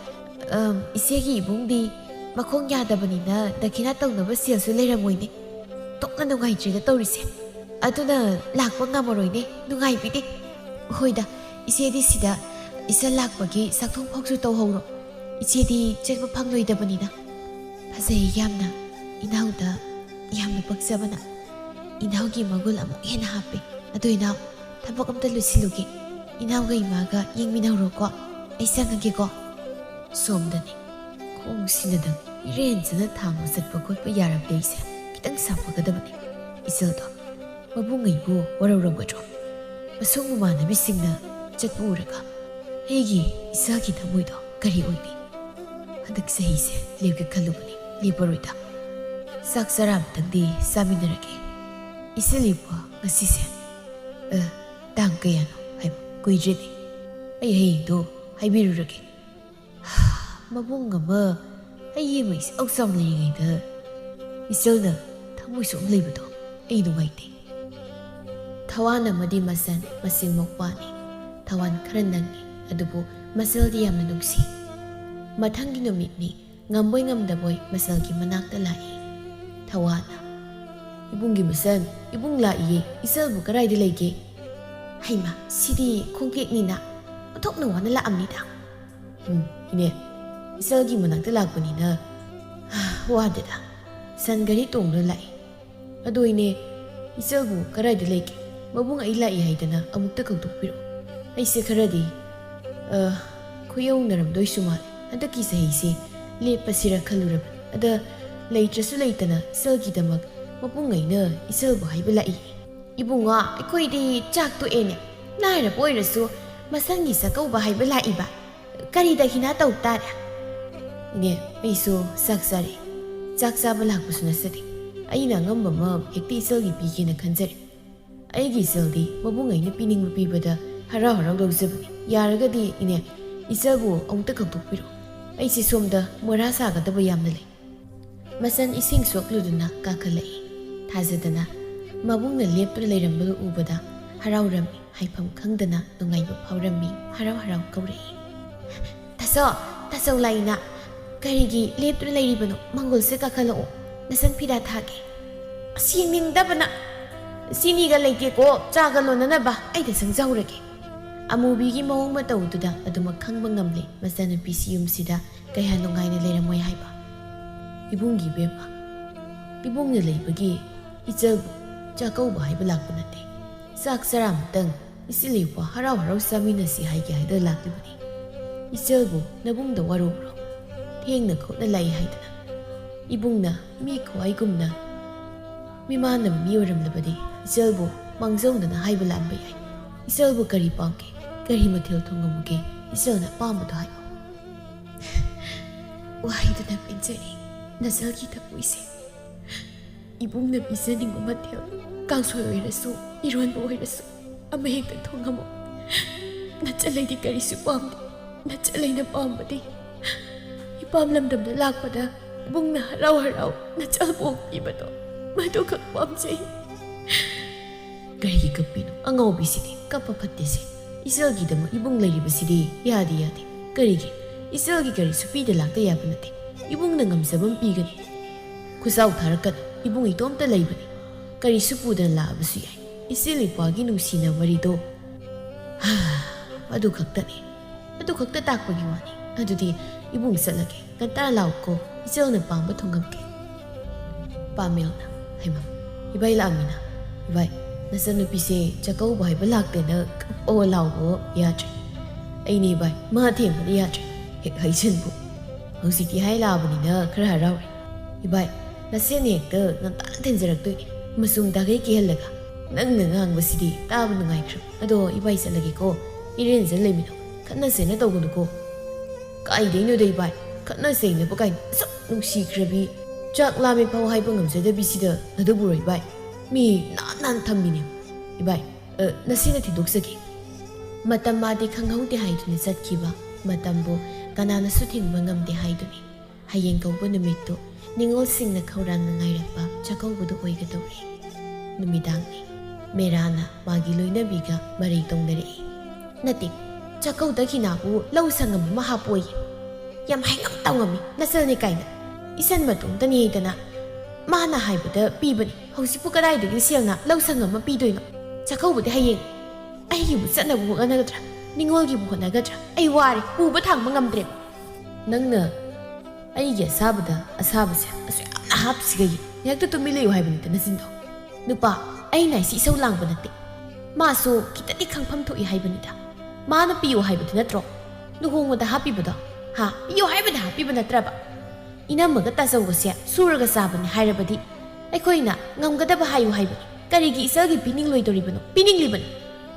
ꯑꯝ, ꯏꯆꯦꯒꯤ ꯏꯕꯨꯡꯗꯤ ꯃꯈꯣꯡ ꯌꯥꯗꯕꯅꯤꯅ ꯗꯈꯤꯅꯥ ꯇꯧꯅꯕ ꯁꯦꯜꯁꯨ ꯂꯩꯔꯝꯃꯣꯏꯅꯦ꯫ ꯇꯣꯛꯅ ꯅꯨꯡꯉꯥꯏꯇ꯭ꯔꯦꯗ ꯇꯧꯔꯤꯁꯦ꯫ ꯑꯗꯨꯅ ꯂꯥꯛꯄ ꯉꯝꯃꯔꯣꯏꯅꯦ, ꯅꯨꯡꯉꯥꯏꯕꯤꯗꯦ꯫ ꯍꯣꯏꯗ, ꯏꯆꯦꯗꯤ ꯁꯤꯗ ꯏꯆꯜ ꯂꯥꯛꯄꯒꯤ ꯆꯥꯛꯊꯣꯡ ꯐꯥꯎꯁꯨ ꯇꯧꯍꯧꯔꯣ꯫ ꯏꯆꯦꯗꯤ ꯆꯠꯄ ꯐꯪꯂꯣꯏꯗꯕꯅꯤꯅ꯫" "ꯐꯖꯩ ꯌꯥꯝꯅ, ꯏꯅꯥꯎꯗ ꯌꯥꯝꯅ ꯄꯛꯆꯕꯅ꯫ ꯏꯅꯥꯎꯒꯤ ꯃꯒꯨꯟ ꯑꯃꯨꯛ ꯍꯦꯟꯅ ꯍꯥꯞꯄꯦ꯫ ꯑꯗꯣ ꯏꯅꯥꯎ, ꯊꯕꯛ ꯑꯝꯇ ꯂꯣꯏꯁꯤꯜꯂꯨꯒꯦ꯫ ꯏꯅꯥꯎꯒ ꯏꯃꯥꯒ ꯌꯦꯡꯃꯤꯟꯅꯧꯔꯣꯀꯣ꯫ ꯑꯩ ꯆꯪꯉꯒꯦꯀꯣ꯫" ꯁꯣꯝꯗꯅꯤ꯫ ꯈꯣꯡꯁꯤꯅꯗꯪ ꯏꯔꯦꯟꯖꯅ ꯊꯥꯡꯕ ꯆꯠꯄ ꯈꯣꯠꯄ ꯌꯥꯔꯕꯗꯤ ꯑꯩꯁꯦ ꯈꯤꯇꯪ ꯁꯥꯐꯒꯗꯕꯅꯤ꯫ ꯏꯆꯜꯗꯣ ꯃꯕꯨꯡꯉꯩꯕꯨ ꯋꯥꯔꯧꯔꯝꯒꯗ꯭ꯔꯣ? ꯃꯁꯨꯡ ꯃꯃꯥꯟꯅꯕꯤꯁꯤꯡꯅ ꯆꯠꯄ ꯎꯔꯒ ꯑꯩꯒꯤ ꯏꯆꯥꯒꯤ ꯊꯃꯣꯏꯗꯣ ꯀꯔꯤ ꯑꯣꯏꯅꯤ? ꯍꯟꯗꯛ ꯆꯍꯤꯁꯦ ꯂꯦꯞꯀꯦ ꯈꯜꯂꯨꯕꯅꯤ, ꯂꯦꯞꯄꯔꯣꯏꯗ꯫ ꯆꯥꯛ ꯆꯔꯥ ꯑꯃꯇꯪꯗꯤ ꯆꯥꯃꯤꯟꯅꯔꯒꯦ꯫ ꯏꯆꯜ ꯏꯕꯨ ꯉꯁꯤꯁꯦ, ꯑ, ꯇꯥꯡ ꯀꯌꯥꯅꯣ ꯍꯥꯏꯕ ꯀꯨꯏꯗ꯭ꯔꯦꯅꯦ꯫ ꯑꯩ ꯍꯌꯦꯡꯗꯣ ꯍꯥꯏꯕꯤꯔꯨꯔꯒꯦ꯫ ꯃꯕꯨꯡ ꯑꯃ ꯑꯩꯒꯤ ꯃꯩꯁꯥꯎ ꯆꯥꯝ ꯂꯩꯔꯤꯉꯩꯗ ꯏꯆꯜꯅ ꯊꯃꯣꯏ ꯁꯣꯛꯅ ꯂꯩꯕꯗꯣ ꯑꯩ ꯅꯨꯡꯉꯥꯏꯇꯦ꯫ ꯊꯋꯥꯟ ꯑꯃꯗꯤ ꯃꯆꯟ ꯃꯆꯤꯡ ꯃꯧꯄ꯭ꯋꯥꯅꯤ꯫ ꯊꯋꯥꯟ ꯈꯔ ꯅꯪꯉꯤ, ꯑꯗꯨꯕꯨ ꯃꯆꯜꯗꯤ ꯌꯥꯝꯅ ꯅꯨꯡꯁꯤ꯫ ꯃꯊꯪꯒꯤ ꯅꯨꯃꯤꯠꯅꯤ, ꯉꯝꯕꯣꯏ ꯉꯝꯗꯕꯣꯏ ꯃꯆꯜꯒꯤ ꯃꯅꯥꯛꯇ ꯂꯥꯛꯏ꯫ ꯊꯋꯥꯟꯅ, "ꯏꯕꯨꯡꯒꯤ ꯃꯆꯟ, ꯏꯕꯨꯡ ꯂꯥꯛꯏꯌꯦ, ꯏꯆꯜꯕꯨ ꯀꯗꯥꯏꯗ ꯂꯩꯒꯦ?" ꯍꯩꯃꯥ, ꯁꯤꯗꯤ ꯈꯣꯡꯇꯦꯛꯅꯤꯅ ꯑꯣꯟꯊꯣꯛꯅ ꯋꯥꯅ ꯂꯥꯛꯑꯝꯅꯤꯗ꯫ "ꯎꯝ, ꯏꯅꯦ, ꯏꯆꯜꯒꯤ ꯃꯅꯥꯛꯇ ꯂꯥꯛꯄꯅꯤꯅ ꯋꯥꯗꯦꯗ꯫ ꯁꯟ ꯒꯥꯔꯤ ꯇꯣꯡꯗꯨꯅ ꯂꯥꯛꯏ꯫ ꯑꯗꯣ ꯏꯅꯦ, ꯏꯆꯜꯕꯨ ꯀꯗꯥꯏꯗ ꯂꯩꯒꯦ? ꯃꯕꯨꯡ ꯑꯩ ꯂꯥꯛꯏ ꯍꯥꯏꯗꯅ ꯑꯃꯨꯛꯇ ꯀꯧꯊꯣꯛꯄꯤꯔꯛꯑꯣ꯫ ꯑꯩꯁꯦ ꯈꯔꯗꯤ, ꯑ, ꯈꯨꯌꯧꯅꯔꯝꯗꯣꯏꯁꯨ ꯃꯥꯜꯂꯤ꯫ ꯍꯟꯗꯛꯀꯤ ꯆꯍꯤꯁꯦ ꯂꯦꯞꯄꯁꯤꯔ ꯈꯜꯂꯨꯔꯕꯅꯤ꯫ ꯑꯗ ꯂꯩꯇ꯭ꯔꯁꯨ ꯂꯩꯇꯅ ꯏꯆꯜꯒꯤꯗꯃꯛ ꯃꯕꯨꯡ ꯑꯩꯅ ꯏꯆꯜꯕꯨ ꯍꯥꯏꯕ ꯂꯥꯛꯏ꯫" "ꯏꯕꯨꯡꯉꯣ, ꯑꯩꯈꯣꯏꯗꯤ ꯆꯥꯛ ꯇꯣꯛꯑꯦꯅꯦ꯫ ꯂꯥꯏꯔꯕ ꯑꯣꯏꯔꯁꯨ ꯃꯁꯪꯒꯤ ꯆꯥꯛꯀꯧꯕ ꯍꯥꯏꯕ ꯂꯥꯛꯏꯕ꯫ ꯀꯔꯤ ꯗꯈꯤꯅꯥ ꯇꯧ ꯇꯥꯔꯦ? ꯏꯅꯦ, ꯑꯩꯁꯨ ꯆꯥꯛ ꯆꯥꯔꯦ꯫ ꯆꯥꯛ ꯆꯥꯕ ꯂꯥꯛꯄꯁꯨ ꯅꯠꯆꯗꯦ꯫ ꯑꯩꯅ ꯑꯉꯝꯕ ꯑꯃ ꯍꯦꯛꯇ ꯏꯆꯜꯒꯤ ꯄꯤꯒꯦꯅ ꯈꯟꯖꯔꯦ꯫ ꯑꯩꯒꯤ ꯏꯆꯜꯗꯤ ꯃꯕꯨꯡ ꯑꯩꯅ ꯄꯤꯅꯤꯡꯕ ꯄꯤꯕꯗ ꯍꯔꯥꯎ ꯍꯔꯥꯎ ꯂꯧꯖꯕꯅꯤ꯫ ꯌꯥꯔꯒꯗꯤ ꯏꯅꯦ, ꯏꯆꯜꯕꯨ ꯑꯃꯨꯛꯇ ꯀꯧꯊꯣꯛꯄꯤꯔꯛꯑꯣ꯫ ꯑꯩꯁꯦ ꯁꯣꯝꯗ ꯃꯣꯔꯥ ꯁꯥꯒꯗꯕ ꯌꯥꯝꯅ ꯂꯩ꯫ ꯃꯆꯟ ꯏꯁꯤꯡ ꯁꯣꯛꯂꯨꯗꯨꯅ ꯀꯥꯈꯠꯂꯛꯏ꯫ ꯊꯥꯖꯗꯅ ꯃꯕꯨꯡꯅ ꯂꯦꯞꯇꯨꯅ ꯂꯩꯔꯝꯕꯗꯨ ꯎꯕꯗ ꯍꯔꯥꯎꯔꯝꯃꯤ꯫ ꯍꯥꯏꯐꯝ ꯈꯪꯗꯅ ꯅꯨꯡꯉꯥꯏꯕ ꯐꯥꯎꯔꯝꯃꯤ꯫ ꯍꯔꯥꯎ ꯍꯔꯥꯎ ꯀꯧꯔꯛꯏ꯫ "ꯇꯥꯆꯧ, ꯇꯥꯆꯧ ꯂꯥꯏꯅꯥ, ꯀꯔꯤꯒꯤ ꯂꯦꯞꯇꯨꯅ ꯂꯩꯔꯤꯕꯅꯣ? ꯃꯪꯒꯣꯜꯁꯦ ꯀꯥꯈꯠꯂꯛꯑꯣ, ꯅꯆꯟ ꯐꯤꯗꯥ ꯊꯥꯒꯦ꯫" "ꯑꯁ, ꯌꯦꯡꯅꯤꯡꯗꯕꯅ꯫ ꯆꯤꯅꯤꯒ ꯂꯩꯇꯦꯀꯣ, ꯆꯥꯒ ꯂꯣꯟꯅꯅꯕ ꯑꯩꯗ ꯆꯪꯖꯍꯧꯔꯒꯦ꯫" ꯑꯃꯨꯕꯤꯒꯤ ꯃꯑꯣꯡ ꯃꯇꯧꯗꯨꯗ ꯑꯗꯨꯃꯛ ꯈꯪꯕ ꯉꯝꯂꯦ ꯃꯆꯥꯅꯨꯄꯤꯁꯤ ꯌꯨꯝꯁꯤꯗ ꯀꯌꯥ ꯅꯨꯡꯉꯥꯏꯅ ꯂꯩꯔꯝꯃꯣꯏ ꯍꯥꯏꯕ꯫ "ꯏꯕꯨꯡꯒꯤ ꯏꯕꯦꯝꯃ, ꯏꯕꯨꯡꯅ ꯂꯩꯕꯒꯤ ꯏꯆꯜꯕꯨ ꯆꯥꯛꯀꯧꯕ ꯍꯥꯏꯕ ꯂꯥꯛꯄ ꯅꯠꯇꯦ꯫ ꯆꯥꯛ ꯆꯔꯥ ꯑꯃꯇꯪ ꯏꯆꯤꯜ ꯏꯄ꯭ꯋꯥ ꯍꯔꯥꯎ ꯍꯔꯥꯎ ꯆꯥꯃꯤꯟꯅꯁꯤ ꯍꯥꯏꯒꯦ ꯍꯥꯏꯗꯅ ꯂꯥꯛꯂꯤꯕꯅꯤ꯫ ꯏꯆꯜꯕꯨ ꯅꯕꯨꯡꯗ ꯋꯥꯔꯧꯕ꯭ꯔꯣ? ꯊꯦꯡꯅ ꯈꯣꯠꯅ ꯂꯥꯛꯏ ꯍꯥꯏꯗꯅ꯫ ꯏꯕꯨꯡꯅ ꯃꯤ ꯈ꯭ꯋꯥꯏꯒꯨꯝꯅ ꯃꯤꯃꯥꯟꯅꯕ ꯃꯤ ꯑꯣꯏꯔꯝꯂꯕꯗꯤ ꯏꯆꯜꯕꯨ ꯃꯥꯡꯖꯧꯅꯅ ꯍꯥꯏꯕ ꯂꯥꯛꯑꯝꯕ ꯌꯥꯏ꯫ ꯏꯆꯜꯕꯨ ꯀꯔꯤ ꯄꯥꯝꯒꯦ? ꯀꯔꯤ ꯃꯊꯦꯜ ꯊꯣꯡꯉꯝꯃꯨꯒꯦ? ꯏꯆꯜꯅ ꯑꯄꯥꯝꯕꯗꯣ ꯍꯥꯏꯌꯨ꯫" "ꯋꯥꯍꯩꯗꯨꯅ ꯄꯦꯟꯖꯔꯦ, ꯅꯆꯜꯒꯤ ꯊꯃꯣꯏꯁꯦ꯫ ꯏꯕꯨꯡꯅ ꯄꯤꯖꯅꯤꯡꯕ ꯃꯊꯦꯜ, ꯀꯥꯡꯁꯣꯏ ꯑꯣꯏꯔꯁꯨ, ꯏꯔꯣꯟꯕ ꯑꯣꯏꯔꯁꯨ, ꯑꯃꯍꯦꯛꯇ ꯊꯣꯡꯉꯝꯃꯨ꯫ ꯅꯆꯜ ꯑꯩꯗꯤ ꯀꯔꯤꯁꯨ ꯄꯥꯝꯗꯦ꯫ ꯅꯆꯜ ꯑꯩꯅ ꯄꯥꯝꯕꯗꯤ ꯏꯄꯥꯝ ꯂꯝꯗꯝꯗ ꯂꯥꯛꯄꯗ ꯏꯕꯨꯡꯅ ꯍꯔꯥꯎ ꯍꯔꯥꯎ ꯅꯆꯜꯕꯨ ꯑꯣꯛꯄꯤꯕꯗꯣ, ꯃꯗꯨꯈꯛ ꯄꯥꯝꯖꯩ꯫" "ꯀꯔꯤꯒꯤ ꯀꯞꯄꯤꯅꯣ? ꯑꯉꯥꯎꯕꯤꯁꯤꯗꯤ, ꯀꯞꯄ ꯐꯠꯇꯦꯁꯦ꯫ ꯏꯆꯜꯒꯤꯗꯃꯛ ꯏꯕꯨꯡ ꯂꯩꯔꯤꯕꯁꯤꯗꯤ ꯌꯥꯗꯦ, ꯌꯥꯗꯦ꯫ ꯀꯔꯤꯒꯤ? ꯏꯆꯜꯒꯤ ꯀꯔꯤꯁꯨ ꯄꯤꯗ ꯂꯥꯛꯇ ꯌꯥꯕ ꯅꯠꯇꯦ꯫ ꯏꯕꯨꯡꯅ ꯉꯝꯖꯕ ꯑꯃ ꯄꯤꯒꯅꯤ꯫ ꯈꯨꯆꯥꯎ ꯊꯥꯔꯛꯀꯅꯨ, ꯏꯕꯨꯡ ꯏꯇꯣꯝꯇ ꯂꯩꯕꯅꯤ꯫ ꯀꯔꯤꯁꯨ ꯄꯨꯗꯅ ꯂꯥꯛꯑꯕꯁꯨ ꯌꯥꯏ꯫ ꯏꯆꯤꯜ ꯏꯄ꯭ꯋꯥꯒꯤ ꯅꯨꯡꯁꯤꯅꯕ ꯋꯥꯔꯤꯗꯣ, ꯍꯥ, ꯑꯗꯨ ꯈꯛꯇꯅꯤ꯫ ꯑꯗꯨ ꯈꯛꯇ ꯇꯥꯛꯄꯒꯤ ꯋꯥꯅꯤ꯫ ꯑꯗꯨꯗꯤ ꯏꯕꯨꯡ ꯆꯠꯂꯒꯦ꯫ ꯉꯟꯇꯥ ꯂꯥꯛꯎꯀꯣ, ꯏꯆꯜꯅ ꯄꯥꯝꯕ ꯊꯣꯡꯉꯝꯒꯦ꯫" ꯄꯥꯃꯦꯜꯅ, "ꯍꯩꯃꯥ, ꯏꯕꯥꯏ ꯂꯥꯛꯑꯝꯃꯤꯅ꯫ ꯏꯕꯥꯏ, ꯅꯆꯟꯅꯨꯄꯤꯁꯦ ꯆꯥꯛꯀꯧꯕ ꯍꯥꯏꯕ ꯂꯥꯛꯇꯦꯅ ꯀꯞꯄꯣ ꯂꯥꯎꯕ ꯌꯥꯗ꯭ꯔꯦ꯫ ꯑꯩꯅꯦ ꯏꯕꯥꯏ, ꯃꯥ ꯊꯦꯝꯕꯗ ꯌꯥꯗ꯭ꯔꯦ꯫ ꯍꯦꯛ ꯍꯩꯖꯤꯟꯕꯨ꯫ ꯍꯧꯖꯤꯛꯇꯤ ꯍꯥꯏ ꯂꯥꯛꯑꯕꯅꯤꯅ ꯈꯔ ꯍꯔꯥꯎꯔꯦ꯫ ꯏꯕꯥꯏ, ꯅꯆꯦꯅ ꯍꯦꯛꯇ ꯉꯟꯇꯥꯅ ꯊꯤꯟꯖꯔꯛꯇꯣꯏꯅꯦ, ꯃꯆꯨꯝ ꯇꯥꯈꯩ ꯀꯦꯍꯜꯂꯒ꯫ ꯅꯪꯅ ꯉꯥꯡꯕꯁꯤꯗꯤ ꯇꯥꯕ ꯅꯨꯡꯉꯥꯏꯈ꯭ꯔꯕ꯫ ꯑꯗꯣ ꯏꯕꯥꯏ, ꯆꯠꯂꯒꯦꯀꯣ꯫ ꯏꯔꯦꯟꯖꯅ ꯂꯩꯃꯤꯟꯅꯧ꯫ ꯈꯠꯅ ꯆꯩꯅ ꯇꯧꯒꯅꯨꯀꯣ꯫ ꯀꯥꯏꯗꯩꯅꯣꯗ ꯏꯕꯥꯏ, ꯈꯠꯅ ꯆꯩꯅꯕ ꯀꯥꯏꯅ ꯑꯁꯨꯛ ꯅꯨꯡꯁꯤꯈ꯭ꯔꯕꯤ, ꯆꯥꯛ ꯂꯥꯝꯃꯦ ꯐꯥꯎ ꯍꯥꯏꯕ ꯉꯝꯖꯗꯕꯤꯁꯤꯗ꯫ ꯑꯗꯨꯕꯨꯔꯣ ꯏꯕꯥꯏ, ꯃꯤ ꯅꯥꯟ ꯅꯥꯟ ꯊꯝꯃꯤꯅꯦ꯫ ꯏꯕꯥꯏ, ꯑ, ꯅꯁꯤꯅ ꯊꯤꯟꯗꯣꯛꯆꯒꯦ꯫ ꯃꯇꯝ ꯃꯥꯗꯤ ꯈꯪꯍꯧꯗꯦ ꯍꯥꯏꯗꯨꯅ ꯆꯠꯈꯤꯕ ꯃꯇꯝꯕꯨ ꯀꯅꯥꯅꯁꯨ ꯊꯤꯡꯕ ꯉꯝꯗꯦ ꯍꯥꯏꯗꯨꯅꯤ꯫ ꯍꯌꯦꯡ ꯀꯧꯕ ꯅꯨꯃꯤꯠꯇꯨ ꯅꯤꯉꯣꯜꯁꯤꯡꯅ ꯈꯧꯔꯥꯡꯅ ꯉꯥꯏꯔꯛꯄ ꯆꯥꯛꯀꯧꯕꯗꯨ ꯑꯣꯏꯒꯗꯧꯔꯦ꯫ ꯅꯨꯃꯤꯗꯥꯡꯅꯤ꯫ ꯃꯦꯔꯥꯅ ꯃꯥꯒꯤ ꯂꯣꯏꯅꯕꯤꯒ ꯃꯔꯩ ꯇꯧꯅꯔꯛꯏ꯫ "ꯅꯠꯇꯦ, ꯆꯥꯛꯀꯧ ꯗꯈꯤꯅꯥꯕꯨ ꯂꯧ ꯁꯪꯉꯝ ꯑꯃ ꯍꯥꯞꯄꯣꯌꯦ꯫ ꯌꯥꯝ ꯍꯥꯏꯉꯝ ꯇꯧꯉꯝꯃꯤ, ꯅꯆꯜꯅꯤ ꯀꯥꯏꯅ꯫ ꯏꯆꯟ ꯃꯇꯣꯝꯇꯅꯤ ꯍꯥꯏꯗꯅ ꯃꯥꯅ ꯍꯥꯏꯕꯗ ꯄꯤꯕꯅꯤ꯫ ꯍꯧꯖꯤꯛꯄꯨ ꯀꯗꯥꯏꯗꯒꯤ ꯁꯦꯜꯅ ꯂꯧ ꯁꯪꯉꯝ ꯑꯃ ꯄꯤꯗꯣꯏꯅꯣ? ꯆꯥꯛꯀꯧꯕꯗꯤ ꯍꯌꯦꯡ꯫ ꯑꯩꯒꯤꯕꯨ ꯆꯠꯅꯕ ꯍꯣꯠꯅꯒꯗ꯭ꯔꯥ? ꯅꯤꯉꯣꯜꯒꯤꯕꯨ ꯍꯣꯠꯅꯒꯗ꯭ꯔꯥ? ꯑꯩ ꯋꯥꯔꯦ, ꯄꯨꯕ ꯊꯥꯡꯕ ꯉꯝꯗ꯭ꯔꯦ꯫ ꯅꯪꯅ ꯑꯩꯒꯤ ꯑꯁꯥꯕꯗ ꯑꯁꯥꯕꯁꯦ ꯑꯁꯨꯛ ꯌꯥꯝꯅ ꯍꯥꯞꯄꯤꯁꯤ ꯀꯩꯒꯤ? ꯉꯥꯏꯍꯥꯛꯇ ꯇꯨꯃꯤꯟ ꯂꯩꯌꯨ ꯍꯥꯏꯕꯅꯤꯗ ꯅꯆꯤꯟꯗꯣ꯫ ꯅꯨꯄꯥ, ꯑꯩꯅ ꯍꯥꯏꯁꯤ ꯏꯁꯧ ꯂꯥꯡꯕ ꯅꯠꯇꯦ꯫ ꯃꯥꯁꯨ ꯈꯤꯇꯗꯤ ꯈꯪꯐꯝ ꯊꯣꯛꯏ ꯍꯥꯏꯕꯅꯤꯗ꯫ ꯃꯥꯅ ꯄꯤꯌꯨ ꯍꯥꯏꯕꯗꯤ ꯅꯠꯇ꯭ꯔꯣ ꯂꯨꯍꯣꯡꯕꯗ ꯍꯥꯞꯄꯤꯕꯗꯣ? ꯍꯥ? ꯄꯤꯌꯨ ꯍꯥꯏꯕꯗ ꯍꯥꯞꯄꯤꯕ ꯅꯠꯇ꯭ꯔꯕ? ꯏꯅꯝꯃꯒ ꯇꯥꯆꯧꯒꯁꯦ ꯁꯨꯔꯒ ꯆꯥꯕꯅꯤ ꯍꯥꯏꯔꯕꯗꯤ ꯑꯩꯈꯣꯏꯅ ꯉꯝꯒꯗꯕ ꯍꯥꯏꯌꯨ ꯍꯥꯏꯕꯅꯤ꯫ ꯀꯔꯤꯒꯤ ꯏꯆꯜꯒꯤ ꯄꯤꯅꯤꯡꯂꯣꯏꯗꯧꯔꯤꯕꯅꯣ? ꯄꯤꯅꯤꯡꯂꯤꯕꯅꯤ꯫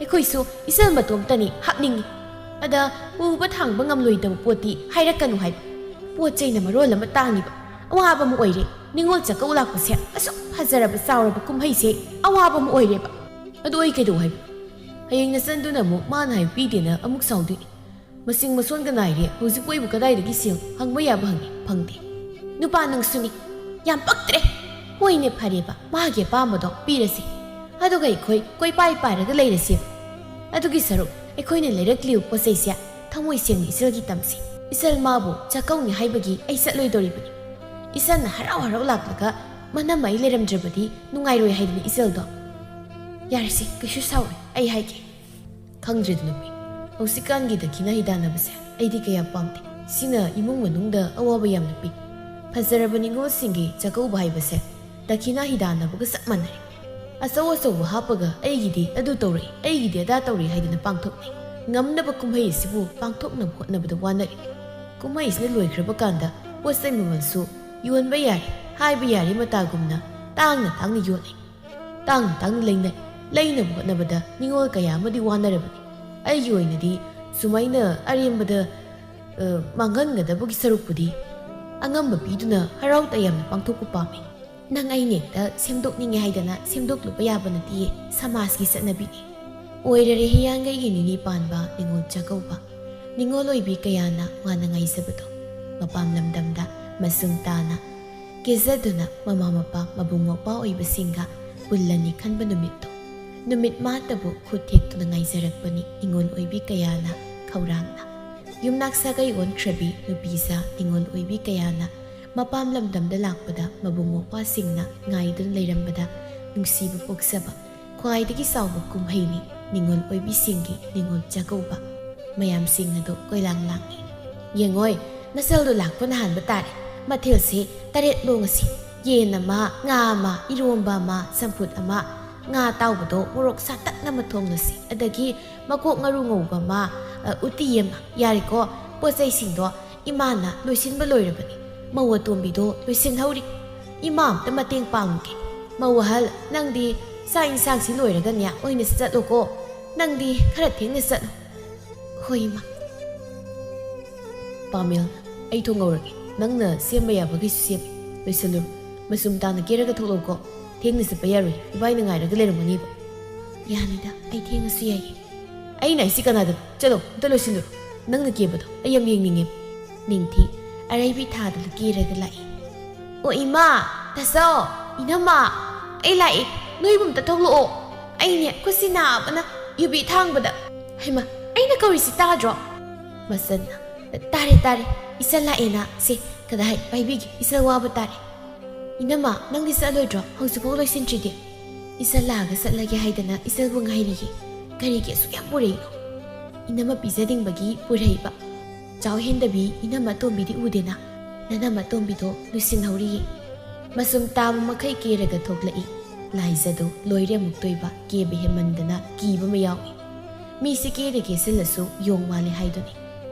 ꯑꯩꯈꯣꯏꯁꯨ ꯏꯆꯜ ꯃꯇꯣꯝꯇꯅꯤ, ꯍꯥꯞꯅꯤꯡꯉꯤ꯫ ꯑꯗ ꯄꯨꯕ ꯊꯥꯡꯕ ꯉꯝꯂꯣꯏꯗꯕ ꯄꯣꯠꯇꯤ ꯍꯥꯏꯔꯛꯀꯅꯨ ꯍꯥꯏꯕ꯫ ꯄꯣꯠ ꯆꯩꯅ ꯃꯔꯣꯜ ꯑꯃ ꯇꯥꯡꯉꯤꯕ, ꯑꯋꯥꯕ ꯑꯃ ꯑꯣꯏꯔꯦ꯫ ꯅꯤꯉꯣꯜ ꯆꯥꯛꯀꯧ ꯂꯥꯛꯄꯁꯦ ꯑꯁꯨꯛ ꯐꯖꯔꯕ ꯆꯥꯎꯔꯕ ꯀꯨꯝꯍꯩꯁꯦ ꯑꯋꯥꯕ ꯑꯃ ꯑꯣꯏꯔꯦꯕ꯫ ꯑꯗꯨ ꯑꯩ ꯀꯩꯗꯧ ꯍꯥꯏꯕ? ꯍꯌꯦꯡ ꯅꯆꯟꯗꯨꯅ ꯑꯃꯨꯛ ꯃꯥꯅ ꯍꯥꯏꯕ ꯄꯤꯗꯦꯅ ꯑꯃꯨꯛ ꯁꯥꯎꯗꯣꯏꯅꯤ꯫ ꯃꯁꯤꯡ ꯃꯁꯣꯟꯒ ꯅꯥꯏꯔꯦ꯫ ꯍꯧꯖꯤꯛꯄꯨ ꯑꯩꯕꯨ ꯀꯗꯥꯏꯗꯒꯤ ꯁꯦꯜ? ꯍꯪꯕ ꯌꯥꯕ ꯍꯪꯉꯤ, ꯐꯪꯗꯦ꯫ ꯅꯨꯄꯥ ꯅꯪꯁꯨꯅꯤ꯫ ꯌꯥꯝ ꯄꯛꯇ꯭ꯔꯦ꯫ ꯍꯣꯏꯅꯦ, ꯐꯔꯦꯕ, ꯃꯥꯒꯤ ꯑꯄꯥꯝꯕꯗꯣ ꯄꯤꯔꯁꯤ꯫ ꯑꯗꯨꯒ ꯑꯩꯈꯣꯏ ꯀꯣꯏꯄꯥꯏ ꯄꯥꯏꯔꯒ ꯂꯩꯔꯁꯤ꯫ ꯑꯗꯨꯒꯤ ꯁꯔꯨꯛ ꯑꯩꯈꯣꯏꯅ ꯂꯩꯔꯛꯂꯤꯕ ꯄꯣꯠ ꯆꯩꯁꯦ ꯊꯃꯣꯏ ꯁꯦꯡꯅ ꯏꯆꯜꯒꯤ ꯇꯝꯁꯤ꯫ ꯏꯆꯜ ꯃꯥꯕꯨ ꯆꯥꯛꯀꯧꯅꯤ ꯍꯥꯏꯕꯒꯤ ꯑꯩ ꯆꯠꯂꯣꯏꯗꯧꯔꯤꯕꯅꯤ꯫ ꯏꯆꯜꯅ ꯍꯔꯥꯎ ꯍꯔꯥꯎ ꯂꯥꯛꯂꯒ ꯃꯅꯝꯃ ꯑꯩ ꯂꯩꯔꯝꯗ꯭ꯔꯕꯗꯤ ꯅꯨꯡꯉꯥꯏꯔꯣꯏ ꯍꯥꯏꯗꯅ ꯏꯆꯜꯗꯣ꯫ ꯌꯥꯔꯦꯁꯦ, ꯀꯩꯁꯨ ꯁꯥꯎꯔꯣꯏ, ꯑꯩ ꯍꯥꯏꯒꯦ꯫ ꯈꯪꯗ꯭ꯔꯦꯗ ꯅꯨꯄꯤ, ꯍꯧꯖꯤꯛꯀꯥꯟꯒꯤ ꯗꯈꯤꯅꯥ ꯍꯤꯗꯥꯟꯅꯕꯁꯦ ꯑꯩꯗꯤ ꯀꯌꯥ ꯄꯥꯝꯗꯦ꯫ ꯁꯤꯅ ꯏꯃꯨꯡ ꯃꯅꯨꯡꯗ ꯑꯋꯥꯕ ꯌꯥꯝꯅ ꯄꯤ꯫ ꯐꯖꯔꯕ ꯅꯤꯉꯣꯜꯁꯤꯡꯒꯤ ꯆꯥꯛꯀꯧꯕ ꯍꯥꯏꯕꯁꯦ ꯗꯈꯤꯅꯥ ꯍꯤꯗꯥꯟꯅꯕꯒ ꯆꯞ ꯃꯥꯟꯅꯔꯦ꯫ ꯑꯆꯧ ꯑꯆꯧꯕ ꯍꯥꯞꯄꯒ ꯑꯩꯒꯤꯗꯤ ꯑꯗꯨ ꯇꯧꯔꯛꯏ, ꯑꯩꯒꯤꯗꯤ ꯑꯗꯥ ꯇꯧꯔꯛꯏ ꯍꯥꯏꯗꯅ ꯄꯥꯡꯊꯣꯛꯅꯩ꯫ ꯉꯝꯅꯕ ꯀꯨꯝꯍꯩ ꯑꯁꯤꯕꯨ ꯄꯥꯡꯊꯣꯛꯅꯕ ꯍꯣꯠꯅꯕꯗ ꯋꯥꯅꯔꯤ꯫ ꯀꯨꯝꯍꯩꯁꯤꯅ ꯂꯣꯏꯈ꯭ꯔꯕ ꯀꯥꯟꯗ ꯄꯣꯠ ꯆꯩ ꯃꯃꯜꯁꯨ ꯌꯣꯟꯕ ꯌꯥꯔꯦ, ꯍꯥꯏꯕ ꯌꯥꯔꯦ ꯃꯇꯥꯒꯨꯝꯅ ꯇꯥꯡꯅ ꯇꯥꯡꯅ ꯌꯣꯜꯂꯤ꯫ ꯇꯥꯡꯅ ꯇꯥꯡꯅ ꯂꯩꯅꯩ꯫ ꯂꯩꯅꯕ ꯍꯣꯠꯅꯕꯗ ꯅꯤꯉꯣꯜ ꯀꯌꯥ ꯑꯃꯗꯤ ꯋꯥꯅꯔꯕꯅꯤ꯫ ꯑꯩꯒꯤ ꯑꯣꯏꯅꯗꯤ ꯁꯨꯃꯥꯏꯅ ꯑꯔꯦꯝꯕꯗ, ꯑ, ꯃꯥꯡꯍꯟꯒꯗꯕꯒꯤ ꯁꯔꯨꯛꯄꯨꯗꯤ ꯑꯉꯝꯕ ꯄꯤꯗꯨꯅ ꯍꯔꯥꯎ ꯇꯌꯥꯝꯅ ꯄꯥꯡꯊꯣꯛꯄ ꯄꯥꯝꯃꯤ꯫ ꯅꯪ ꯑꯩꯅ ꯍꯦꯛꯇ ꯁꯦꯝꯗꯣꯛꯅꯤꯡꯉꯦ ꯍꯥꯏꯗꯅ ꯁꯦꯝꯗꯣꯛꯂꯨꯕ ꯌꯥꯕ ꯅꯠꯇꯦꯌꯦ, ꯁꯃꯥꯖꯀꯤ ꯆꯠꯅꯕꯤꯅꯤ꯫ ꯑꯣꯏꯔꯔꯦ ꯍꯤꯌꯥꯡꯒꯩꯒꯤ ꯅꯤꯅꯤ ꯄꯥꯟꯕ ꯅꯤꯉꯣꯜ ꯆꯥꯛꯀꯧꯕ꯫ ꯅꯤꯉꯣꯜ ꯑꯣꯏꯕꯤ ꯀꯌꯥꯅ ꯋꯥꯅ ꯉꯥꯏꯖꯕꯗꯣ ꯃꯄꯥꯝ ꯂꯝꯗꯝꯗ ꯃꯁꯨꯝ ꯇꯥꯅ ꯀꯦꯖꯗꯨꯅ ꯃꯃꯥ ꯃꯄꯥ ꯃꯕꯨꯡ ꯃꯧꯄ꯭ꯋꯥ ꯑꯣꯏꯕꯁꯤꯡꯒ ꯄꯨꯜꯂꯅꯤ ꯈꯟꯕ ꯅꯨꯃꯤꯠꯇꯣ꯫ ꯅꯨꯃꯤꯠ ꯃꯥꯇꯕꯨ ꯈꯨꯠ ꯊꯦꯛꯇꯨꯅ ꯉꯥꯏꯖꯔꯛꯄꯅꯤ ꯅꯤꯉꯣꯜ ꯑꯣꯏꯕꯤ ꯀꯌꯥꯅ ꯈꯧꯔꯥꯡꯅ꯫ ꯌꯨꯝꯅꯥꯛ ꯁꯥꯒꯩ ꯑꯣꯟꯈ꯭ꯔꯕꯤ ꯅꯨꯄꯤꯖꯥ ꯅꯤꯉꯣꯜ ꯑꯣꯏꯕꯤ ꯀꯌꯥꯅ ꯃꯄꯥꯝ ꯂꯝꯗꯝꯗ ꯂꯥꯛꯄꯗ ꯃꯕꯨꯡ ꯃꯧꯄ꯭ꯋꯥꯁꯤꯡꯅ ꯉꯥꯏꯗꯨꯅ ꯂꯩꯔꯝꯕꯗ ꯅꯨꯡꯁꯤꯕ ꯄꯣꯛꯆꯕ ꯈ꯭ꯋꯥꯏꯗꯒꯤ ꯆꯥꯎꯕ ꯀꯨꯝꯍꯩꯅꯤ ꯅꯤꯉꯣꯜ ꯑꯣꯏꯕꯤꯁꯤꯡꯒꯤ ꯅꯤꯉꯣꯜ ꯆꯥꯛꯀꯧꯕ꯫ ꯃꯌꯥꯝꯁꯤꯡ ꯑꯗꯨ ꯀꯣꯏꯂꯥꯡ ꯂꯥꯡꯏ꯫ "ꯌꯦꯡꯉꯣꯏ, ꯅꯆꯜꯗꯨ ꯂꯥꯛꯄꯅ ꯍꯥꯟꯕ ꯇꯥꯔꯦ꯫ ꯃꯊꯦꯜꯁꯦ ꯇꯔꯦꯠ ꯂꯣꯡꯉꯁꯤ꯫ ꯌꯦꯟ ꯑꯃ, ꯉꯥ ꯑꯃ, ꯏꯔꯣꯝꯕ ꯑꯃ, ꯆꯝꯐꯨꯠ ꯑꯃ, ꯉꯥ ꯑꯇꯥꯎꯕꯗꯣ ꯃꯣꯔꯣꯛ ꯁꯥꯇꯛꯅ ꯑꯃ ꯊꯣꯡꯂꯁꯤ꯫ ꯑꯗꯒꯤ ꯃꯀꯣꯛ ꯉꯥꯔꯨ ꯉꯧꯕ ꯑꯃ, ꯑ, ꯎꯇꯤ ꯑꯃ꯫ ꯌꯥꯔꯦꯀꯣ, ꯄꯣꯠ ꯆꯩꯁꯤꯡꯗꯣ ꯏꯃꯥꯅ ꯂꯣꯏꯁꯤꯟꯕ ꯂꯣꯏꯔꯕꯅꯤ꯫ ꯃꯧ ꯑꯇꯣꯝꯕꯤꯗꯣ ꯂꯣꯏꯁꯤꯟꯍꯧꯔꯤ꯫ ꯏꯃꯥ ꯑꯝꯇ ꯃꯇꯦꯡ ꯄꯥꯡꯉꯨꯒꯦ꯫ ꯃꯧ ꯑꯍꯜ, ꯅꯪꯗꯤ ꯆꯥꯛ ꯏꯟꯁꯥꯡꯁꯤ ꯂꯣꯏꯔꯒꯅꯦ ꯑꯣꯏꯅ ꯆꯠꯂꯣꯀꯣ꯫ ꯅꯪꯗꯤ ꯈꯔ ꯊꯦꯡꯅ ꯆꯠꯂꯣ꯫" "ꯍꯣꯏ, ꯏꯃꯥ꯫" "ꯄꯥꯃꯦꯜ, ꯑꯩ ꯊꯣꯡꯍꯧꯔꯒꯦ꯫ ꯅꯪꯅ ꯁꯦꯝꯕ ꯌꯥꯕꯈꯩꯁꯨ ꯁꯦꯝꯃꯦ꯫ ꯂꯣꯏꯁꯤꯜꯂꯨꯔꯣ꯫ ꯃꯆꯨꯝ ꯇꯥꯅ ꯀꯦꯔꯒ ꯊꯣꯛꯂꯛꯎꯀꯣ꯫ ꯊꯦꯡꯅ ꯆꯠꯄ ꯌꯥꯔꯣꯏ꯫ ꯏꯕꯥꯏꯅ ꯉꯥꯏꯔꯒ ꯂꯩꯔꯝꯒꯅꯦꯕ꯫" "ꯌꯥꯅꯤꯗ, ꯑꯩ ꯊꯦꯡꯉꯁꯨ ꯌꯥꯏꯌꯦ꯫" "ꯑꯩꯅ ꯍꯥꯏꯁꯤ ꯀꯅꯥꯗꯅꯣ? ꯆꯠꯂꯣ, ꯑꯝꯇ ꯂꯣꯏꯁꯤꯜꯂꯨꯔꯣ꯫ ꯅꯪꯅ ꯀꯦꯕꯗꯣ ꯑꯩ ꯌꯥꯝ ꯌꯦꯡꯅꯤꯡꯉꯦ꯫" ꯅꯤꯡꯊꯤ ꯑꯔꯩꯕꯤ ꯊꯥꯗꯨꯅ ꯀꯦꯔꯒ ꯂꯥꯛꯏ꯫ "ꯑꯣ ꯏꯃꯥ, ꯇꯥꯆꯧ, ꯏꯅꯝꯃ, ꯑꯩ ꯂꯥꯛꯏ꯫ ꯅꯣꯏꯕꯨ ꯑꯝꯇ ꯊꯣꯛꯂꯛꯑꯣ꯫ ꯑꯩꯅꯦ ꯈꯨꯠꯁꯤ ꯅꯥꯕꯅ ꯌꯨꯕꯤ ꯊꯥꯡꯕꯗ꯫" "ꯍꯩꯃꯥ, ꯑꯩꯅ ꯀꯧꯔꯤꯁꯤ ꯇꯥꯗ꯭ꯔꯣ?" ꯃꯆꯟꯅ, "ꯇꯥꯔꯦ, ꯇꯥꯔꯦ꯫ ꯏꯆꯜ ꯂꯥꯛꯑꯦꯅ꯫ ꯁꯦ, ꯀꯗꯥꯏ ꯄꯥꯏꯕꯤꯒꯦ? ꯏꯆꯜ ꯋꯥꯕ ꯇꯥꯔꯦ꯫" "ꯏꯅꯝꯃ, ꯅꯪꯗꯤ ꯆꯠꯂꯣꯏꯗ꯭ꯔꯣ? ꯍꯧꯖꯤꯛꯐꯥꯎ ꯂꯣꯏꯁꯤꯟꯗ꯭ꯔꯤꯗꯤ?" "ꯏꯆꯜ ꯂꯥꯛꯑꯒ ꯆꯠꯂꯒꯦ ꯍꯥꯏꯗꯅ ꯏꯆꯜꯕꯨ ꯉꯥꯏꯔꯤꯌꯦ꯫ ꯀꯔꯤꯒꯤ ꯑꯁꯨꯛ ꯌꯥꯝ ꯄꯨꯔꯛꯏꯅꯣ?" "ꯏꯅꯝꯃ ꯄꯤꯖꯅꯤꯡꯕꯒꯤ ꯄꯨꯔꯛꯏꯕ꯫ ꯆꯥꯎ ꯍꯦꯟꯗꯕꯤ, ꯏꯅꯝꯃ ꯑꯇꯣꯝꯕꯤꯗꯤ ꯎꯗꯦꯅ? ꯅꯅꯝꯃ ꯑꯇꯣꯝꯕꯤꯗꯣ ꯂꯣꯏꯁꯤꯟꯍꯧꯔꯤꯌꯦ꯫" ꯃꯆꯨꯝ ꯇꯥꯕ ꯃꯈꯩ ꯀꯦꯔꯒ ꯊꯣꯛꯂꯛꯏ꯫ ꯂꯥꯏꯖꯗꯨ ꯂꯣꯏꯔꯦ ꯑꯃꯨꯛꯇꯣꯏꯕ, ꯀꯦꯕ ꯍꯦꯟꯃꯟꯗꯅ ꯀꯤꯕ ꯑꯃ ꯌꯥꯎꯏ꯫ ꯃꯤꯁꯤ ꯀꯦꯔ ꯀꯦꯁꯤꯜꯂꯁꯨ ꯌꯣꯡ ꯃꯥꯜꯂꯦ ꯍꯥꯏꯗꯨꯅꯤ꯫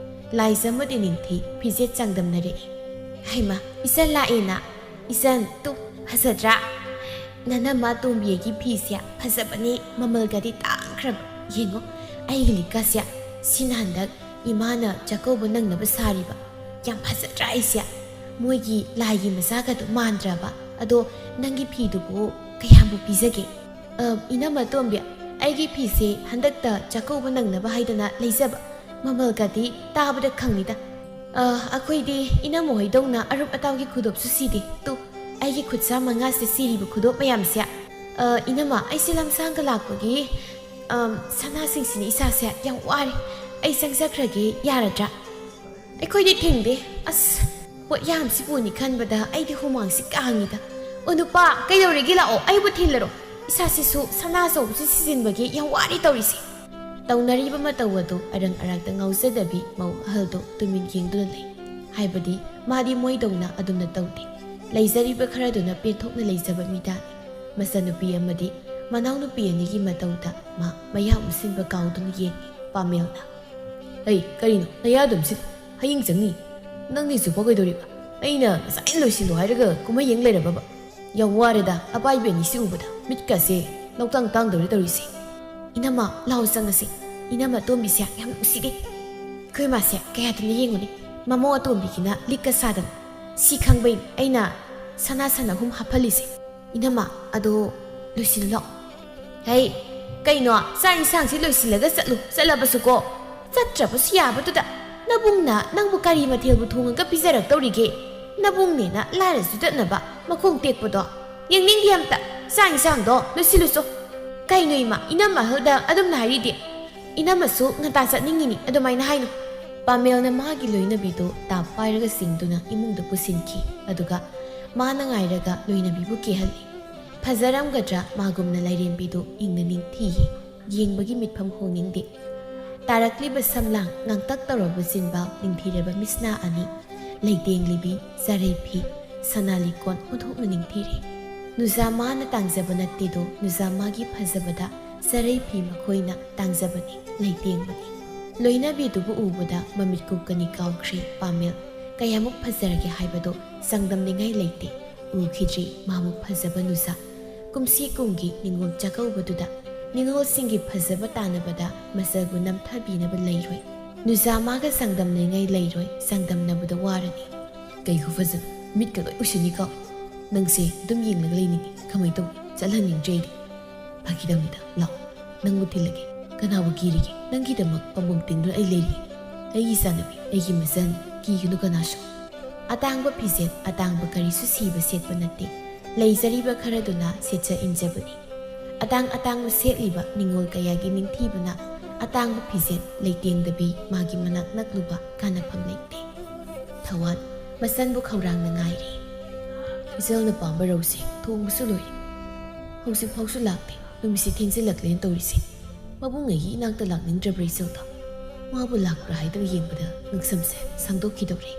ꯂꯥꯏꯖ ꯑꯃꯗꯤ ꯅꯤꯡꯊꯤ ꯐꯤꯖꯦꯠ ꯆꯥꯡꯗꯝꯅꯔꯛꯏ꯫ "ꯍꯩꯃꯥ, ꯏꯆꯟ ꯂꯥꯛꯑꯦꯅ꯫ ꯏꯆꯟ, ꯇꯨ, ꯐꯖꯗ꯭ꯔꯥ?" "ꯅꯅꯝꯃ ꯇꯣꯝꯕꯤ, ꯑꯩꯒꯤ ꯐꯤꯁꯦ ꯐꯖꯕꯅꯦ, ꯃꯃꯜꯒꯗꯤ ꯇꯥꯡꯈ꯭ꯔꯕ꯫ ꯌꯦꯡꯉꯣ, ꯑꯩꯒꯤ ꯂꯤꯛꯀꯁꯦ, ꯁꯤꯅ ꯍꯟꯗꯛ ꯏꯃꯥꯅ ꯆꯥꯛꯀꯧꯕ ꯅꯪꯅꯕ ꯁꯥꯔꯤꯕ꯫ ꯌꯥꯝ ꯐꯖꯗ꯭ꯔꯥ ꯑꯩꯁꯦ? ꯃꯣꯏꯒꯤ ꯂꯥꯏꯒꯤ ꯃꯆꯥꯒꯗꯣ ꯃꯥꯟꯗ꯭ꯔꯕ? ꯑꯗꯣ ꯅꯪꯒꯤ ꯐꯤꯗꯨꯕꯨ ꯀꯌꯥꯝꯕꯨ ꯄꯤꯖꯒꯦ?" "ꯑ, ꯏꯅꯝꯃ ꯇꯣꯝꯕꯤ, ꯑꯩꯒꯤ ꯐꯤꯁꯦ ꯍꯟꯗꯛꯇ ꯆꯥꯛꯀꯧꯕ ꯅꯪꯅꯕ ꯍꯥꯏꯗꯅ ꯂꯩꯖꯕ꯫ ꯃꯃꯜꯒꯗꯤ ꯇꯥꯕꯗ ꯈꯪꯅꯤꯗ꯫ ꯑ, ꯑꯩꯈꯣꯏꯗꯤ ꯏꯅꯝꯃ ꯍꯣꯏꯗꯧꯅ ꯑꯔꯨꯞ ꯑꯇꯥꯎꯒꯤ ꯈꯨꯗꯣꯞꯁꯨ ꯁꯤꯗꯦ꯫ ꯇꯨ, ꯑꯩꯒꯤ ꯈꯨꯠꯁꯥ ꯃꯉꯥꯁꯦ ꯁꯤꯔꯤꯕ ꯈꯨꯗꯣꯞ ꯃꯌꯥꯝꯁꯦ꯫ ꯑ, ꯏꯅꯝꯃ, ꯑꯩꯁꯦ ꯂꯝꯁꯥꯡꯒ ꯂꯥꯛꯄꯒꯤ, ꯑꯝ, ꯁꯅꯥꯁꯤꯡꯁꯤꯅ ꯏꯁꯥꯁꯦ ꯌꯥꯝ ꯋꯥꯔꯦ꯫ ꯑꯩ ꯆꯪꯖꯈ꯭ꯔꯒꯦ, ꯌꯥꯔꯗ꯭ꯔꯥ?" "ꯑꯩꯈꯣꯏꯗꯤ ꯊꯤꯡꯗꯦ꯫ ꯑꯁ, ꯄꯣꯠ ꯌꯥꯝꯁꯤꯕꯨꯅꯤ ꯈꯟꯕꯗ ꯑꯩꯗꯤ ꯍꯨꯃꯥꯡꯁꯤ ꯀꯥꯡꯉꯤꯗ꯫ ꯑꯣ ꯅꯨꯄꯥ, ꯀꯩꯗꯧꯔꯤꯒꯦ? ꯂꯥꯛꯑꯣ, ꯑꯩꯕꯨ ꯊꯤꯜꯂꯔꯣ꯫ ꯏꯁꯥꯁꯤꯁꯨ ꯁꯅꯥ ꯑꯆꯧꯕꯁꯤ ꯁꯤꯖꯤꯟꯕꯒꯤ ꯌꯥꯝ ꯋꯥꯔꯤ ꯇꯧꯔꯤꯁꯦ꯫" ꯇꯧꯅꯔꯤꯕ ꯃꯇꯧ ꯑꯗꯨ ꯑꯔꯪ ꯑꯔꯥꯛꯇ ꯉꯥꯎꯖꯗꯕꯤ ꯃꯧ ꯑꯍꯜꯗꯨ ꯇꯨꯃꯤꯟ ꯌꯦꯡꯗꯨꯅ ꯂꯩ꯫ ꯍꯥꯏꯕꯗꯤ ꯃꯥꯗꯤ ꯃꯣꯏꯗꯧꯅ ꯑꯗꯨꯝꯅ ꯇꯧꯗꯦ꯫ ꯂꯩꯖꯔꯤꯕ ꯈꯔꯗꯨꯅ ꯄꯦꯟꯊꯣꯛꯅ ꯂꯩꯖꯕ ꯃꯤꯗꯥꯅꯤ꯫ ꯃꯆꯟꯅꯨꯄꯤ ꯑꯃꯗꯤ ꯃꯅꯥꯎꯅꯨꯄꯤ ꯑꯅꯤꯒꯤ ꯃꯇꯧꯗ ꯃꯥ ꯃꯌꯥ ꯎꯝꯁꯤꯟꯕ ꯀꯥꯎꯗꯨꯅ ꯌꯦꯡꯉꯤ꯫ ꯄꯥꯃꯦꯜꯅ, "ꯑꯩ, ꯀꯔꯤꯅꯣ ꯅꯌꯥꯗꯨꯝꯁꯤ? ꯍꯌꯤꯡ ꯆꯪꯅꯤ꯫ ꯅꯪꯗꯤ ꯍꯧꯖꯤꯛꯐꯥꯎ ꯀꯩꯗꯧꯔꯤꯕ? ꯑꯩꯅ ꯉꯁꯥꯏꯅ ꯂꯣꯏꯁꯤꯜꯂꯣ ꯍꯥꯏꯔꯒ ꯀꯨꯝꯍꯩ ꯌꯦꯡ ꯂꯩꯔꯕꯕ? ꯌꯥꯝ ꯋꯥꯔꯦꯗ ꯑꯄꯥꯏꯕꯤ ꯑꯅꯤꯁꯤ ꯎꯕꯗ꯫ ꯃꯤꯠꯀꯁꯦ ꯂꯧꯇꯥꯡ ꯇꯥꯡꯗꯧꯔꯦ ꯇꯧꯔꯤꯁꯦ꯫" "ꯏꯅꯝꯃ, ꯂꯥꯎ ꯆꯪꯉꯁꯤ꯫ ꯏꯅꯝꯃ ꯑꯇꯣꯝꯕꯤꯁꯦ ꯌꯥꯝ ꯅꯨꯡꯁꯤꯗꯦ꯫ ꯑꯩꯈꯣꯏ ꯃꯥꯁꯦ ꯀꯌꯥꯗꯅ ꯌꯦꯡꯉꯨꯅꯤ꯫ ꯃꯃꯧ ꯑꯇꯣꯝꯕꯤꯒꯤꯅ ꯂꯤꯛꯀ ꯁꯥꯗꯅ꯫ ꯁꯤ ꯈꯪꯕꯩ ꯑꯩꯅ ꯁꯅꯥ ꯁꯟ ꯑꯍꯨꯝ ꯍꯥꯞꯍꯜꯂꯤꯁꯦ꯫ ꯏꯅꯝꯃ, ꯑꯗꯣ ꯂꯣꯏꯁꯤꯜꯂꯣ꯫ ꯍꯩ, ꯀꯩꯅꯣ, ꯆꯥꯛ ꯏꯟꯁꯥꯡꯁꯤ ꯂꯣꯏꯁꯤꯜꯂꯒ ꯆꯠꯂꯨ, ꯆꯠꯂꯕꯁꯨꯀꯣ꯫ ꯆꯠꯇ꯭ꯔꯕꯁꯨ ꯌꯥꯕꯗꯨꯗ ꯅꯕꯨꯡꯅ ꯅꯪꯕꯨ ꯀꯔꯤ ꯃꯊꯦꯜꯕꯨ ꯊꯣꯡꯉꯒ ꯄꯤꯖꯔꯛꯇꯧꯔꯤꯒꯦ? ꯅꯕꯨꯡꯅꯦꯅ ꯂꯥꯏꯔ ꯆꯨꯗꯠꯅꯕ ꯃꯈꯣꯡ ꯇꯦꯛꯄꯗꯣ꯫ ꯌꯦꯡꯅꯤꯡꯗꯦ ꯑꯝꯇ꯫ ꯆꯥꯛ ꯏꯟꯁꯥꯡꯗꯣ ꯂꯣꯏꯁꯤꯜꯂꯨꯆꯣ꯫ ꯀꯩꯅꯣ ꯏꯃꯥ, ꯏꯅꯝꯃ ꯑꯍꯜꯗ ꯑꯗꯨꯝꯅ ꯍꯥꯏꯔꯤꯗꯤ?" "ꯏꯅꯝꯃꯁꯨ ꯉꯟꯇꯥ ꯆꯠꯅꯤꯡꯉꯤꯅꯤ, ꯑꯗꯨꯃꯥꯏꯅ ꯍꯥꯏꯅꯨ꯫" ꯄꯥꯃꯦꯜꯅ ꯃꯥꯒꯤ ꯂꯣꯏꯅꯕꯤꯗꯨ ꯇꯥꯞ ꯄꯥꯏꯔꯒ ꯆꯤꯡꯗꯨꯅ ꯏꯃꯨꯡꯗ ꯄꯨꯁꯤꯟꯈꯤ꯫ ꯑꯗꯨꯒ ꯃꯥꯅ ꯉꯥꯏꯔꯒ ꯂꯣꯏꯅꯕꯤꯕꯨ ꯀꯦꯍꯜꯂꯤ꯫ ꯐꯖꯔꯝꯒꯗ꯭ꯔꯥ ꯃꯥꯒꯨꯝꯅ ꯂꯥꯏꯔꯦꯝꯕꯤꯗꯨ ꯏꯪꯅ ꯅꯤꯡꯊꯤꯌꯦ꯫ ꯌꯦꯡꯕꯒꯤ ꯃꯤꯠꯐꯝ ꯍꯣꯡꯅꯤꯡꯗꯦ꯫ ꯇꯥꯔꯛꯂꯤꯕ ꯁꯝꯂꯥꯡ, ꯉꯥꯡꯇꯛ ꯇꯧꯔꯕ ꯆꯤꯟꯕꯥꯜ, ꯅꯤꯡꯊꯤꯔꯕ ꯃꯤꯠꯁꯅꯥ ꯑꯅꯤ, ꯂꯩꯇꯦꯡꯂꯤꯕꯤ ꯆꯔꯩ ꯐꯤ, ꯁꯅꯥ ꯂꯤꯛꯀꯣꯟ ꯑꯣꯟꯊꯣꯛꯅ ꯅꯤꯡꯊꯤꯔꯦ꯫ ꯅꯨꯖꯥ ꯃꯥꯅ ꯇꯥꯡꯖꯕ ꯅꯠꯇꯦꯗꯣ, ꯅꯨꯖꯥ ꯃꯥꯒꯤ ꯐꯖꯕꯗ ꯆꯔꯩ ꯐꯤ ꯃꯈꯣꯏꯅ ꯇꯥꯡꯖꯕꯅꯤ, ꯂꯩꯇꯦꯡꯕꯅꯤ꯫ ꯂꯣꯏꯅꯕꯤꯗꯨꯕꯨ ꯎꯕꯗ ꯃꯃꯤꯠ ꯀꯨꯞꯀꯅꯤ ꯀꯥꯎꯈ꯭ꯔꯦ ꯄꯥꯃꯦꯜ꯫ ꯀꯌꯥꯃꯨꯛ ꯐꯖꯔꯒꯦ ꯍꯥꯏꯕꯗꯣ ꯆꯥꯡꯗꯝꯅꯤꯡꯉꯥꯏ ꯂꯩꯇꯦ꯫ ꯎꯈꯤꯗ꯭ꯔꯤ ꯃꯥꯃꯨꯛ ꯐꯖꯕ ꯅꯨꯖꯥ꯫ ꯀꯨꯝꯁꯤ ꯀꯨꯝꯒꯤ ꯅꯤꯉꯣꯜ ꯆꯥꯛꯀꯧꯕꯗꯨꯗ ꯅꯤꯉꯣꯜꯁꯤꯡꯒꯤ ꯐꯖꯕ ꯇꯥꯟꯅꯕꯗ ꯃꯆꯜꯕꯨ ꯅꯝꯊꯕꯤꯅꯕ ꯂꯩꯔꯣꯏ꯫ ꯅꯨꯖꯥꯃꯥꯒ ꯆꯥꯡꯗꯝꯅꯤꯉꯥꯏ ꯂꯩꯔꯣꯏ, ꯆꯥꯡꯗꯝꯅꯕꯗ ꯋꯥꯔꯅꯤ꯫ ꯀꯩ ꯈꯨꯐꯖ, ꯃꯤꯠꯀ ꯂꯣꯏ ꯎꯁꯤꯟꯅꯤꯀꯣ꯫ ꯅꯪꯁꯦ ꯑꯗꯨꯝ ꯌꯦꯡꯂꯒ ꯂꯩꯅꯤꯡꯉꯤ꯫ ꯀꯃꯥꯏ ꯇꯧꯅꯤ? ꯆꯠꯍꯟꯅꯤꯡꯗ꯭ꯔꯦ ꯑꯩꯗꯤ꯫ ꯐꯥꯒꯤ ꯇꯧꯅꯤꯗ, ꯂꯥꯛꯑꯣ꯫ ꯅꯪꯕꯨ ꯊꯤꯜꯂꯒꯦ꯫ ꯀꯅꯥꯕꯨ ꯀꯤꯔꯤꯒꯦ? ꯅꯪꯒꯤꯗꯃꯛ ꯄꯥꯝꯕꯣꯝ ꯇꯤꯡꯗꯨꯅ ꯑꯩ ꯂꯩꯔꯤ꯫ ꯑꯩꯒꯤ ꯆꯥꯟꯅꯕꯤ, ꯑꯩꯒꯤ ꯃꯆꯜ, ꯀꯤꯒꯅꯨ ꯀꯅꯥꯁꯨ꯫ ꯑꯇꯥꯡꯕ ꯐꯤꯖꯦꯠ, ꯑꯇꯥꯡꯕ ꯀꯔꯤꯁꯨ ꯁꯤꯕ ꯁꯦꯠꯄ ꯅꯠꯇꯦ꯫ ꯂꯩꯖꯔꯤꯕ ꯈꯔꯗꯨꯅ ꯁꯦꯠꯆ ꯏꯟꯖꯕꯅꯤ꯫ ꯑꯇꯥꯡ ꯑꯇꯥꯡꯕ ꯁꯦꯠꯂꯤꯕ ꯅꯤꯉꯣꯜ ꯀꯌꯥꯒꯤ ꯅꯤꯡꯊꯤꯕꯅ ꯑꯇꯥꯡꯕ ꯐꯤꯖꯦꯠ ꯂꯩꯇꯦꯡꯗꯕꯤ ꯃꯥꯒꯤ ꯃꯅꯥꯛ ꯅꯛꯂꯨꯕ ꯀꯥꯟꯅꯐꯝ ꯂꯩꯇꯦ꯫ ꯊꯋꯥꯟ ꯃꯆꯟꯕꯨ ꯈꯧꯔꯥꯡꯅ ꯉꯥꯏꯔꯤ꯫ ꯏꯆꯜꯅ ꯄꯥꯝꯕ ꯔꯧꯁꯦ ꯊꯣꯡꯕꯁꯨ ꯂꯣꯏꯔꯦ꯫ ꯍꯧꯖꯤꯛ ꯐꯥꯎꯁꯨ ꯂꯥꯛꯇꯦ꯫ ꯅꯨꯃꯤꯠꯁꯤ ꯊꯦꯡꯖꯤꯜꯂꯛꯂꯦꯅ ꯇꯧꯔꯤꯁꯦ꯫ ꯃꯕꯨꯡꯉꯩꯒꯤ ꯏꯅꯥꯛꯇ ꯂꯥꯛꯅꯤꯡꯗ꯭ꯔꯕ꯭ꯔꯥ ꯏꯆꯜꯗꯣ? ꯃꯥꯕꯨ ꯂꯥꯛꯄ꯭ꯔꯥ ꯍꯥꯏꯗꯨꯅ ꯌꯦꯡꯕꯗ ꯉꯛꯁꯝꯁꯦ ꯁꯥꯡꯗꯣꯛꯈꯤꯗꯧꯔꯦ꯫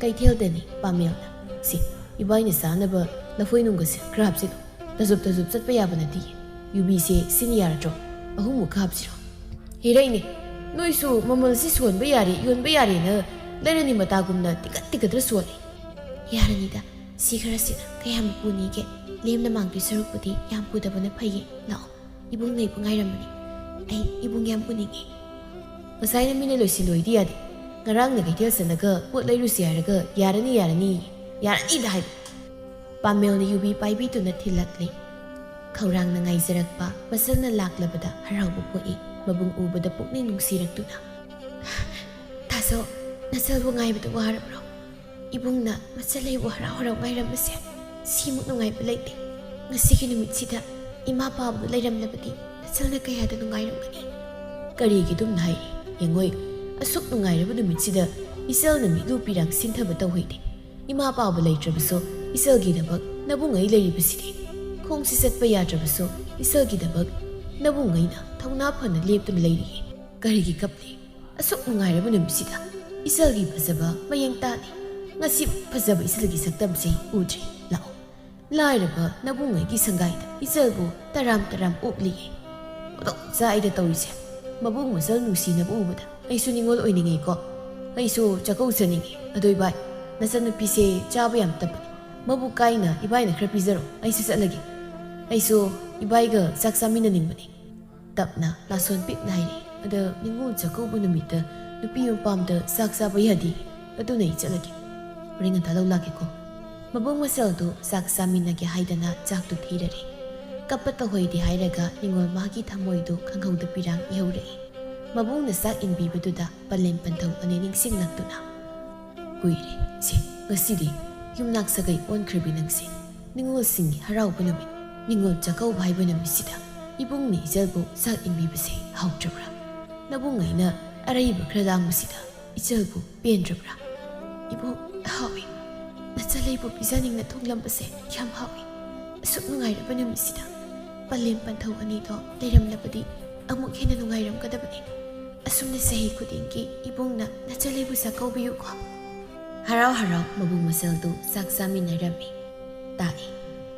ꯀꯩꯊꯦꯜꯗꯅꯤ ꯄꯥꯃꯦꯜꯅ, "ꯁꯤ, ꯏꯕꯥꯏꯅ ꯆꯥꯅꯕ ꯂꯐꯣꯏ ꯅꯨꯡꯒꯁꯦ ꯈꯔ ꯍꯥꯞꯆꯤꯜꯂꯨ꯫ ꯇꯖꯨꯞ ꯇꯖꯨꯞ ꯆꯠꯄ ꯌꯥꯕ ꯅꯠꯇꯦ꯫ ꯌꯨꯕꯤꯁꯦ ꯁꯤꯅ ꯌꯥꯔꯗ꯭ꯔꯣ? ꯑꯍꯨꯝꯃꯨꯛ ꯈꯔ ꯍꯥꯞꯁꯤꯔꯣ?" ꯍꯤꯔꯩꯅꯦ, ꯅꯣꯏꯁꯨ ꯃꯃꯜꯁꯤ ꯁꯣꯟꯕ ꯌꯥꯔꯦ, ꯌꯣꯟꯕ ꯌꯥꯔꯦꯅ ꯂꯩꯔꯅꯤ ꯃꯇꯥꯒꯨꯝꯅ ꯇꯤꯀꯠ ꯇꯤꯀꯠꯇ꯭ꯔ ꯁꯣꯜꯂꯦ꯫ ꯌꯥꯔꯅꯤꯗ, ꯁꯤ ꯈꯔꯁꯤꯅ ꯀꯌꯥꯝ ꯄꯨꯅꯤꯒꯦ? ꯂꯦꯝꯅ ꯃꯥꯡꯗꯣꯏ ꯁꯔꯨꯛꯄꯨꯗꯤ ꯌꯥꯝ ꯄꯨꯗꯕꯅ ꯐꯩꯌꯦ꯫ ꯂꯥꯛꯑꯣ, ꯏꯕꯨꯡ ꯂꯩꯕ ꯉꯥꯏꯔꯝꯕꯅꯤ꯫ ꯑꯩ ꯏꯕꯨꯡ ꯌꯥꯝ ꯄꯨꯅꯤꯡꯉꯤ꯫ ꯉꯁꯥꯏꯅ ꯃꯤꯅ ꯂꯣꯏꯁꯤꯜꯂꯣꯏꯗꯤ ꯌꯥꯗꯦ꯫ ꯉꯔꯥꯡꯅ ꯀꯩꯊꯦꯜ ꯆꯠꯂꯒ ꯄꯣꯠ ꯂꯩꯔꯨꯁꯤ ꯍꯥꯏꯔꯒ ꯌꯥꯔꯅꯤ, ꯌꯥꯔꯅꯤ, ꯌꯥꯔꯅꯤꯗ ꯍꯥꯏꯕ꯫ ꯄꯥꯃꯦꯜꯅ ꯌꯨꯕꯤ ꯄꯥꯏꯕꯤꯗꯨꯅ ꯊꯤꯜꯂꯛꯂꯦ꯫ ꯈꯧꯔꯥꯡꯅ ꯉꯥꯏꯖꯔꯛꯄ ꯃꯆꯜꯅ ꯂꯥꯛꯂꯕꯗ ꯍꯔꯥꯎꯕ ꯄꯣꯛꯏ꯫ ꯃꯕꯨꯡ ꯎꯕꯗ ꯄꯨꯛꯅꯤꯡ ꯅꯨꯡꯁꯤꯔꯛꯇꯨꯅ, "ꯇꯥꯖꯧ, ꯅꯆꯜꯕꯨ ꯉꯥꯏꯕꯗ ꯋꯥꯔꯕ꯭ꯔꯣ? ꯏꯕꯨꯡꯅ ꯃꯆꯜ ꯑꯩꯕꯨ ꯍꯔꯥꯎ ꯍꯔꯥꯎ ꯉꯥꯏꯔꯝꯕꯁꯦ ꯁꯤꯃꯨꯛ ꯅꯨꯡꯉꯥꯏꯕ ꯂꯩꯇꯦ꯫ ꯉꯁꯤꯒꯤ ꯅꯨꯃꯤꯠꯁꯤꯗ ꯏꯃꯥ ꯄꯥꯕꯗꯨ ꯂꯩꯔꯝꯂꯕꯗꯤ ꯅꯆꯜꯅ ꯀꯌꯥꯗ ꯅꯨꯡꯉꯥꯏꯔꯝꯒꯅꯤ?" "ꯀꯔꯤꯒꯤ ꯑꯗꯨꯝꯅ ꯍꯥꯏꯔꯤ? ꯌꯦꯡꯉꯣꯏ, ꯑꯁꯨꯛ ꯅꯨꯡꯉꯥꯏꯔꯕ ꯅꯨꯃꯤꯠꯁꯤꯗ ꯏꯆꯜꯅ ꯃꯤꯠꯂꯨ ꯄꯤꯔꯥꯡ ꯁꯤꯟꯊꯕ ꯇꯧꯍꯩꯗꯦ꯫ ꯏꯃꯥ ꯄꯥꯕ ꯂꯩꯇ꯭ꯔꯕꯁꯨ ꯏꯆꯜꯒꯤꯗꯃꯛ ꯅꯕꯨꯡꯉꯩ ꯂꯩꯔꯤꯕꯁꯤꯗꯤ꯫ ꯈꯣꯡꯁꯤ ꯆꯠꯄ ꯌꯥꯗ꯭ꯔꯕꯁꯨ ꯏꯆꯜꯒꯤꯗꯃꯛ ꯅꯕꯨꯡꯉꯩꯅ ꯊꯧꯅꯥ ꯐꯅ ꯂꯦꯞꯇꯨꯅ ꯂꯩꯔꯤꯌꯦ꯫ ꯀꯔꯤꯒꯤ ꯀꯞꯂꯤ? ꯑꯁꯨꯛ ꯅꯨꯡꯉꯥꯏꯔꯕ ꯅꯨꯃꯤꯠꯁꯤꯗ ꯏꯆꯜꯒꯤ ꯐꯖꯕ ꯃꯌꯦꯡ ꯇꯥꯅꯤ꯫ ꯉꯁꯤ ꯐꯖꯕ ꯏꯆꯜꯒꯤ ꯁꯛꯇꯝꯁꯤ ꯎꯗ꯭ꯔꯤ꯫ ꯂꯥꯛꯑꯣ, ꯂꯥꯏꯔꯕ ꯅꯕꯨꯡꯉꯩꯒꯤ ꯁꯪꯒꯥꯏꯗ ꯏꯆꯜꯕꯨ ꯇꯔꯥꯝ ꯇꯔꯥꯝ ꯑꯣꯛꯂꯤꯌꯦ꯫ ꯈꯨꯗꯣꯡ ꯆꯥꯏꯗ ꯇꯧꯔꯤꯁꯦ꯫ ꯃꯕꯨꯡ ꯃꯆꯜ ꯅꯨꯡꯁꯤꯅꯕ ꯎꯕꯗ ꯑꯩꯁꯨ ꯅꯤꯉꯣꯜ ꯑꯣꯏꯅꯤꯡꯉꯦꯀꯣ꯫ ꯑꯩꯁꯨ ꯆꯥꯛꯀꯧꯖꯅꯤꯡꯉꯦ꯫ ꯑꯗꯣ ꯏꯕꯥꯏ, ꯅꯆꯟꯅꯨꯄꯤꯁꯦ ꯆꯥꯕ ꯌꯥꯝ ꯇꯞꯄꯅꯤ꯫ ꯃꯕꯨꯛ ꯀꯥꯏꯅ ꯏꯕꯥꯏꯅ ꯈꯔ ꯄꯤꯖꯔꯣ, ꯑꯩꯁꯨ ꯆꯠꯂꯒꯦ꯫ ꯑꯩꯁꯨ ꯏꯕꯥꯏꯒ ꯆꯥꯛ ꯆꯥꯃꯤꯟꯅꯅꯤꯡꯕꯅꯤ꯫ ꯇꯞꯅ ꯂꯥꯁꯣꯟ ꯄꯤꯛꯅ ꯍꯥꯏꯔꯛꯏ꯫ ꯑꯗ ꯅꯤꯉꯣꯜ ꯆꯥꯛꯀꯧꯕ ꯅꯨꯃꯤꯠꯇ ꯅꯨꯄꯤ ꯃꯄꯥꯝꯗ ꯆꯥꯛ ꯆꯥꯕ ꯌꯥꯗꯦ꯫ ꯑꯗꯨꯅ ꯑꯩ ꯆꯠꯂꯒꯦ꯫ ꯍꯣꯔꯦꯟ ꯉꯟꯇꯥ ꯂꯧ ꯂꯥꯛꯀꯦꯀꯣ꯫ ꯃꯕꯨꯡ ꯃꯆꯜꯗꯨ ꯆꯥꯛ ꯆꯥꯃꯤꯟꯅꯒꯦ ꯍꯥꯏꯗꯅ ꯆꯥꯛꯇꯨ ꯊꯤꯔꯔꯦ꯫ ꯀꯞꯄ ꯇꯧꯍꯩꯗꯦ ꯍꯥꯏꯔꯒ ꯅꯤꯉꯣꯜ ꯃꯥꯒꯤ ꯊꯃꯣꯏꯗꯨ ꯈꯪꯍꯧꯗ ꯄꯤꯔꯥꯡ ꯏꯍꯧꯔꯛꯏ꯫ ꯃꯕꯨꯡꯅ ꯆꯥꯛ ꯏꯟꯕꯤꯕꯗꯨꯗ ꯄꯂꯦꯝ ꯄꯟꯊꯧ ꯑꯅꯤ ꯅꯤꯡꯁꯤꯡꯂꯛꯇꯨꯅ, "ꯀꯨꯏꯔꯦ ꯁꯦ, ꯉꯁꯤꯗꯤ ꯌꯨꯝꯅꯥꯛ ꯁꯥꯒꯩ ꯑꯣꯟꯈ꯭ꯔꯕꯤ ꯅꯪꯁꯦ꯫ ꯅꯤꯉꯣꯜꯁꯤꯡꯒꯤ ꯍꯔꯥꯎꯕ ꯅꯨꯃꯤꯠ, ꯅꯤꯉꯣꯜ ꯆꯥꯛꯀꯧꯕ ꯍꯥꯏꯕ ꯅꯨꯃꯤꯠꯁꯤꯗ ꯏꯕꯨꯡꯅ ꯏꯆꯜꯕꯨ ꯆꯥꯛ ꯏꯟꯕꯤꯕꯁꯦ ꯍꯥꯎꯇ꯭ꯔꯕ꯭ꯔꯥ? ꯅꯕꯨꯡ ꯑꯩꯅ ꯑꯔꯩꯕ ꯈꯔ ꯂꯥꯡꯕꯁꯤꯗ ꯏꯆꯜꯕꯨ ꯄꯦꯟꯗ꯭ꯔꯕ꯭ꯔꯥ?" "ꯏꯕꯨꯡ, ꯍꯥꯎꯏ꯫ ꯅꯆꯜꯂꯩꯕꯨ ꯄꯤꯖꯅꯤꯡꯅ ꯊꯣꯡꯂꯝꯕꯁꯦ ꯌꯥꯝ ꯍꯥꯎꯏ꯫ ꯑꯁꯨꯛ ꯅꯨꯡꯉꯥꯏꯔꯕ ꯅꯨꯃꯤꯠꯁꯤꯗ ꯄꯂꯦꯝ ꯄꯟꯊꯧ ꯑꯅꯤꯗꯣ ꯂꯩꯔꯝꯂꯕꯗꯤ ꯑꯃꯨꯛ ꯍꯦꯟꯅ ꯅꯨꯡꯉꯥꯏꯔꯝꯒꯗꯕꯅꯤ꯫ ꯑꯁꯨꯝꯅ ꯆꯍꯤ ꯈꯨꯗꯤꯡꯒꯤ ꯏꯕꯨꯡꯅ ꯅꯆꯜꯂꯩꯕꯨ ꯆꯥꯛꯀꯧꯕꯤꯌꯨꯀꯣ꯫" ꯍꯔꯥꯎ ꯍꯔꯥꯎ ꯃꯕꯨꯡ ꯃꯆꯜꯗꯨ ꯆꯥꯛ ꯆꯥꯃꯤꯟꯅꯔꯝꯃꯤ꯫ ꯇꯥꯛꯏ꯫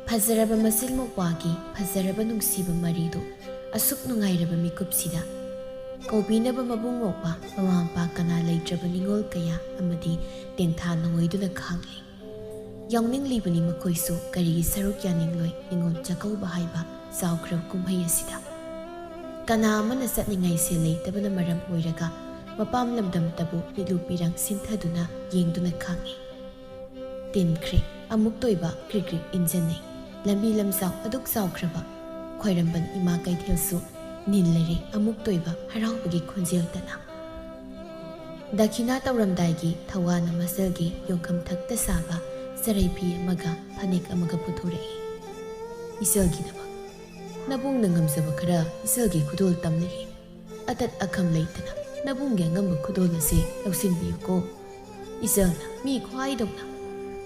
ꯐꯖꯔꯕ ꯃꯆꯤꯜ ꯃꯧꯄ꯭ꯋꯥꯒꯤ ꯐꯖꯔꯕ ꯅꯨꯡꯁꯤꯕ ꯃꯔꯤꯗꯨ ꯑꯁꯨꯛ ꯅꯨꯡꯉꯥꯏꯔꯕ ꯃꯤꯀꯨꯞꯁꯤꯗ ꯀꯧꯕꯤꯅꯕ ꯃꯕꯨꯡ ꯃꯧꯄ꯭ꯋꯥ, ꯃꯃꯥ ꯃꯄꯥ ꯀꯅꯥ ꯂꯩꯇ꯭ꯔꯕ ꯅꯤꯉꯣꯜ ꯀꯌꯥ ꯑꯃꯗꯤ ꯇꯦꯟꯊꯥ ꯅꯣꯡꯉꯣꯏꯗꯨꯅ ꯈꯥꯡꯂꯤ꯫ ꯌꯥꯎꯅꯤꯡꯂꯤꯕꯅꯤ ꯃꯈꯣꯏꯁꯨ, ꯀꯔꯤꯒꯤ ꯁꯔꯨꯛ ꯌꯥꯅꯤꯡꯂꯣꯏ ꯅꯤꯉꯣꯜ ꯆꯥꯛꯀꯧꯕ ꯍꯥꯏꯕ ꯆꯥꯎꯈ꯭ꯔꯕ ꯀꯨꯝꯍꯩ ꯑꯁꯤꯗ? ꯀꯅꯥ ꯑꯃꯅ ꯆꯠꯅꯤꯡꯉꯥꯏ ꯁꯦꯜ ꯂꯩꯇꯕꯅ ꯃꯔꯝ ꯑꯣꯏꯔꯒ ꯃꯄꯥꯝ ꯂꯝꯗꯝꯇꯕꯨ ꯃꯤꯠꯂꯨ ꯄꯤꯔꯥꯡ ꯁꯤꯟꯊꯗꯨꯅ ꯌꯦꯡꯗꯨꯅ ꯈꯥꯡꯉꯤ꯫ ꯇꯤꯟꯈ꯭ꯔꯦ꯫ ꯑꯃꯨꯛꯇ ꯑꯣꯏꯕ ꯀ꯭ꯔꯤꯛ ꯀ꯭ꯔꯤꯛ ꯏꯟꯖꯟꯅꯩ꯫ ꯂꯝꯕꯤ ꯂꯝꯖꯥꯎ ꯑꯗꯨꯛ ꯆꯥꯎꯈ꯭ꯔꯕ ꯈ꯭ꯋꯥꯏꯔꯝꯕꯟ ꯏꯃꯥ ꯀꯩꯊꯦꯜꯁꯨ ꯅꯤꯜꯂꯔꯦ ꯑꯃꯨꯛꯇ ꯑꯣꯏꯕ ꯍꯔꯥꯎꯕꯒꯤ ꯈꯣꯟꯖꯦꯜꯇꯅ꯫ ꯗꯈꯤꯅꯥ ꯇꯧꯔꯝꯗꯥꯏꯒꯤ ꯊꯧꯋꯥꯅ ꯃꯆꯜꯒꯤ ꯌꯣꯡꯈꯝ ꯊꯛꯇ ꯁꯥꯕ ꯆꯔꯩ ꯐꯤ ꯑꯃꯒ ꯐꯅꯦꯛ ꯑꯃꯒ ꯄꯨꯊꯣꯔꯛꯏ꯫ "ꯏꯆꯜꯒꯤꯗꯃꯛ ꯅꯕꯨꯡꯅ ꯉꯝꯖꯕ ꯈꯔ ꯏꯆꯜꯒꯤ ꯈꯨꯗꯣꯜ ꯇꯝꯂꯛꯏ꯫ ꯑꯇꯠ ꯑꯈꯝ ꯂꯩꯇꯅ ꯅꯕꯨꯡꯒꯤ ꯑꯉꯝꯕ ꯈꯨꯗꯣꯜ ꯑꯁꯤ ꯂꯧꯁꯤꯟꯕꯤꯌꯨꯀꯣ꯫ ꯏꯆꯜꯅ ꯃꯤ ꯈ꯭ꯋꯥꯏꯗꯧꯅ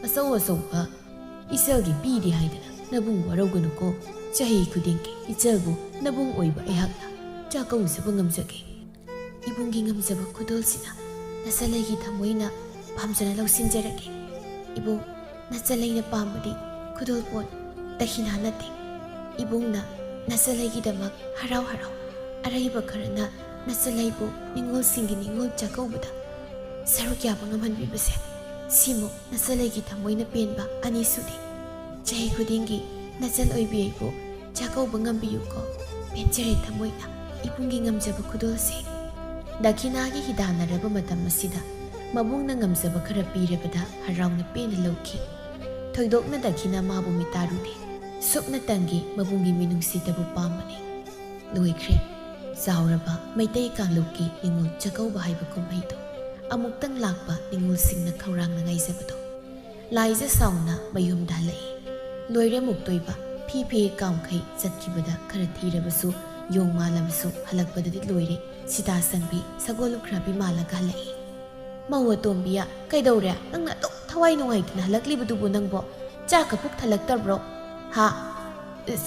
ꯑꯆꯧ ꯑꯆꯧꯕ ꯏꯆꯜꯒꯤ ꯄꯤꯔꯤ ꯍꯥꯏꯗꯅ ꯅꯕꯨꯡ ꯋꯥꯔꯧꯒꯅꯨꯀꯣ꯫ ꯆꯍꯤ ꯈꯨꯗꯤꯡꯒꯤ ꯏꯆꯜꯕꯨ ꯅꯕꯨꯡ ꯑꯣꯏꯕ ꯑꯩꯍꯥꯛꯅ ꯆꯥꯛꯀꯧꯖꯕ ꯉꯝꯖꯒꯦ꯫ ꯏꯕꯨꯡꯒꯤ ꯉꯝꯖꯕ ꯈꯨꯗꯣꯜꯁꯤꯅ ꯅꯆꯜꯂꯩꯒꯤ ꯊꯃꯣꯏꯅ ꯄꯥꯝꯖꯅ ꯂꯧꯁꯤꯟꯖꯔꯒꯦ꯫ ꯏꯕꯨꯡ, ꯅꯆꯜꯂꯩꯅ ꯄꯥꯝꯕꯗꯤ ꯈꯨꯗꯣꯜꯄꯣꯠ, ꯗꯈꯤꯅꯥ ꯅꯠꯇꯦ꯫ ꯏꯕꯨꯡꯅ ꯅꯆꯜꯂꯩꯒꯤꯗꯃꯛ ꯍꯔꯥꯎ ꯍꯔꯥꯎ ꯑꯔꯩꯕ ꯈꯔꯅ ꯅꯆꯜꯂꯩꯕꯨ ꯅꯤꯉꯣꯜꯁꯤꯡꯒꯤ ꯅꯤꯉꯣꯜ ꯆꯥꯛꯀꯧꯕꯗ ꯁꯔꯨꯛ ꯌꯥꯕ ꯉꯝꯍꯟꯕꯤꯕꯁꯦ, ꯁꯤꯃꯨꯛ ꯅꯆꯜꯂꯩꯒꯤ ꯊꯃꯣꯏꯅ ꯄꯦꯟꯕ ꯑꯅꯤꯁꯨꯗꯦ꯫ ꯆꯍꯤ ꯈꯨꯗꯤꯡꯒꯤ "ꯅꯆꯟ ꯑꯣꯏꯕꯤ ꯑꯩꯕꯨ ꯆꯥꯛꯀꯧꯕ ꯉꯝꯕꯤꯌꯨꯀꯣ꯫ ꯄꯦꯟꯖꯔꯦ ꯊꯃꯣꯏꯅ ꯏꯕꯨꯡꯒꯤ ꯉꯝꯖꯕ ꯈꯨꯗꯣꯜꯁꯦ꯫" ꯗꯈꯤꯅꯥꯒꯤ ꯍꯤꯗꯥꯟꯅꯔꯕ ꯃꯇꯝ ꯑꯁꯤꯗ ꯃꯕꯨꯡꯅ ꯉꯝꯖꯕ ꯈꯔ ꯄꯤꯔꯕꯗ ꯍꯔꯥꯎꯅ ꯄꯦꯟꯅ ꯂꯧꯈꯤ꯫ ꯊꯣꯏꯗꯣꯛꯅ ꯗꯈꯤꯅꯥ ꯃꯥꯕꯨ ꯃꯤꯇꯥꯔꯨꯗꯦ꯫ ꯁꯨꯞꯅꯇꯪꯒꯤ ꯃꯕꯨꯡꯒꯤ ꯃꯤꯅꯨꯡꯁꯤꯗꯕꯨ ꯄꯥꯝꯕꯅꯤ꯫ ꯂꯣꯏꯈ꯭ꯔꯦ꯫ ꯆꯥꯎꯔꯕ ꯃꯩꯇꯩ ꯀꯥꯡꯂꯨꯞꯀꯤ ꯅꯤꯉꯣꯜ ꯆꯥꯛꯀꯧꯕ ꯍꯥꯏꯕ ꯀꯨꯝꯍꯩꯗꯣ꯫ ꯑꯃꯨꯛꯇꯪ ꯂꯥꯛꯄ ꯅꯤꯉꯣꯜꯁꯤꯡꯅ ꯈꯧꯔꯥꯡꯅ ꯉꯥꯏꯖꯕꯗꯣ꯫ ꯂꯥꯏꯖ ꯁꯥꯎꯅ ꯃꯌꯨꯝꯗ ꯍꯜꯂꯛꯏ꯫ ꯂꯣꯏꯔꯦ ꯃꯨꯛꯇꯣꯏꯕ꯫ ꯐꯤ ꯐꯤ ꯀꯥꯝꯈꯩ ꯆꯠꯈꯤꯕꯗ ꯈꯔ ꯊꯤꯔꯕꯁꯨ, ꯌꯣꯡ ꯃꯥꯜꯂꯕꯁꯨ ꯍꯜꯂꯛꯄꯗꯗꯤ ꯂꯣꯏꯔꯦ꯫ ꯁꯤꯇꯥ ꯁꯟꯕꯤ ꯁꯒꯣꯜ ꯂꯨꯈ꯭ꯔꯥꯕꯤ ꯃꯥꯜꯂꯒ ꯍꯜꯂꯛꯏ꯫ "ꯃꯧ ꯑꯇꯣꯝꯕꯤꯌ, ꯀꯩꯗꯧꯔꯦ? ꯅꯪꯅ ꯑꯗꯨꯛ ꯊꯋꯥꯏ ꯅꯨꯡꯉꯥꯏꯇꯅ ꯍꯜꯂꯛꯂꯤꯕꯗꯨꯕꯨ ꯅꯪꯕꯣ? ꯆꯥꯛꯀ ꯄꯨꯛ ꯊꯜꯂꯛꯇꯕ꯭ꯔꯣ? ꯍꯥ?"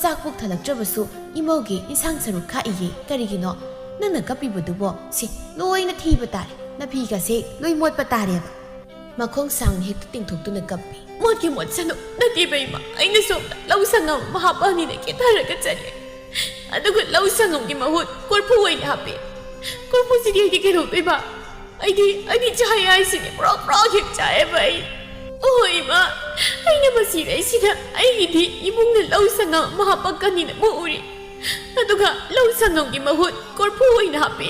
"ꯆꯥꯛ ꯄꯨꯛ ꯊꯜꯂꯛꯇ꯭ꯔꯕꯁꯨ ꯏꯃꯧꯒꯤ ꯏꯟꯁꯥꯡ ꯁꯔꯨꯛ ꯈꯥꯛꯏꯌꯦ꯫ ꯀꯔꯤꯒꯤꯅꯣ? ꯅꯪꯅ ꯀꯞꯄꯤꯕꯗꯨꯕꯣ? ꯁꯤ ꯂꯣꯏꯅ ꯊꯤꯕ ꯇꯥꯔꯦ꯫ ꯅꯐꯤꯒꯁꯦ ꯂꯣꯏ ꯃꯣꯠꯄ ꯇꯥꯔꯦꯕ꯫" ꯃꯈꯣꯡ ꯁꯥꯡꯅ ꯍꯦꯛꯇ ꯇꯤꯡꯊꯣꯛꯇꯨꯅ ꯀꯞꯄꯤ꯫ "ꯃꯣꯠꯀꯦ ꯃꯣꯠꯁꯅꯨ꯫ ꯅꯠꯇꯦꯕ ꯏꯃꯥ, ꯑꯩꯅ ꯁꯣꯝꯗ ꯂꯧ ꯁꯪꯉꯝ ꯑꯃ ꯍꯥꯞꯄꯛꯑꯅꯤꯅ ꯀꯦꯊꯔꯒ ꯆꯠꯂꯦ꯫ ꯑꯗꯨꯒ ꯂꯧ ꯁꯪꯉꯝꯒꯤ ꯃꯍꯨꯠ ꯀꯣꯔꯐꯨ ꯑꯣꯏꯅ ꯍꯥꯞꯄꯦ꯫ ꯀꯣꯔꯐꯨꯁꯤꯗꯤ ꯑꯩꯗꯤ ꯀꯩꯗꯧꯗꯣꯏꯕ? ꯑꯩꯗꯤ, ꯑꯩꯗꯤ ꯆꯥꯏ ꯍꯥꯏꯁꯤꯅꯦ, ꯄ꯭ꯔꯣꯛ ꯄ꯭ꯔꯣꯛ ꯍꯦꯛ ꯆꯥꯏꯑꯦꯕ ꯑꯩ꯫ ꯑꯣ ꯏꯃꯥ, ꯑꯩꯅ ꯃꯁꯤꯗꯩꯁꯤꯗ ꯑꯩꯒꯤꯗꯤ ꯏꯕꯨꯡꯅ ꯂꯧ ꯁꯪꯉꯝ ꯑꯃ ꯍꯥꯞꯄꯛꯀꯅꯤꯅ ꯃꯨꯛꯎꯔꯤ꯫ ꯑꯗꯨꯒ ꯂꯧ ꯁꯪꯉꯝꯒꯤ ꯃꯍꯨꯠ ꯀꯣꯔꯐꯨ ꯑꯣꯏꯅ ꯍꯥꯞꯄꯦ꯫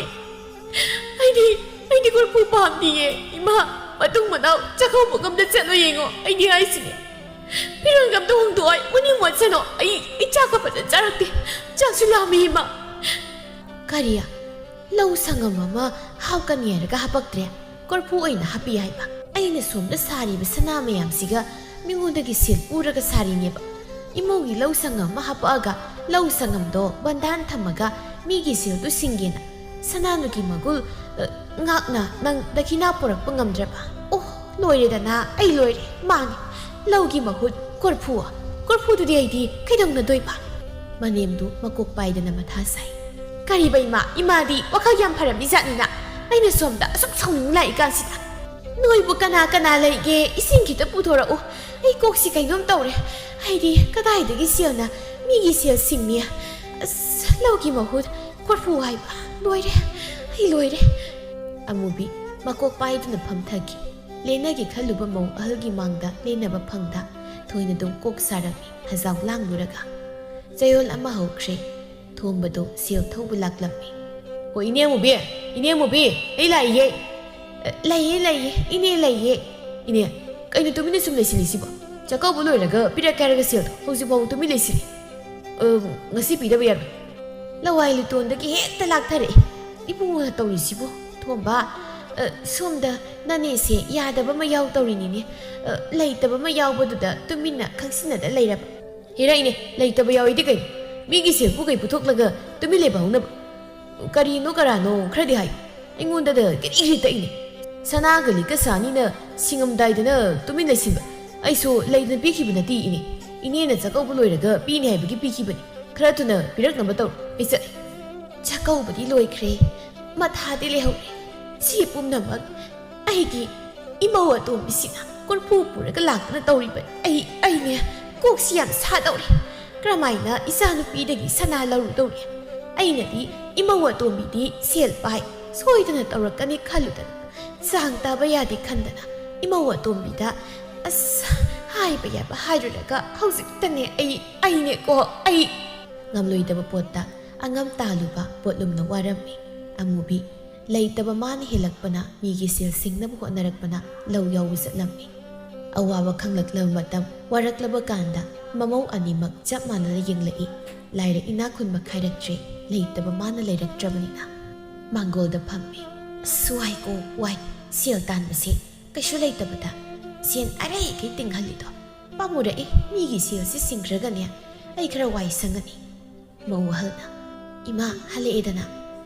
ꯑꯩꯗꯤ, ꯑꯩꯗꯤ ꯀꯣꯔꯐꯨ ꯄꯥꯝꯗꯤꯌꯦ꯫ ꯏꯃꯥ, ꯃꯇꯨꯡ ꯃꯅꯥꯎ ꯆꯥꯛꯀꯧꯕꯒ ꯑꯝꯇ ꯆꯠꯂꯣ ꯌꯦꯡꯉꯣ꯫ ꯑꯩꯗꯤ ꯍꯥꯏꯁꯤꯅꯦ, ꯐꯤꯔꯣꯜꯒ ꯑꯝꯇ ꯍꯣꯡꯗꯣꯛꯑꯣ꯫ ꯃꯅꯤꯡ ꯃꯣꯠꯁꯅꯨ꯫ ꯑꯩ, ꯑꯩ ꯆꯥꯛꯀ ꯐꯖꯅ ꯆꯥꯔꯛꯇꯦ꯫ ꯆꯥꯛꯁꯨ ꯂꯥꯝꯃꯤ ꯏꯃꯥ꯫" "ꯀꯔꯤ? ꯂꯧ ꯁꯪꯉꯝ ꯑꯃ ꯍꯥꯞꯀꯅꯤ ꯍꯥꯏꯔꯒ ꯍꯥꯄꯛꯇ꯭ꯔꯦ? ꯀꯣꯔꯐꯨ ꯑꯣꯏꯅ ꯍꯥꯞꯄꯤ ꯍꯥꯏꯕ? ꯑꯩꯅ ꯁꯣꯝꯗ ꯁꯥꯔꯤꯕ ꯁꯅꯥ ꯃꯌꯥꯝꯁꯤꯒ ꯃꯤꯉꯣꯟꯗꯒꯤ ꯁꯦꯜ ꯄꯨꯔꯒ ꯁꯥꯔꯤꯅꯦꯕ꯫ ꯏꯃꯧꯒꯤ ꯂꯧ ꯁꯪꯉꯝ ꯑꯃ ꯍꯥꯄꯛꯑꯒ ꯂꯧ ꯁꯪꯉꯝꯗꯣ ꯕꯟꯗꯥꯟ ꯊꯝꯃꯒ ꯃꯤꯒꯤ ꯁꯦꯜꯗꯨ ꯁꯤꯡꯒꯦꯅ꯫ ꯁꯅꯥꯅꯨꯒꯤ ꯃꯒꯨꯜ, ꯑ, ꯉꯥꯛꯅ ꯅꯪ ꯗꯈꯤꯅꯥ ꯄꯨꯔꯛꯄ ꯉꯝꯗ꯭ꯔꯕ? ꯑꯣ, ꯂꯣꯏꯔꯦꯗꯅ, ꯑꯩ ꯂꯣꯏꯔꯦ, ꯃꯥꯡꯉꯦ꯫ ꯂꯧꯒꯤ ꯃꯍꯨꯠ ꯀꯣꯔꯐꯨ, ꯀꯣꯔꯐꯨꯗꯨꯗꯤ ꯑꯩꯗꯤ ꯀꯩꯗꯧꯅꯗꯣꯏꯕ?" ꯃꯅꯦꯝꯗꯨ ꯃꯀꯣꯛ ꯄꯥꯏꯗꯅ ꯃꯊꯥ ꯁꯥꯏ꯫ "ꯀꯔꯤꯕ ꯏꯃꯥ? ꯏꯃꯥꯗꯤ ꯋꯥꯈꯜ ꯌꯥꯝ ꯐꯔꯝꯃꯤ ꯖꯥꯠꯅꯤꯅ꯫ ꯑꯩꯅ ꯁꯣꯝꯗ ꯑꯁꯨꯛ ꯁꯥꯎꯅꯤꯡ ꯂꯥꯛꯏ ꯀꯥꯟꯁꯤꯗ꯫ ꯅꯣꯏꯕꯨ ꯀꯅꯥ ꯀꯅꯥ ꯂꯩꯒꯦ? ꯏꯁꯤꯡ ꯈꯤꯇ ꯄꯨꯊꯣꯔꯛꯎ꯫ ꯑꯩ ꯀꯣꯛꯁꯤ ꯀꯩꯅꯣꯝ ꯇꯧꯔꯦ꯫ ꯑꯩꯗꯤ ꯀꯗꯥꯏꯗꯒꯤ ꯁꯦꯜꯅ ꯃꯤꯒꯤ ꯁꯦꯜ ꯁꯤꯡꯅꯤ? ꯑꯁ, ꯂꯧꯒꯤ ꯃꯍꯨꯠ ꯀꯣꯔꯐꯨ ꯍꯥꯏꯕ꯫ ꯂꯣꯏꯔꯦ, ꯑꯩ ꯂꯣꯏꯔꯦ꯫" ꯑꯃꯨꯕꯤ ꯃꯀꯣꯛ ꯄꯥꯏꯗꯨꯅ ꯐꯝꯊꯈꯤ꯫ ꯂꯦꯟꯅꯒꯦ ꯈꯜꯂꯨꯕ ꯃꯧ ꯑꯍꯜꯒꯤ ꯃꯥꯡꯗ ꯂꯦꯟꯅꯕ ꯐꯪꯗ, ꯊꯣꯏꯅꯗꯨꯝ ꯀꯣꯛ ꯁꯥꯔꯝꯃꯤ ꯍꯖꯥꯎ ꯂꯥꯡꯂꯨꯔꯒ꯫ ꯆꯌꯣꯜ ꯑꯃ ꯍꯧꯈ꯭ꯔꯦ꯫ ꯊꯣꯝꯕꯗꯨ ꯁꯦꯜ ꯊꯧꯕ ꯂꯥꯛꯂꯝꯃꯤ꯫ "ꯑꯣ, ꯏꯅꯦ ꯑꯃꯨꯕꯤ, ꯏꯅꯦ ꯑꯃꯨꯕꯤ, ꯑꯩ ꯂꯥꯛꯏꯌꯦ꯫ ꯑ, ꯂꯩꯌꯦ, ꯂꯩꯌꯦ, ꯏꯅꯦ ꯂꯩꯌꯦ꯫ ꯏꯅꯦ, ꯀꯩꯅꯣ ꯇꯨꯃꯤꯟꯅ ꯁꯨꯝ ꯂꯩꯁꯤꯜꯂꯤꯁꯤꯕꯣ? ꯆꯥꯛꯀꯧꯕ ꯂꯣꯏꯔꯒ ꯄꯤꯔꯛꯀꯦ ꯍꯥꯏꯔꯒ ꯁꯦꯜꯗꯣ ꯍꯧꯖꯤꯛ ꯐꯥꯎꯕ ꯇꯨꯃꯤꯟ ꯂꯩꯁꯤꯜꯂꯤ꯫ ꯑ, ꯉꯁꯤ ꯄꯤꯗꯕ ꯌꯥꯔꯣꯏ꯫ ꯂꯋꯥꯏ ꯂꯨꯇꯣꯟꯗꯒꯤ ꯍꯦꯛꯇ ꯂꯥꯛꯊꯔꯛꯑꯦ꯫ ꯏꯕꯨꯡꯉꯣꯅ ꯇꯧꯔꯤꯁꯤꯕꯣ, ꯊꯣꯝꯕ? ꯑ, ꯁꯣꯝꯗ ꯅꯅꯦꯁꯦ ꯌꯥꯗꯕ ꯑꯃ ꯌꯥꯎ ꯇꯧꯔꯤꯅꯤꯅꯦ꯫ ꯑ, ꯂꯩꯇꯕ ꯑꯃ ꯌꯥꯎꯕꯗꯨꯗ ꯇꯨꯃꯤꯟꯅ ꯈꯪꯁꯤꯟꯅꯗ ꯂꯩꯔꯕ꯫ ꯍꯦꯔꯥ ꯏꯅꯦ, ꯂꯩꯇꯕ ꯌꯥꯎꯏꯗꯤ ꯀꯩꯅꯣ? ꯃꯤꯒꯤ ꯁꯦꯜꯕꯨ ꯀꯩ ꯄꯨꯊꯣꯛꯂꯒ ꯇꯨꯃꯤꯟ ꯂꯩꯕ ꯍꯧꯅꯕ? ꯀꯔꯤꯅꯣ ꯀꯔꯥꯅꯣ ꯈꯔꯗꯤ ꯍꯥꯏꯌꯨ꯫ ꯑꯩꯉꯣꯟꯗꯗ ꯀꯔꯤ ꯀꯔꯤ ꯇꯛꯏꯅꯦ? ꯁꯅꯥꯒ ꯂꯤꯛꯀ ꯁꯥꯅꯤꯅ ꯁꯤꯡꯉꯝꯗꯥꯏꯗꯅ ꯇꯨꯃꯤꯟ ꯂꯩꯁꯤꯟꯕ꯫ ꯑꯩꯁꯨ ꯂꯩꯗꯅ ꯄꯤꯈꯤꯕ ꯅꯠꯇꯦ ꯏꯅꯦ꯫ ꯏꯅꯦꯅ ꯆꯥꯛꯀꯧꯕ ꯂꯣꯏꯔꯒ ꯄꯤꯅꯤ ꯍꯥꯏꯕꯒꯤ ꯄꯤꯈꯤꯕꯅꯤ꯫ ꯈꯔ ꯊꯨꯅ ꯄꯤꯔꯛꯅꯕ ꯇꯧꯔꯣ꯫ ꯑꯩ ꯆꯠꯂꯦ꯫ ꯆꯥꯛꯀꯧꯕꯗꯤ ꯂꯣꯏꯈ꯭ꯔꯦ꯫ ꯃꯊꯥꯗꯤ ꯂꯩꯍꯧꯔꯦ꯫ ꯁꯤ ꯄꯨꯝꯅꯃꯛ ꯑꯩꯒꯤ ꯏꯃꯧ ꯑꯇꯣꯝꯕꯤꯁꯤꯅ ꯀꯣꯔꯐꯨ ꯄꯨꯔꯒ ꯂꯥꯛꯇꯨꯅ ꯇꯧꯔꯤꯕꯅꯤ꯫ ꯑꯩ, ꯑꯩꯅꯦ ꯀꯣꯛꯁꯤ ꯌꯥꯝ ꯁꯥꯗꯧꯔꯦ꯫ ꯀꯔꯝꯍꯥꯏꯅ ꯏꯆꯥꯅꯨꯄꯤꯗꯒꯤ ꯁꯅꯥ ꯂꯧꯔꯨꯗꯧꯔꯤ? ꯑꯩꯅꯗꯤ ꯏꯃꯧ ꯑꯇꯣꯝꯕꯤꯗꯤ ꯁꯦꯜ ꯄꯥꯏ, ꯁꯣꯏꯗꯅ ꯇꯧꯔꯛꯀꯅꯤ ꯈꯜꯂꯨꯗꯅ, ꯆꯥꯡ ꯇꯥꯕ ꯌꯥꯗꯦ ꯈꯟꯗꯅ ꯏꯃꯧ ꯑꯇꯣꯝꯕꯤꯗ ꯑꯁ ꯍꯥꯏꯕ ꯌꯥꯕ ꯍꯥꯏꯔꯨꯔꯒ ꯍꯧꯖꯤꯛꯇꯅꯦ ꯑꯩ, ꯑꯩꯅꯦꯀꯣ, ꯑꯩ ꯉꯝꯂꯣꯏꯗꯕ ꯄꯣꯠꯇ ꯑꯉꯝ ꯇꯥꯜꯂꯨꯕ ꯄꯣꯠꯂꯨꯝꯅ ꯋꯥꯔꯝꯃꯤ꯫ ꯑꯃꯨꯕꯤ ꯂꯩꯇꯕ ꯃꯥꯅ ꯍꯦꯜꯂꯛꯄꯅ ꯃꯤꯒꯤ ꯁꯦꯜ ꯁꯤꯡꯅꯕ ꯍꯣꯠꯅꯔꯛꯄꯅ ꯂꯧ ꯌꯥꯎꯕ ꯆꯠꯂꯝꯃꯤ꯫ ꯑꯋꯥꯕ ꯈꯪꯂꯛꯂꯕ ꯃꯇꯝ ꯋꯥꯔꯛꯂꯕ ꯀꯥꯟꯗ ꯃꯃꯧ ꯑꯅꯤꯃꯛ ꯆꯞ ꯃꯥꯟꯅꯅ ꯌꯦꯡꯂꯛꯏ꯫ ꯂꯥꯏꯔ ꯏꯅꯥꯛ ꯈꯨꯟꯕ ꯈꯥꯏꯔꯛꯇ꯭ꯔꯦ, ꯂꯩꯇꯕ ꯃꯥꯅ ꯂꯩꯔꯛꯇ꯭ꯔꯕꯅꯤꯅ꯫ ꯃꯥꯡꯒꯣꯜꯗ ꯐꯝꯃꯤ꯫ ꯑꯁ, ꯋꯥꯏꯀꯣ, ꯋꯥꯏ꯫ ꯁꯦꯜ ꯇꯥꯟꯕꯁꯦ ꯀꯩꯁꯨ ꯂꯩꯇꯕꯗ ꯁꯦꯟ ꯑꯔꯩꯈꯩ ꯇꯤꯡꯍꯜꯂꯤꯗꯣ ꯄꯥꯝꯃꯨꯔꯛꯏ꯫ ꯃꯤꯒꯤ ꯁꯦꯜꯁꯤ ꯁꯤꯡꯈ꯭ꯔꯒꯅꯦ ꯑꯩ ꯈꯔ ꯋꯥꯏ ꯁꯪꯒꯅꯤ꯫ ꯃꯧ ꯑꯍꯜꯅ, "ꯏꯃꯥ ꯍꯜꯂꯛꯑꯦꯗꯅ,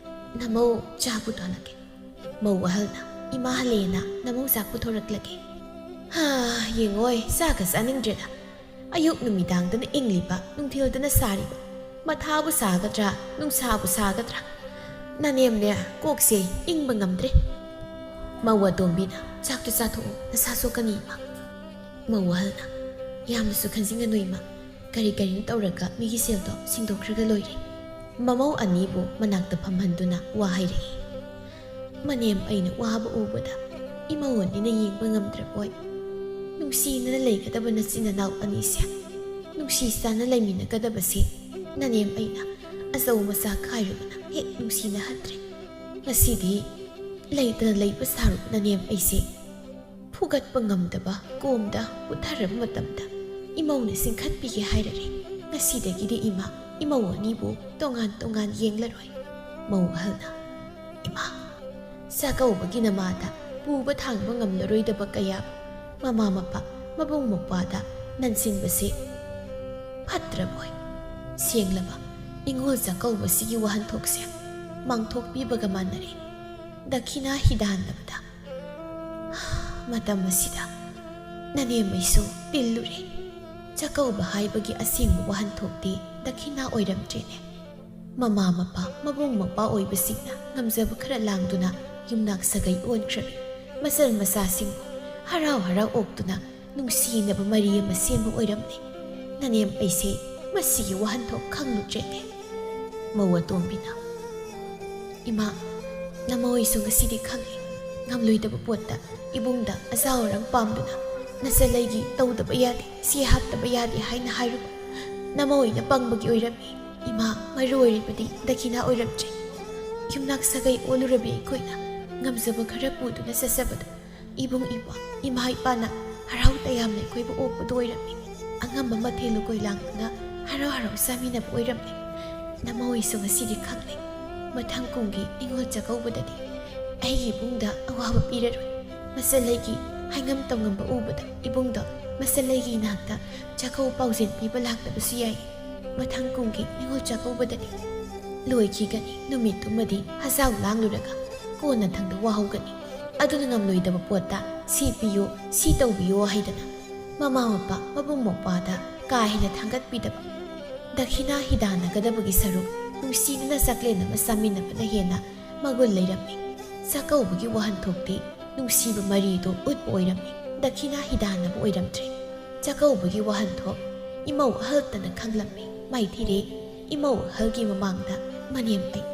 ꯅꯃꯧ ꯆꯥ ꯄꯨꯊꯣꯛꯂꯛꯀꯦ꯫" ꯃꯧ ꯑꯍꯜꯅ, "ꯏꯃꯥ ꯍꯜꯂꯛꯑꯦꯅ ꯅꯃꯧ ꯆꯥꯛ ꯄꯨꯊꯣꯔꯛꯂꯒꯦ꯫" ꯍꯥ, ꯌꯦꯡꯉꯣꯏ, ꯆꯥꯒ ꯆꯥꯅꯤꯡꯗ꯭ꯔꯦꯗ꯫ ꯑꯌꯨꯛ ꯅꯨꯃꯤꯗꯥꯡꯗꯅ ꯏꯪꯂꯤꯕ, ꯅꯨꯡꯊꯤꯜꯗꯅ ꯁꯥꯔꯤꯕ꯫ ꯃꯊꯥꯕꯨ ꯁꯥꯒꯗ꯭ꯔꯥ, ꯅꯨꯡꯁꯥꯕꯨ ꯁꯥꯒꯗ꯭ꯔꯥ? ꯅꯅꯦꯝꯅꯦ, ꯀꯣꯛꯁꯦ ꯏꯪꯕ ꯉꯝꯗ꯭ꯔꯦ꯫ ꯃꯧ ꯑꯇꯣꯝꯕꯤꯅ, "ꯆꯥꯛꯇꯨ ꯆꯥꯊꯣꯛꯑꯣ, ꯅꯁꯥ ꯁꯣꯛꯀꯅꯤ ꯏꯃꯥ꯫" ꯃꯧ ꯑꯍꯜꯅ, "ꯌꯥꯝꯅꯁꯨ ꯈꯟꯖꯤꯟꯒꯅꯨ ꯏꯃꯥ, ꯀꯔꯤ ꯀꯔꯤꯅꯣ ꯇꯧꯔꯒ ꯃꯤꯒꯤ ꯁꯦꯜꯗꯣ ꯁꯤꯡꯗꯣꯛꯈ꯭ꯔꯒ ꯂꯣꯏꯔꯦ꯫" ꯃꯃꯧ ꯑꯅꯤꯕꯨ ꯃꯅꯥꯛꯇ ꯐꯝꯍꯟꯗꯨꯅ ꯋꯥ ꯍꯥꯏꯔꯛꯏ꯫ ꯃꯅꯦꯝ ꯑꯩꯅ ꯋꯥꯕ ꯎꯕꯗ ꯏꯃꯧ ꯑꯅꯤꯅ ꯌꯦꯡꯕ ꯉꯝꯗ꯭ꯔꯕꯣꯏ꯫ ꯅꯨꯡꯁꯤꯅꯅ ꯂꯩꯒꯗꯕ ꯅꯆꯤꯟ ꯅꯅꯥꯎ ꯑꯅꯤꯁꯦ, ꯅꯨꯡꯁꯤ ꯆꯥꯟꯅ ꯂꯩꯃꯤꯟꯅꯒꯗꯕꯁꯦ ꯅꯅꯦꯝ ꯑꯩꯅ ꯑꯆꯧ ꯃꯆꯥ ꯈꯥꯏꯔꯨꯕꯅ ꯍꯦꯛ ꯅꯨꯡꯁꯤꯅꯍꯟꯗ꯭ꯔꯦ꯫ ꯉꯁꯤꯗꯤ ꯂꯩꯇꯅ ꯂꯩꯕ ꯁꯥꯔꯨꯕ ꯅꯅꯦꯝ ꯑꯩꯁꯦ ꯐꯨꯒꯠꯄ ꯉꯝꯗꯕ ꯀꯣꯝꯗ ꯄꯨꯊꯔꯕ ꯃꯇꯝꯗ ꯏꯃꯧꯅ ꯆꯤꯡꯈꯠꯄꯤꯒꯦ ꯍꯥꯏꯔꯔꯦ꯫ ꯉꯁꯤꯗꯒꯤꯗꯤ ꯏꯃꯥ, ꯏꯃꯧ ꯑꯅꯤꯕꯨ ꯇꯣꯉꯥꯟ ꯇꯣꯉꯥꯟ ꯌꯦꯡꯂꯔꯣꯏ꯫ ꯃꯧ ꯑꯍꯜꯅ, "ꯏꯃꯥ, ꯆꯥꯛꯀꯧꯕꯒꯤ ꯅꯃꯥꯗ ꯄꯨꯕ ꯊꯥꯡꯕ ꯉꯝꯂꯔꯣꯏꯗꯕ ꯀꯌꯥ ꯃꯃꯥ ꯃꯄꯥ, ꯃꯕꯨꯡ ꯃꯧꯄ꯭ꯋꯥꯗ ꯅꯟꯁꯤꯟꯕꯁꯦ ꯐꯠꯇ꯭ꯔꯕꯣꯏ? ꯁꯦꯡꯂꯕ ꯅꯤꯉꯣꯜ ꯆꯥꯛꯀꯧꯕꯁꯤꯒꯤ ꯋꯥꯍꯟꯊꯣꯛꯁꯦ ꯃꯥꯡꯊꯣꯛꯄꯤꯕꯒ ꯃꯥꯟꯅꯔꯦ꯫ ꯗꯈꯤꯅꯥ ꯍꯤꯗꯥꯟꯅꯕꯗ ꯃꯇꯝ ꯑꯁꯤꯗ ꯅꯅꯦꯝꯃꯩꯁꯨ ꯇꯤꯜꯂꯨꯔꯦ꯫ ꯆꯥꯛꯀꯧꯕ ꯍꯥꯏꯕꯒꯤ ꯑꯁꯦꯡꯕ ꯋꯥꯍꯟꯊꯣꯛꯇꯤ ꯗꯈꯤꯅꯥ ꯑꯣꯏꯔꯝꯗ꯭ꯔꯦꯅꯦ꯫ ꯃꯃꯥ ꯃꯄꯥ, ꯃꯕꯨꯡ ꯃꯧꯄ꯭ꯋꯥ ꯑꯣꯏꯕꯁꯤꯡꯅ ꯉꯝꯖꯕ ꯈꯔ ꯂꯥꯡꯗꯨꯅ ꯌꯨꯝꯅꯥꯛ ꯁꯥꯒꯩ ꯑꯣꯟꯈ꯭ꯔꯕꯤ ꯃꯆꯜ ꯃꯆꯥꯁꯤꯡꯕꯨ ꯍꯔꯥꯎ ꯍꯔꯥꯎ ꯑꯣꯛꯇꯨꯅ ꯅꯨꯡꯁꯤꯅꯕ ꯃꯔꯤ ꯑꯃ ꯁꯦꯝꯕ ꯑꯣꯏꯔꯝꯂꯦ꯫ ꯅꯅꯦꯝ ꯑꯩꯁꯦ ꯃꯁꯤꯒꯤ ꯋꯥꯍꯟꯊꯣꯛ ꯈꯪꯂꯨꯗ꯭ꯔꯦꯅꯦ꯫ ꯃꯧ ꯑꯇꯣꯝꯕꯤꯅ, "ꯏꯃꯥ, ꯅꯃꯣꯏꯁꯨ ꯉꯁꯤꯗꯤ ꯈꯪꯂꯦ꯫ ꯉꯝꯂꯣꯏꯗꯕ ꯄꯣꯠꯇ ꯏꯕꯨꯡꯗ ꯑꯆꯥ ꯑꯔꯥꯡ ꯄꯥꯝꯗꯨꯅ ꯅꯆꯜꯂꯩꯒꯤ ꯇꯧꯗꯕ ꯌꯥꯗꯦ, ꯁꯤ ꯍꯥꯞꯇꯕ ꯌꯥꯗꯦ ꯍꯥꯏꯅ ꯍꯥꯏꯔꯨꯕ ꯅꯃꯣꯏꯅ ꯄꯪꯕꯒꯤ ꯑꯣꯏꯔꯝꯃꯤ꯫ ꯏꯃꯥ, ꯃꯔꯨ ꯑꯣꯏꯔꯤꯕꯗꯤ ꯗꯈꯤꯅꯥ ꯑꯣꯏꯔꯝꯗ꯭ꯔꯦ꯫ ꯌꯨꯝꯅꯥꯛ ꯁꯥꯒꯩ ꯑꯣꯜꯂꯨꯔꯕꯤ ꯑꯩꯈꯣꯏꯅ ꯉꯝꯖꯕ ꯈꯔ ꯄꯨꯗꯨꯅ ꯆꯠꯆꯕꯗꯣ ꯏꯕꯨꯡ ꯏꯄ꯭ꯋꯥ, ꯏꯃꯥ ꯏꯄꯥꯅ ꯍꯔꯥꯎ ꯇꯌꯥꯝꯅ ꯑꯩꯈꯣꯏꯕꯨ ꯑꯣꯛꯄꯗꯨ ꯑꯣꯏꯔꯝꯃꯤ꯫ ꯑꯉꯝꯕ ꯃꯊꯦꯜ ꯂꯨꯀꯣꯏ ꯂꯥꯡꯗꯨꯅ ꯍꯔꯥꯎ ꯍꯔꯥꯎ ꯆꯥꯃꯤꯟꯅꯕ ꯑꯣꯏꯔꯝꯃꯤ꯫ ꯅꯃꯣꯏꯁꯨ ꯉꯁꯤꯗꯤ ꯈꯪꯂꯦ꯫ ꯃꯊꯪ ꯀꯨꯝꯒꯤ ꯅꯤꯉꯣꯜ ꯆꯥꯛꯀꯧꯕꯗꯗꯤ ꯑꯩꯒꯤ ꯏꯕꯨꯡꯗ ꯑꯋꯥꯕ ꯄꯤꯔꯔꯣꯏ꯫ ꯃꯆꯜꯂꯩꯒꯤ ꯍꯥꯏꯉꯝ ꯇꯧꯉꯝꯕ ꯎꯕꯗ ꯏꯕꯨꯡꯗꯣ ꯃꯆꯜꯂꯩꯒꯤ ꯏꯅꯥꯛꯇ ꯆꯥꯛꯀꯧ ꯄꯥꯎꯖꯦꯜ ꯄꯤꯕ ꯂꯥꯛꯇꯕꯁꯨ ꯌꯥꯏ꯫ ꯃꯊꯪ ꯀꯨꯝꯒꯤ ꯅꯤꯉꯣꯜ ꯆꯥꯛꯀꯧꯕꯗꯗꯤ ꯂꯣꯏꯈꯤꯒꯅꯤ꯫ ꯅꯨꯃꯤꯠꯇꯨꯃꯗꯤ ꯍꯖꯥꯎ ꯂꯥꯡꯂꯨꯔꯒ ꯀꯣꯟꯅꯊꯪꯗ ꯋꯥꯍꯧꯒꯅꯤ꯫ ꯑꯗꯨꯅ ꯉꯝꯂꯣꯏꯗꯕ ꯄꯣꯠꯇ ꯁꯤ ꯄꯤꯌꯨ, ꯁꯤ ꯇꯧꯕꯤꯌꯨ ꯍꯥꯏꯗꯅ ꯃꯃꯥ ꯃꯄꯥ, ꯃꯕꯨꯡ ꯃꯧꯄ꯭ꯋꯥꯗ ꯀꯥ ꯍꯦꯟꯅ ꯊꯥꯡꯒꯠꯄꯤꯗꯕ꯫ ꯗꯈꯤꯅꯥ ꯍꯤꯗꯥꯟꯅꯒꯗꯕꯒꯤ ꯁꯔꯨꯛ ꯅꯨꯡꯁꯤꯅꯅ ꯆꯥꯛꯂꯦꯟ ꯑꯃ ꯆꯥꯃꯤꯟꯅꯕꯅ ꯍꯦꯟꯅ ꯃꯒꯨꯟ ꯂꯩꯔꯝꯃꯤ꯫ ꯆꯥꯛꯀꯧꯕꯒꯤ ꯋꯥꯍꯟꯊꯣꯛꯇꯤ ꯅꯨꯡꯁꯤꯕ ꯃꯔꯤꯗꯨ ꯎꯠꯄ ꯑꯣꯏꯔꯝꯃꯤ꯫ ꯗꯈꯤꯅꯥ ꯍꯤꯗꯥꯟꯅꯕ ꯑꯣꯏꯔꯝꯗ꯭ꯔꯦ꯫ ꯆꯥꯛꯀꯧꯕꯒꯤ ꯋꯥꯍꯟꯊꯣꯛ ꯏꯃꯧ ꯑꯍꯜꯇꯅ ꯈꯪꯂꯝꯃꯤ꯫ ꯃꯥꯏꯊꯤꯔꯦ ꯏꯃꯧ ꯑꯍꯜꯒꯤ ꯃꯃꯥꯡꯗ ꯃꯅꯦꯝ ꯑꯩ꯫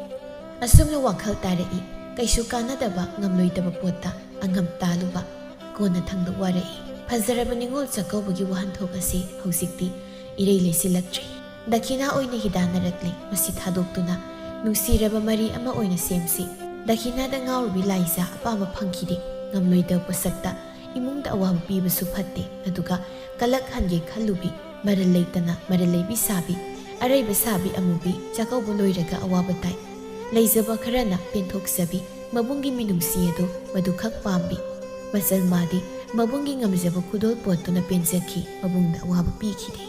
ꯑꯁꯨꯝꯅ ꯋꯥꯈꯜ ꯇꯥꯔꯛꯏ꯫ ꯀꯩꯁꯨ ꯀꯥꯟꯅꯗꯕ, ꯉꯝꯂꯣꯏꯗꯕ ꯄꯣꯠꯇ ꯑꯉꯝ ꯇꯥꯜꯂꯨꯕ꯫ ꯀꯣꯟꯅꯊꯪꯗ ꯋꯥꯔꯛꯏ꯫ ꯐꯖꯔꯕ ꯅꯤꯉꯣꯜ ꯆꯥꯛꯀꯧꯕꯒꯤ ꯋꯥꯍꯟꯊꯣꯛ ꯑꯁꯤ ꯍꯧꯖꯤꯛꯇꯤ ꯏꯔꯩ ꯂꯩꯁꯤꯜꯂꯛꯇ꯭ꯔꯦ꯫ ꯗꯈꯤꯅꯥ ꯑꯣꯏꯅ ꯍꯤꯗꯥꯟꯅꯔꯛꯂꯤ꯫ ꯃꯁꯤ ꯊꯥꯗꯣꯛꯇꯨꯅ ꯅꯨꯡꯁꯤꯔꯕ ꯃꯔꯤ ꯑꯃ ꯑꯣꯏꯅ ꯁꯦꯝꯁꯤ꯫ ꯗꯈꯤꯅꯥꯗ ꯉꯥꯎꯔꯨꯕꯤ ꯂꯥꯏꯖꯥ ꯑꯄꯥꯝꯕ ꯐꯪꯈꯤꯗꯦ꯫ ꯉꯝꯂꯣꯏꯗꯕ ꯄꯣꯠꯁꯛꯇ ꯏꯃꯨꯡꯗ ꯑꯋꯥꯕ ꯄꯤꯕꯁꯨ ꯐꯠꯇꯦ꯫ ꯑꯗꯨꯒ ꯀꯂꯛ ꯍꯟꯒꯦ ꯈꯜꯂꯨꯕꯤ, ꯃꯔꯜ ꯂꯩꯇꯅ ꯃꯔꯜ ꯂꯩꯕꯤ ꯁꯥꯕꯤ, ꯑꯔꯩꯕ ꯁꯥꯕꯤ ꯑꯃꯨꯕꯤ ꯆꯥꯛꯀꯧꯕ ꯂꯣꯏꯔꯒ ꯑꯋꯥꯕ ꯇꯥꯏ꯫ ꯂꯩꯖꯕ ꯈꯔꯅ ꯄꯦꯟꯊꯣꯛꯆꯕꯤ, ꯃꯕꯨꯡꯒꯤ ꯃꯤꯅꯨꯡꯁꯤ ꯑꯗꯨ ꯃꯗꯨꯈꯛ ꯄꯥꯝꯕꯤ꯫ ꯃꯆꯜ ꯃꯥꯗꯤ ꯃꯕꯨꯡꯒꯤ ꯉꯝꯖꯕ ꯈꯨꯗꯣꯜ ꯄꯣꯠꯇꯨꯅ ꯄꯦꯟꯖꯈꯤ, ꯃꯕꯨꯡꯗ ꯑꯋꯥꯕ ꯄꯤꯈꯤꯗꯦ꯫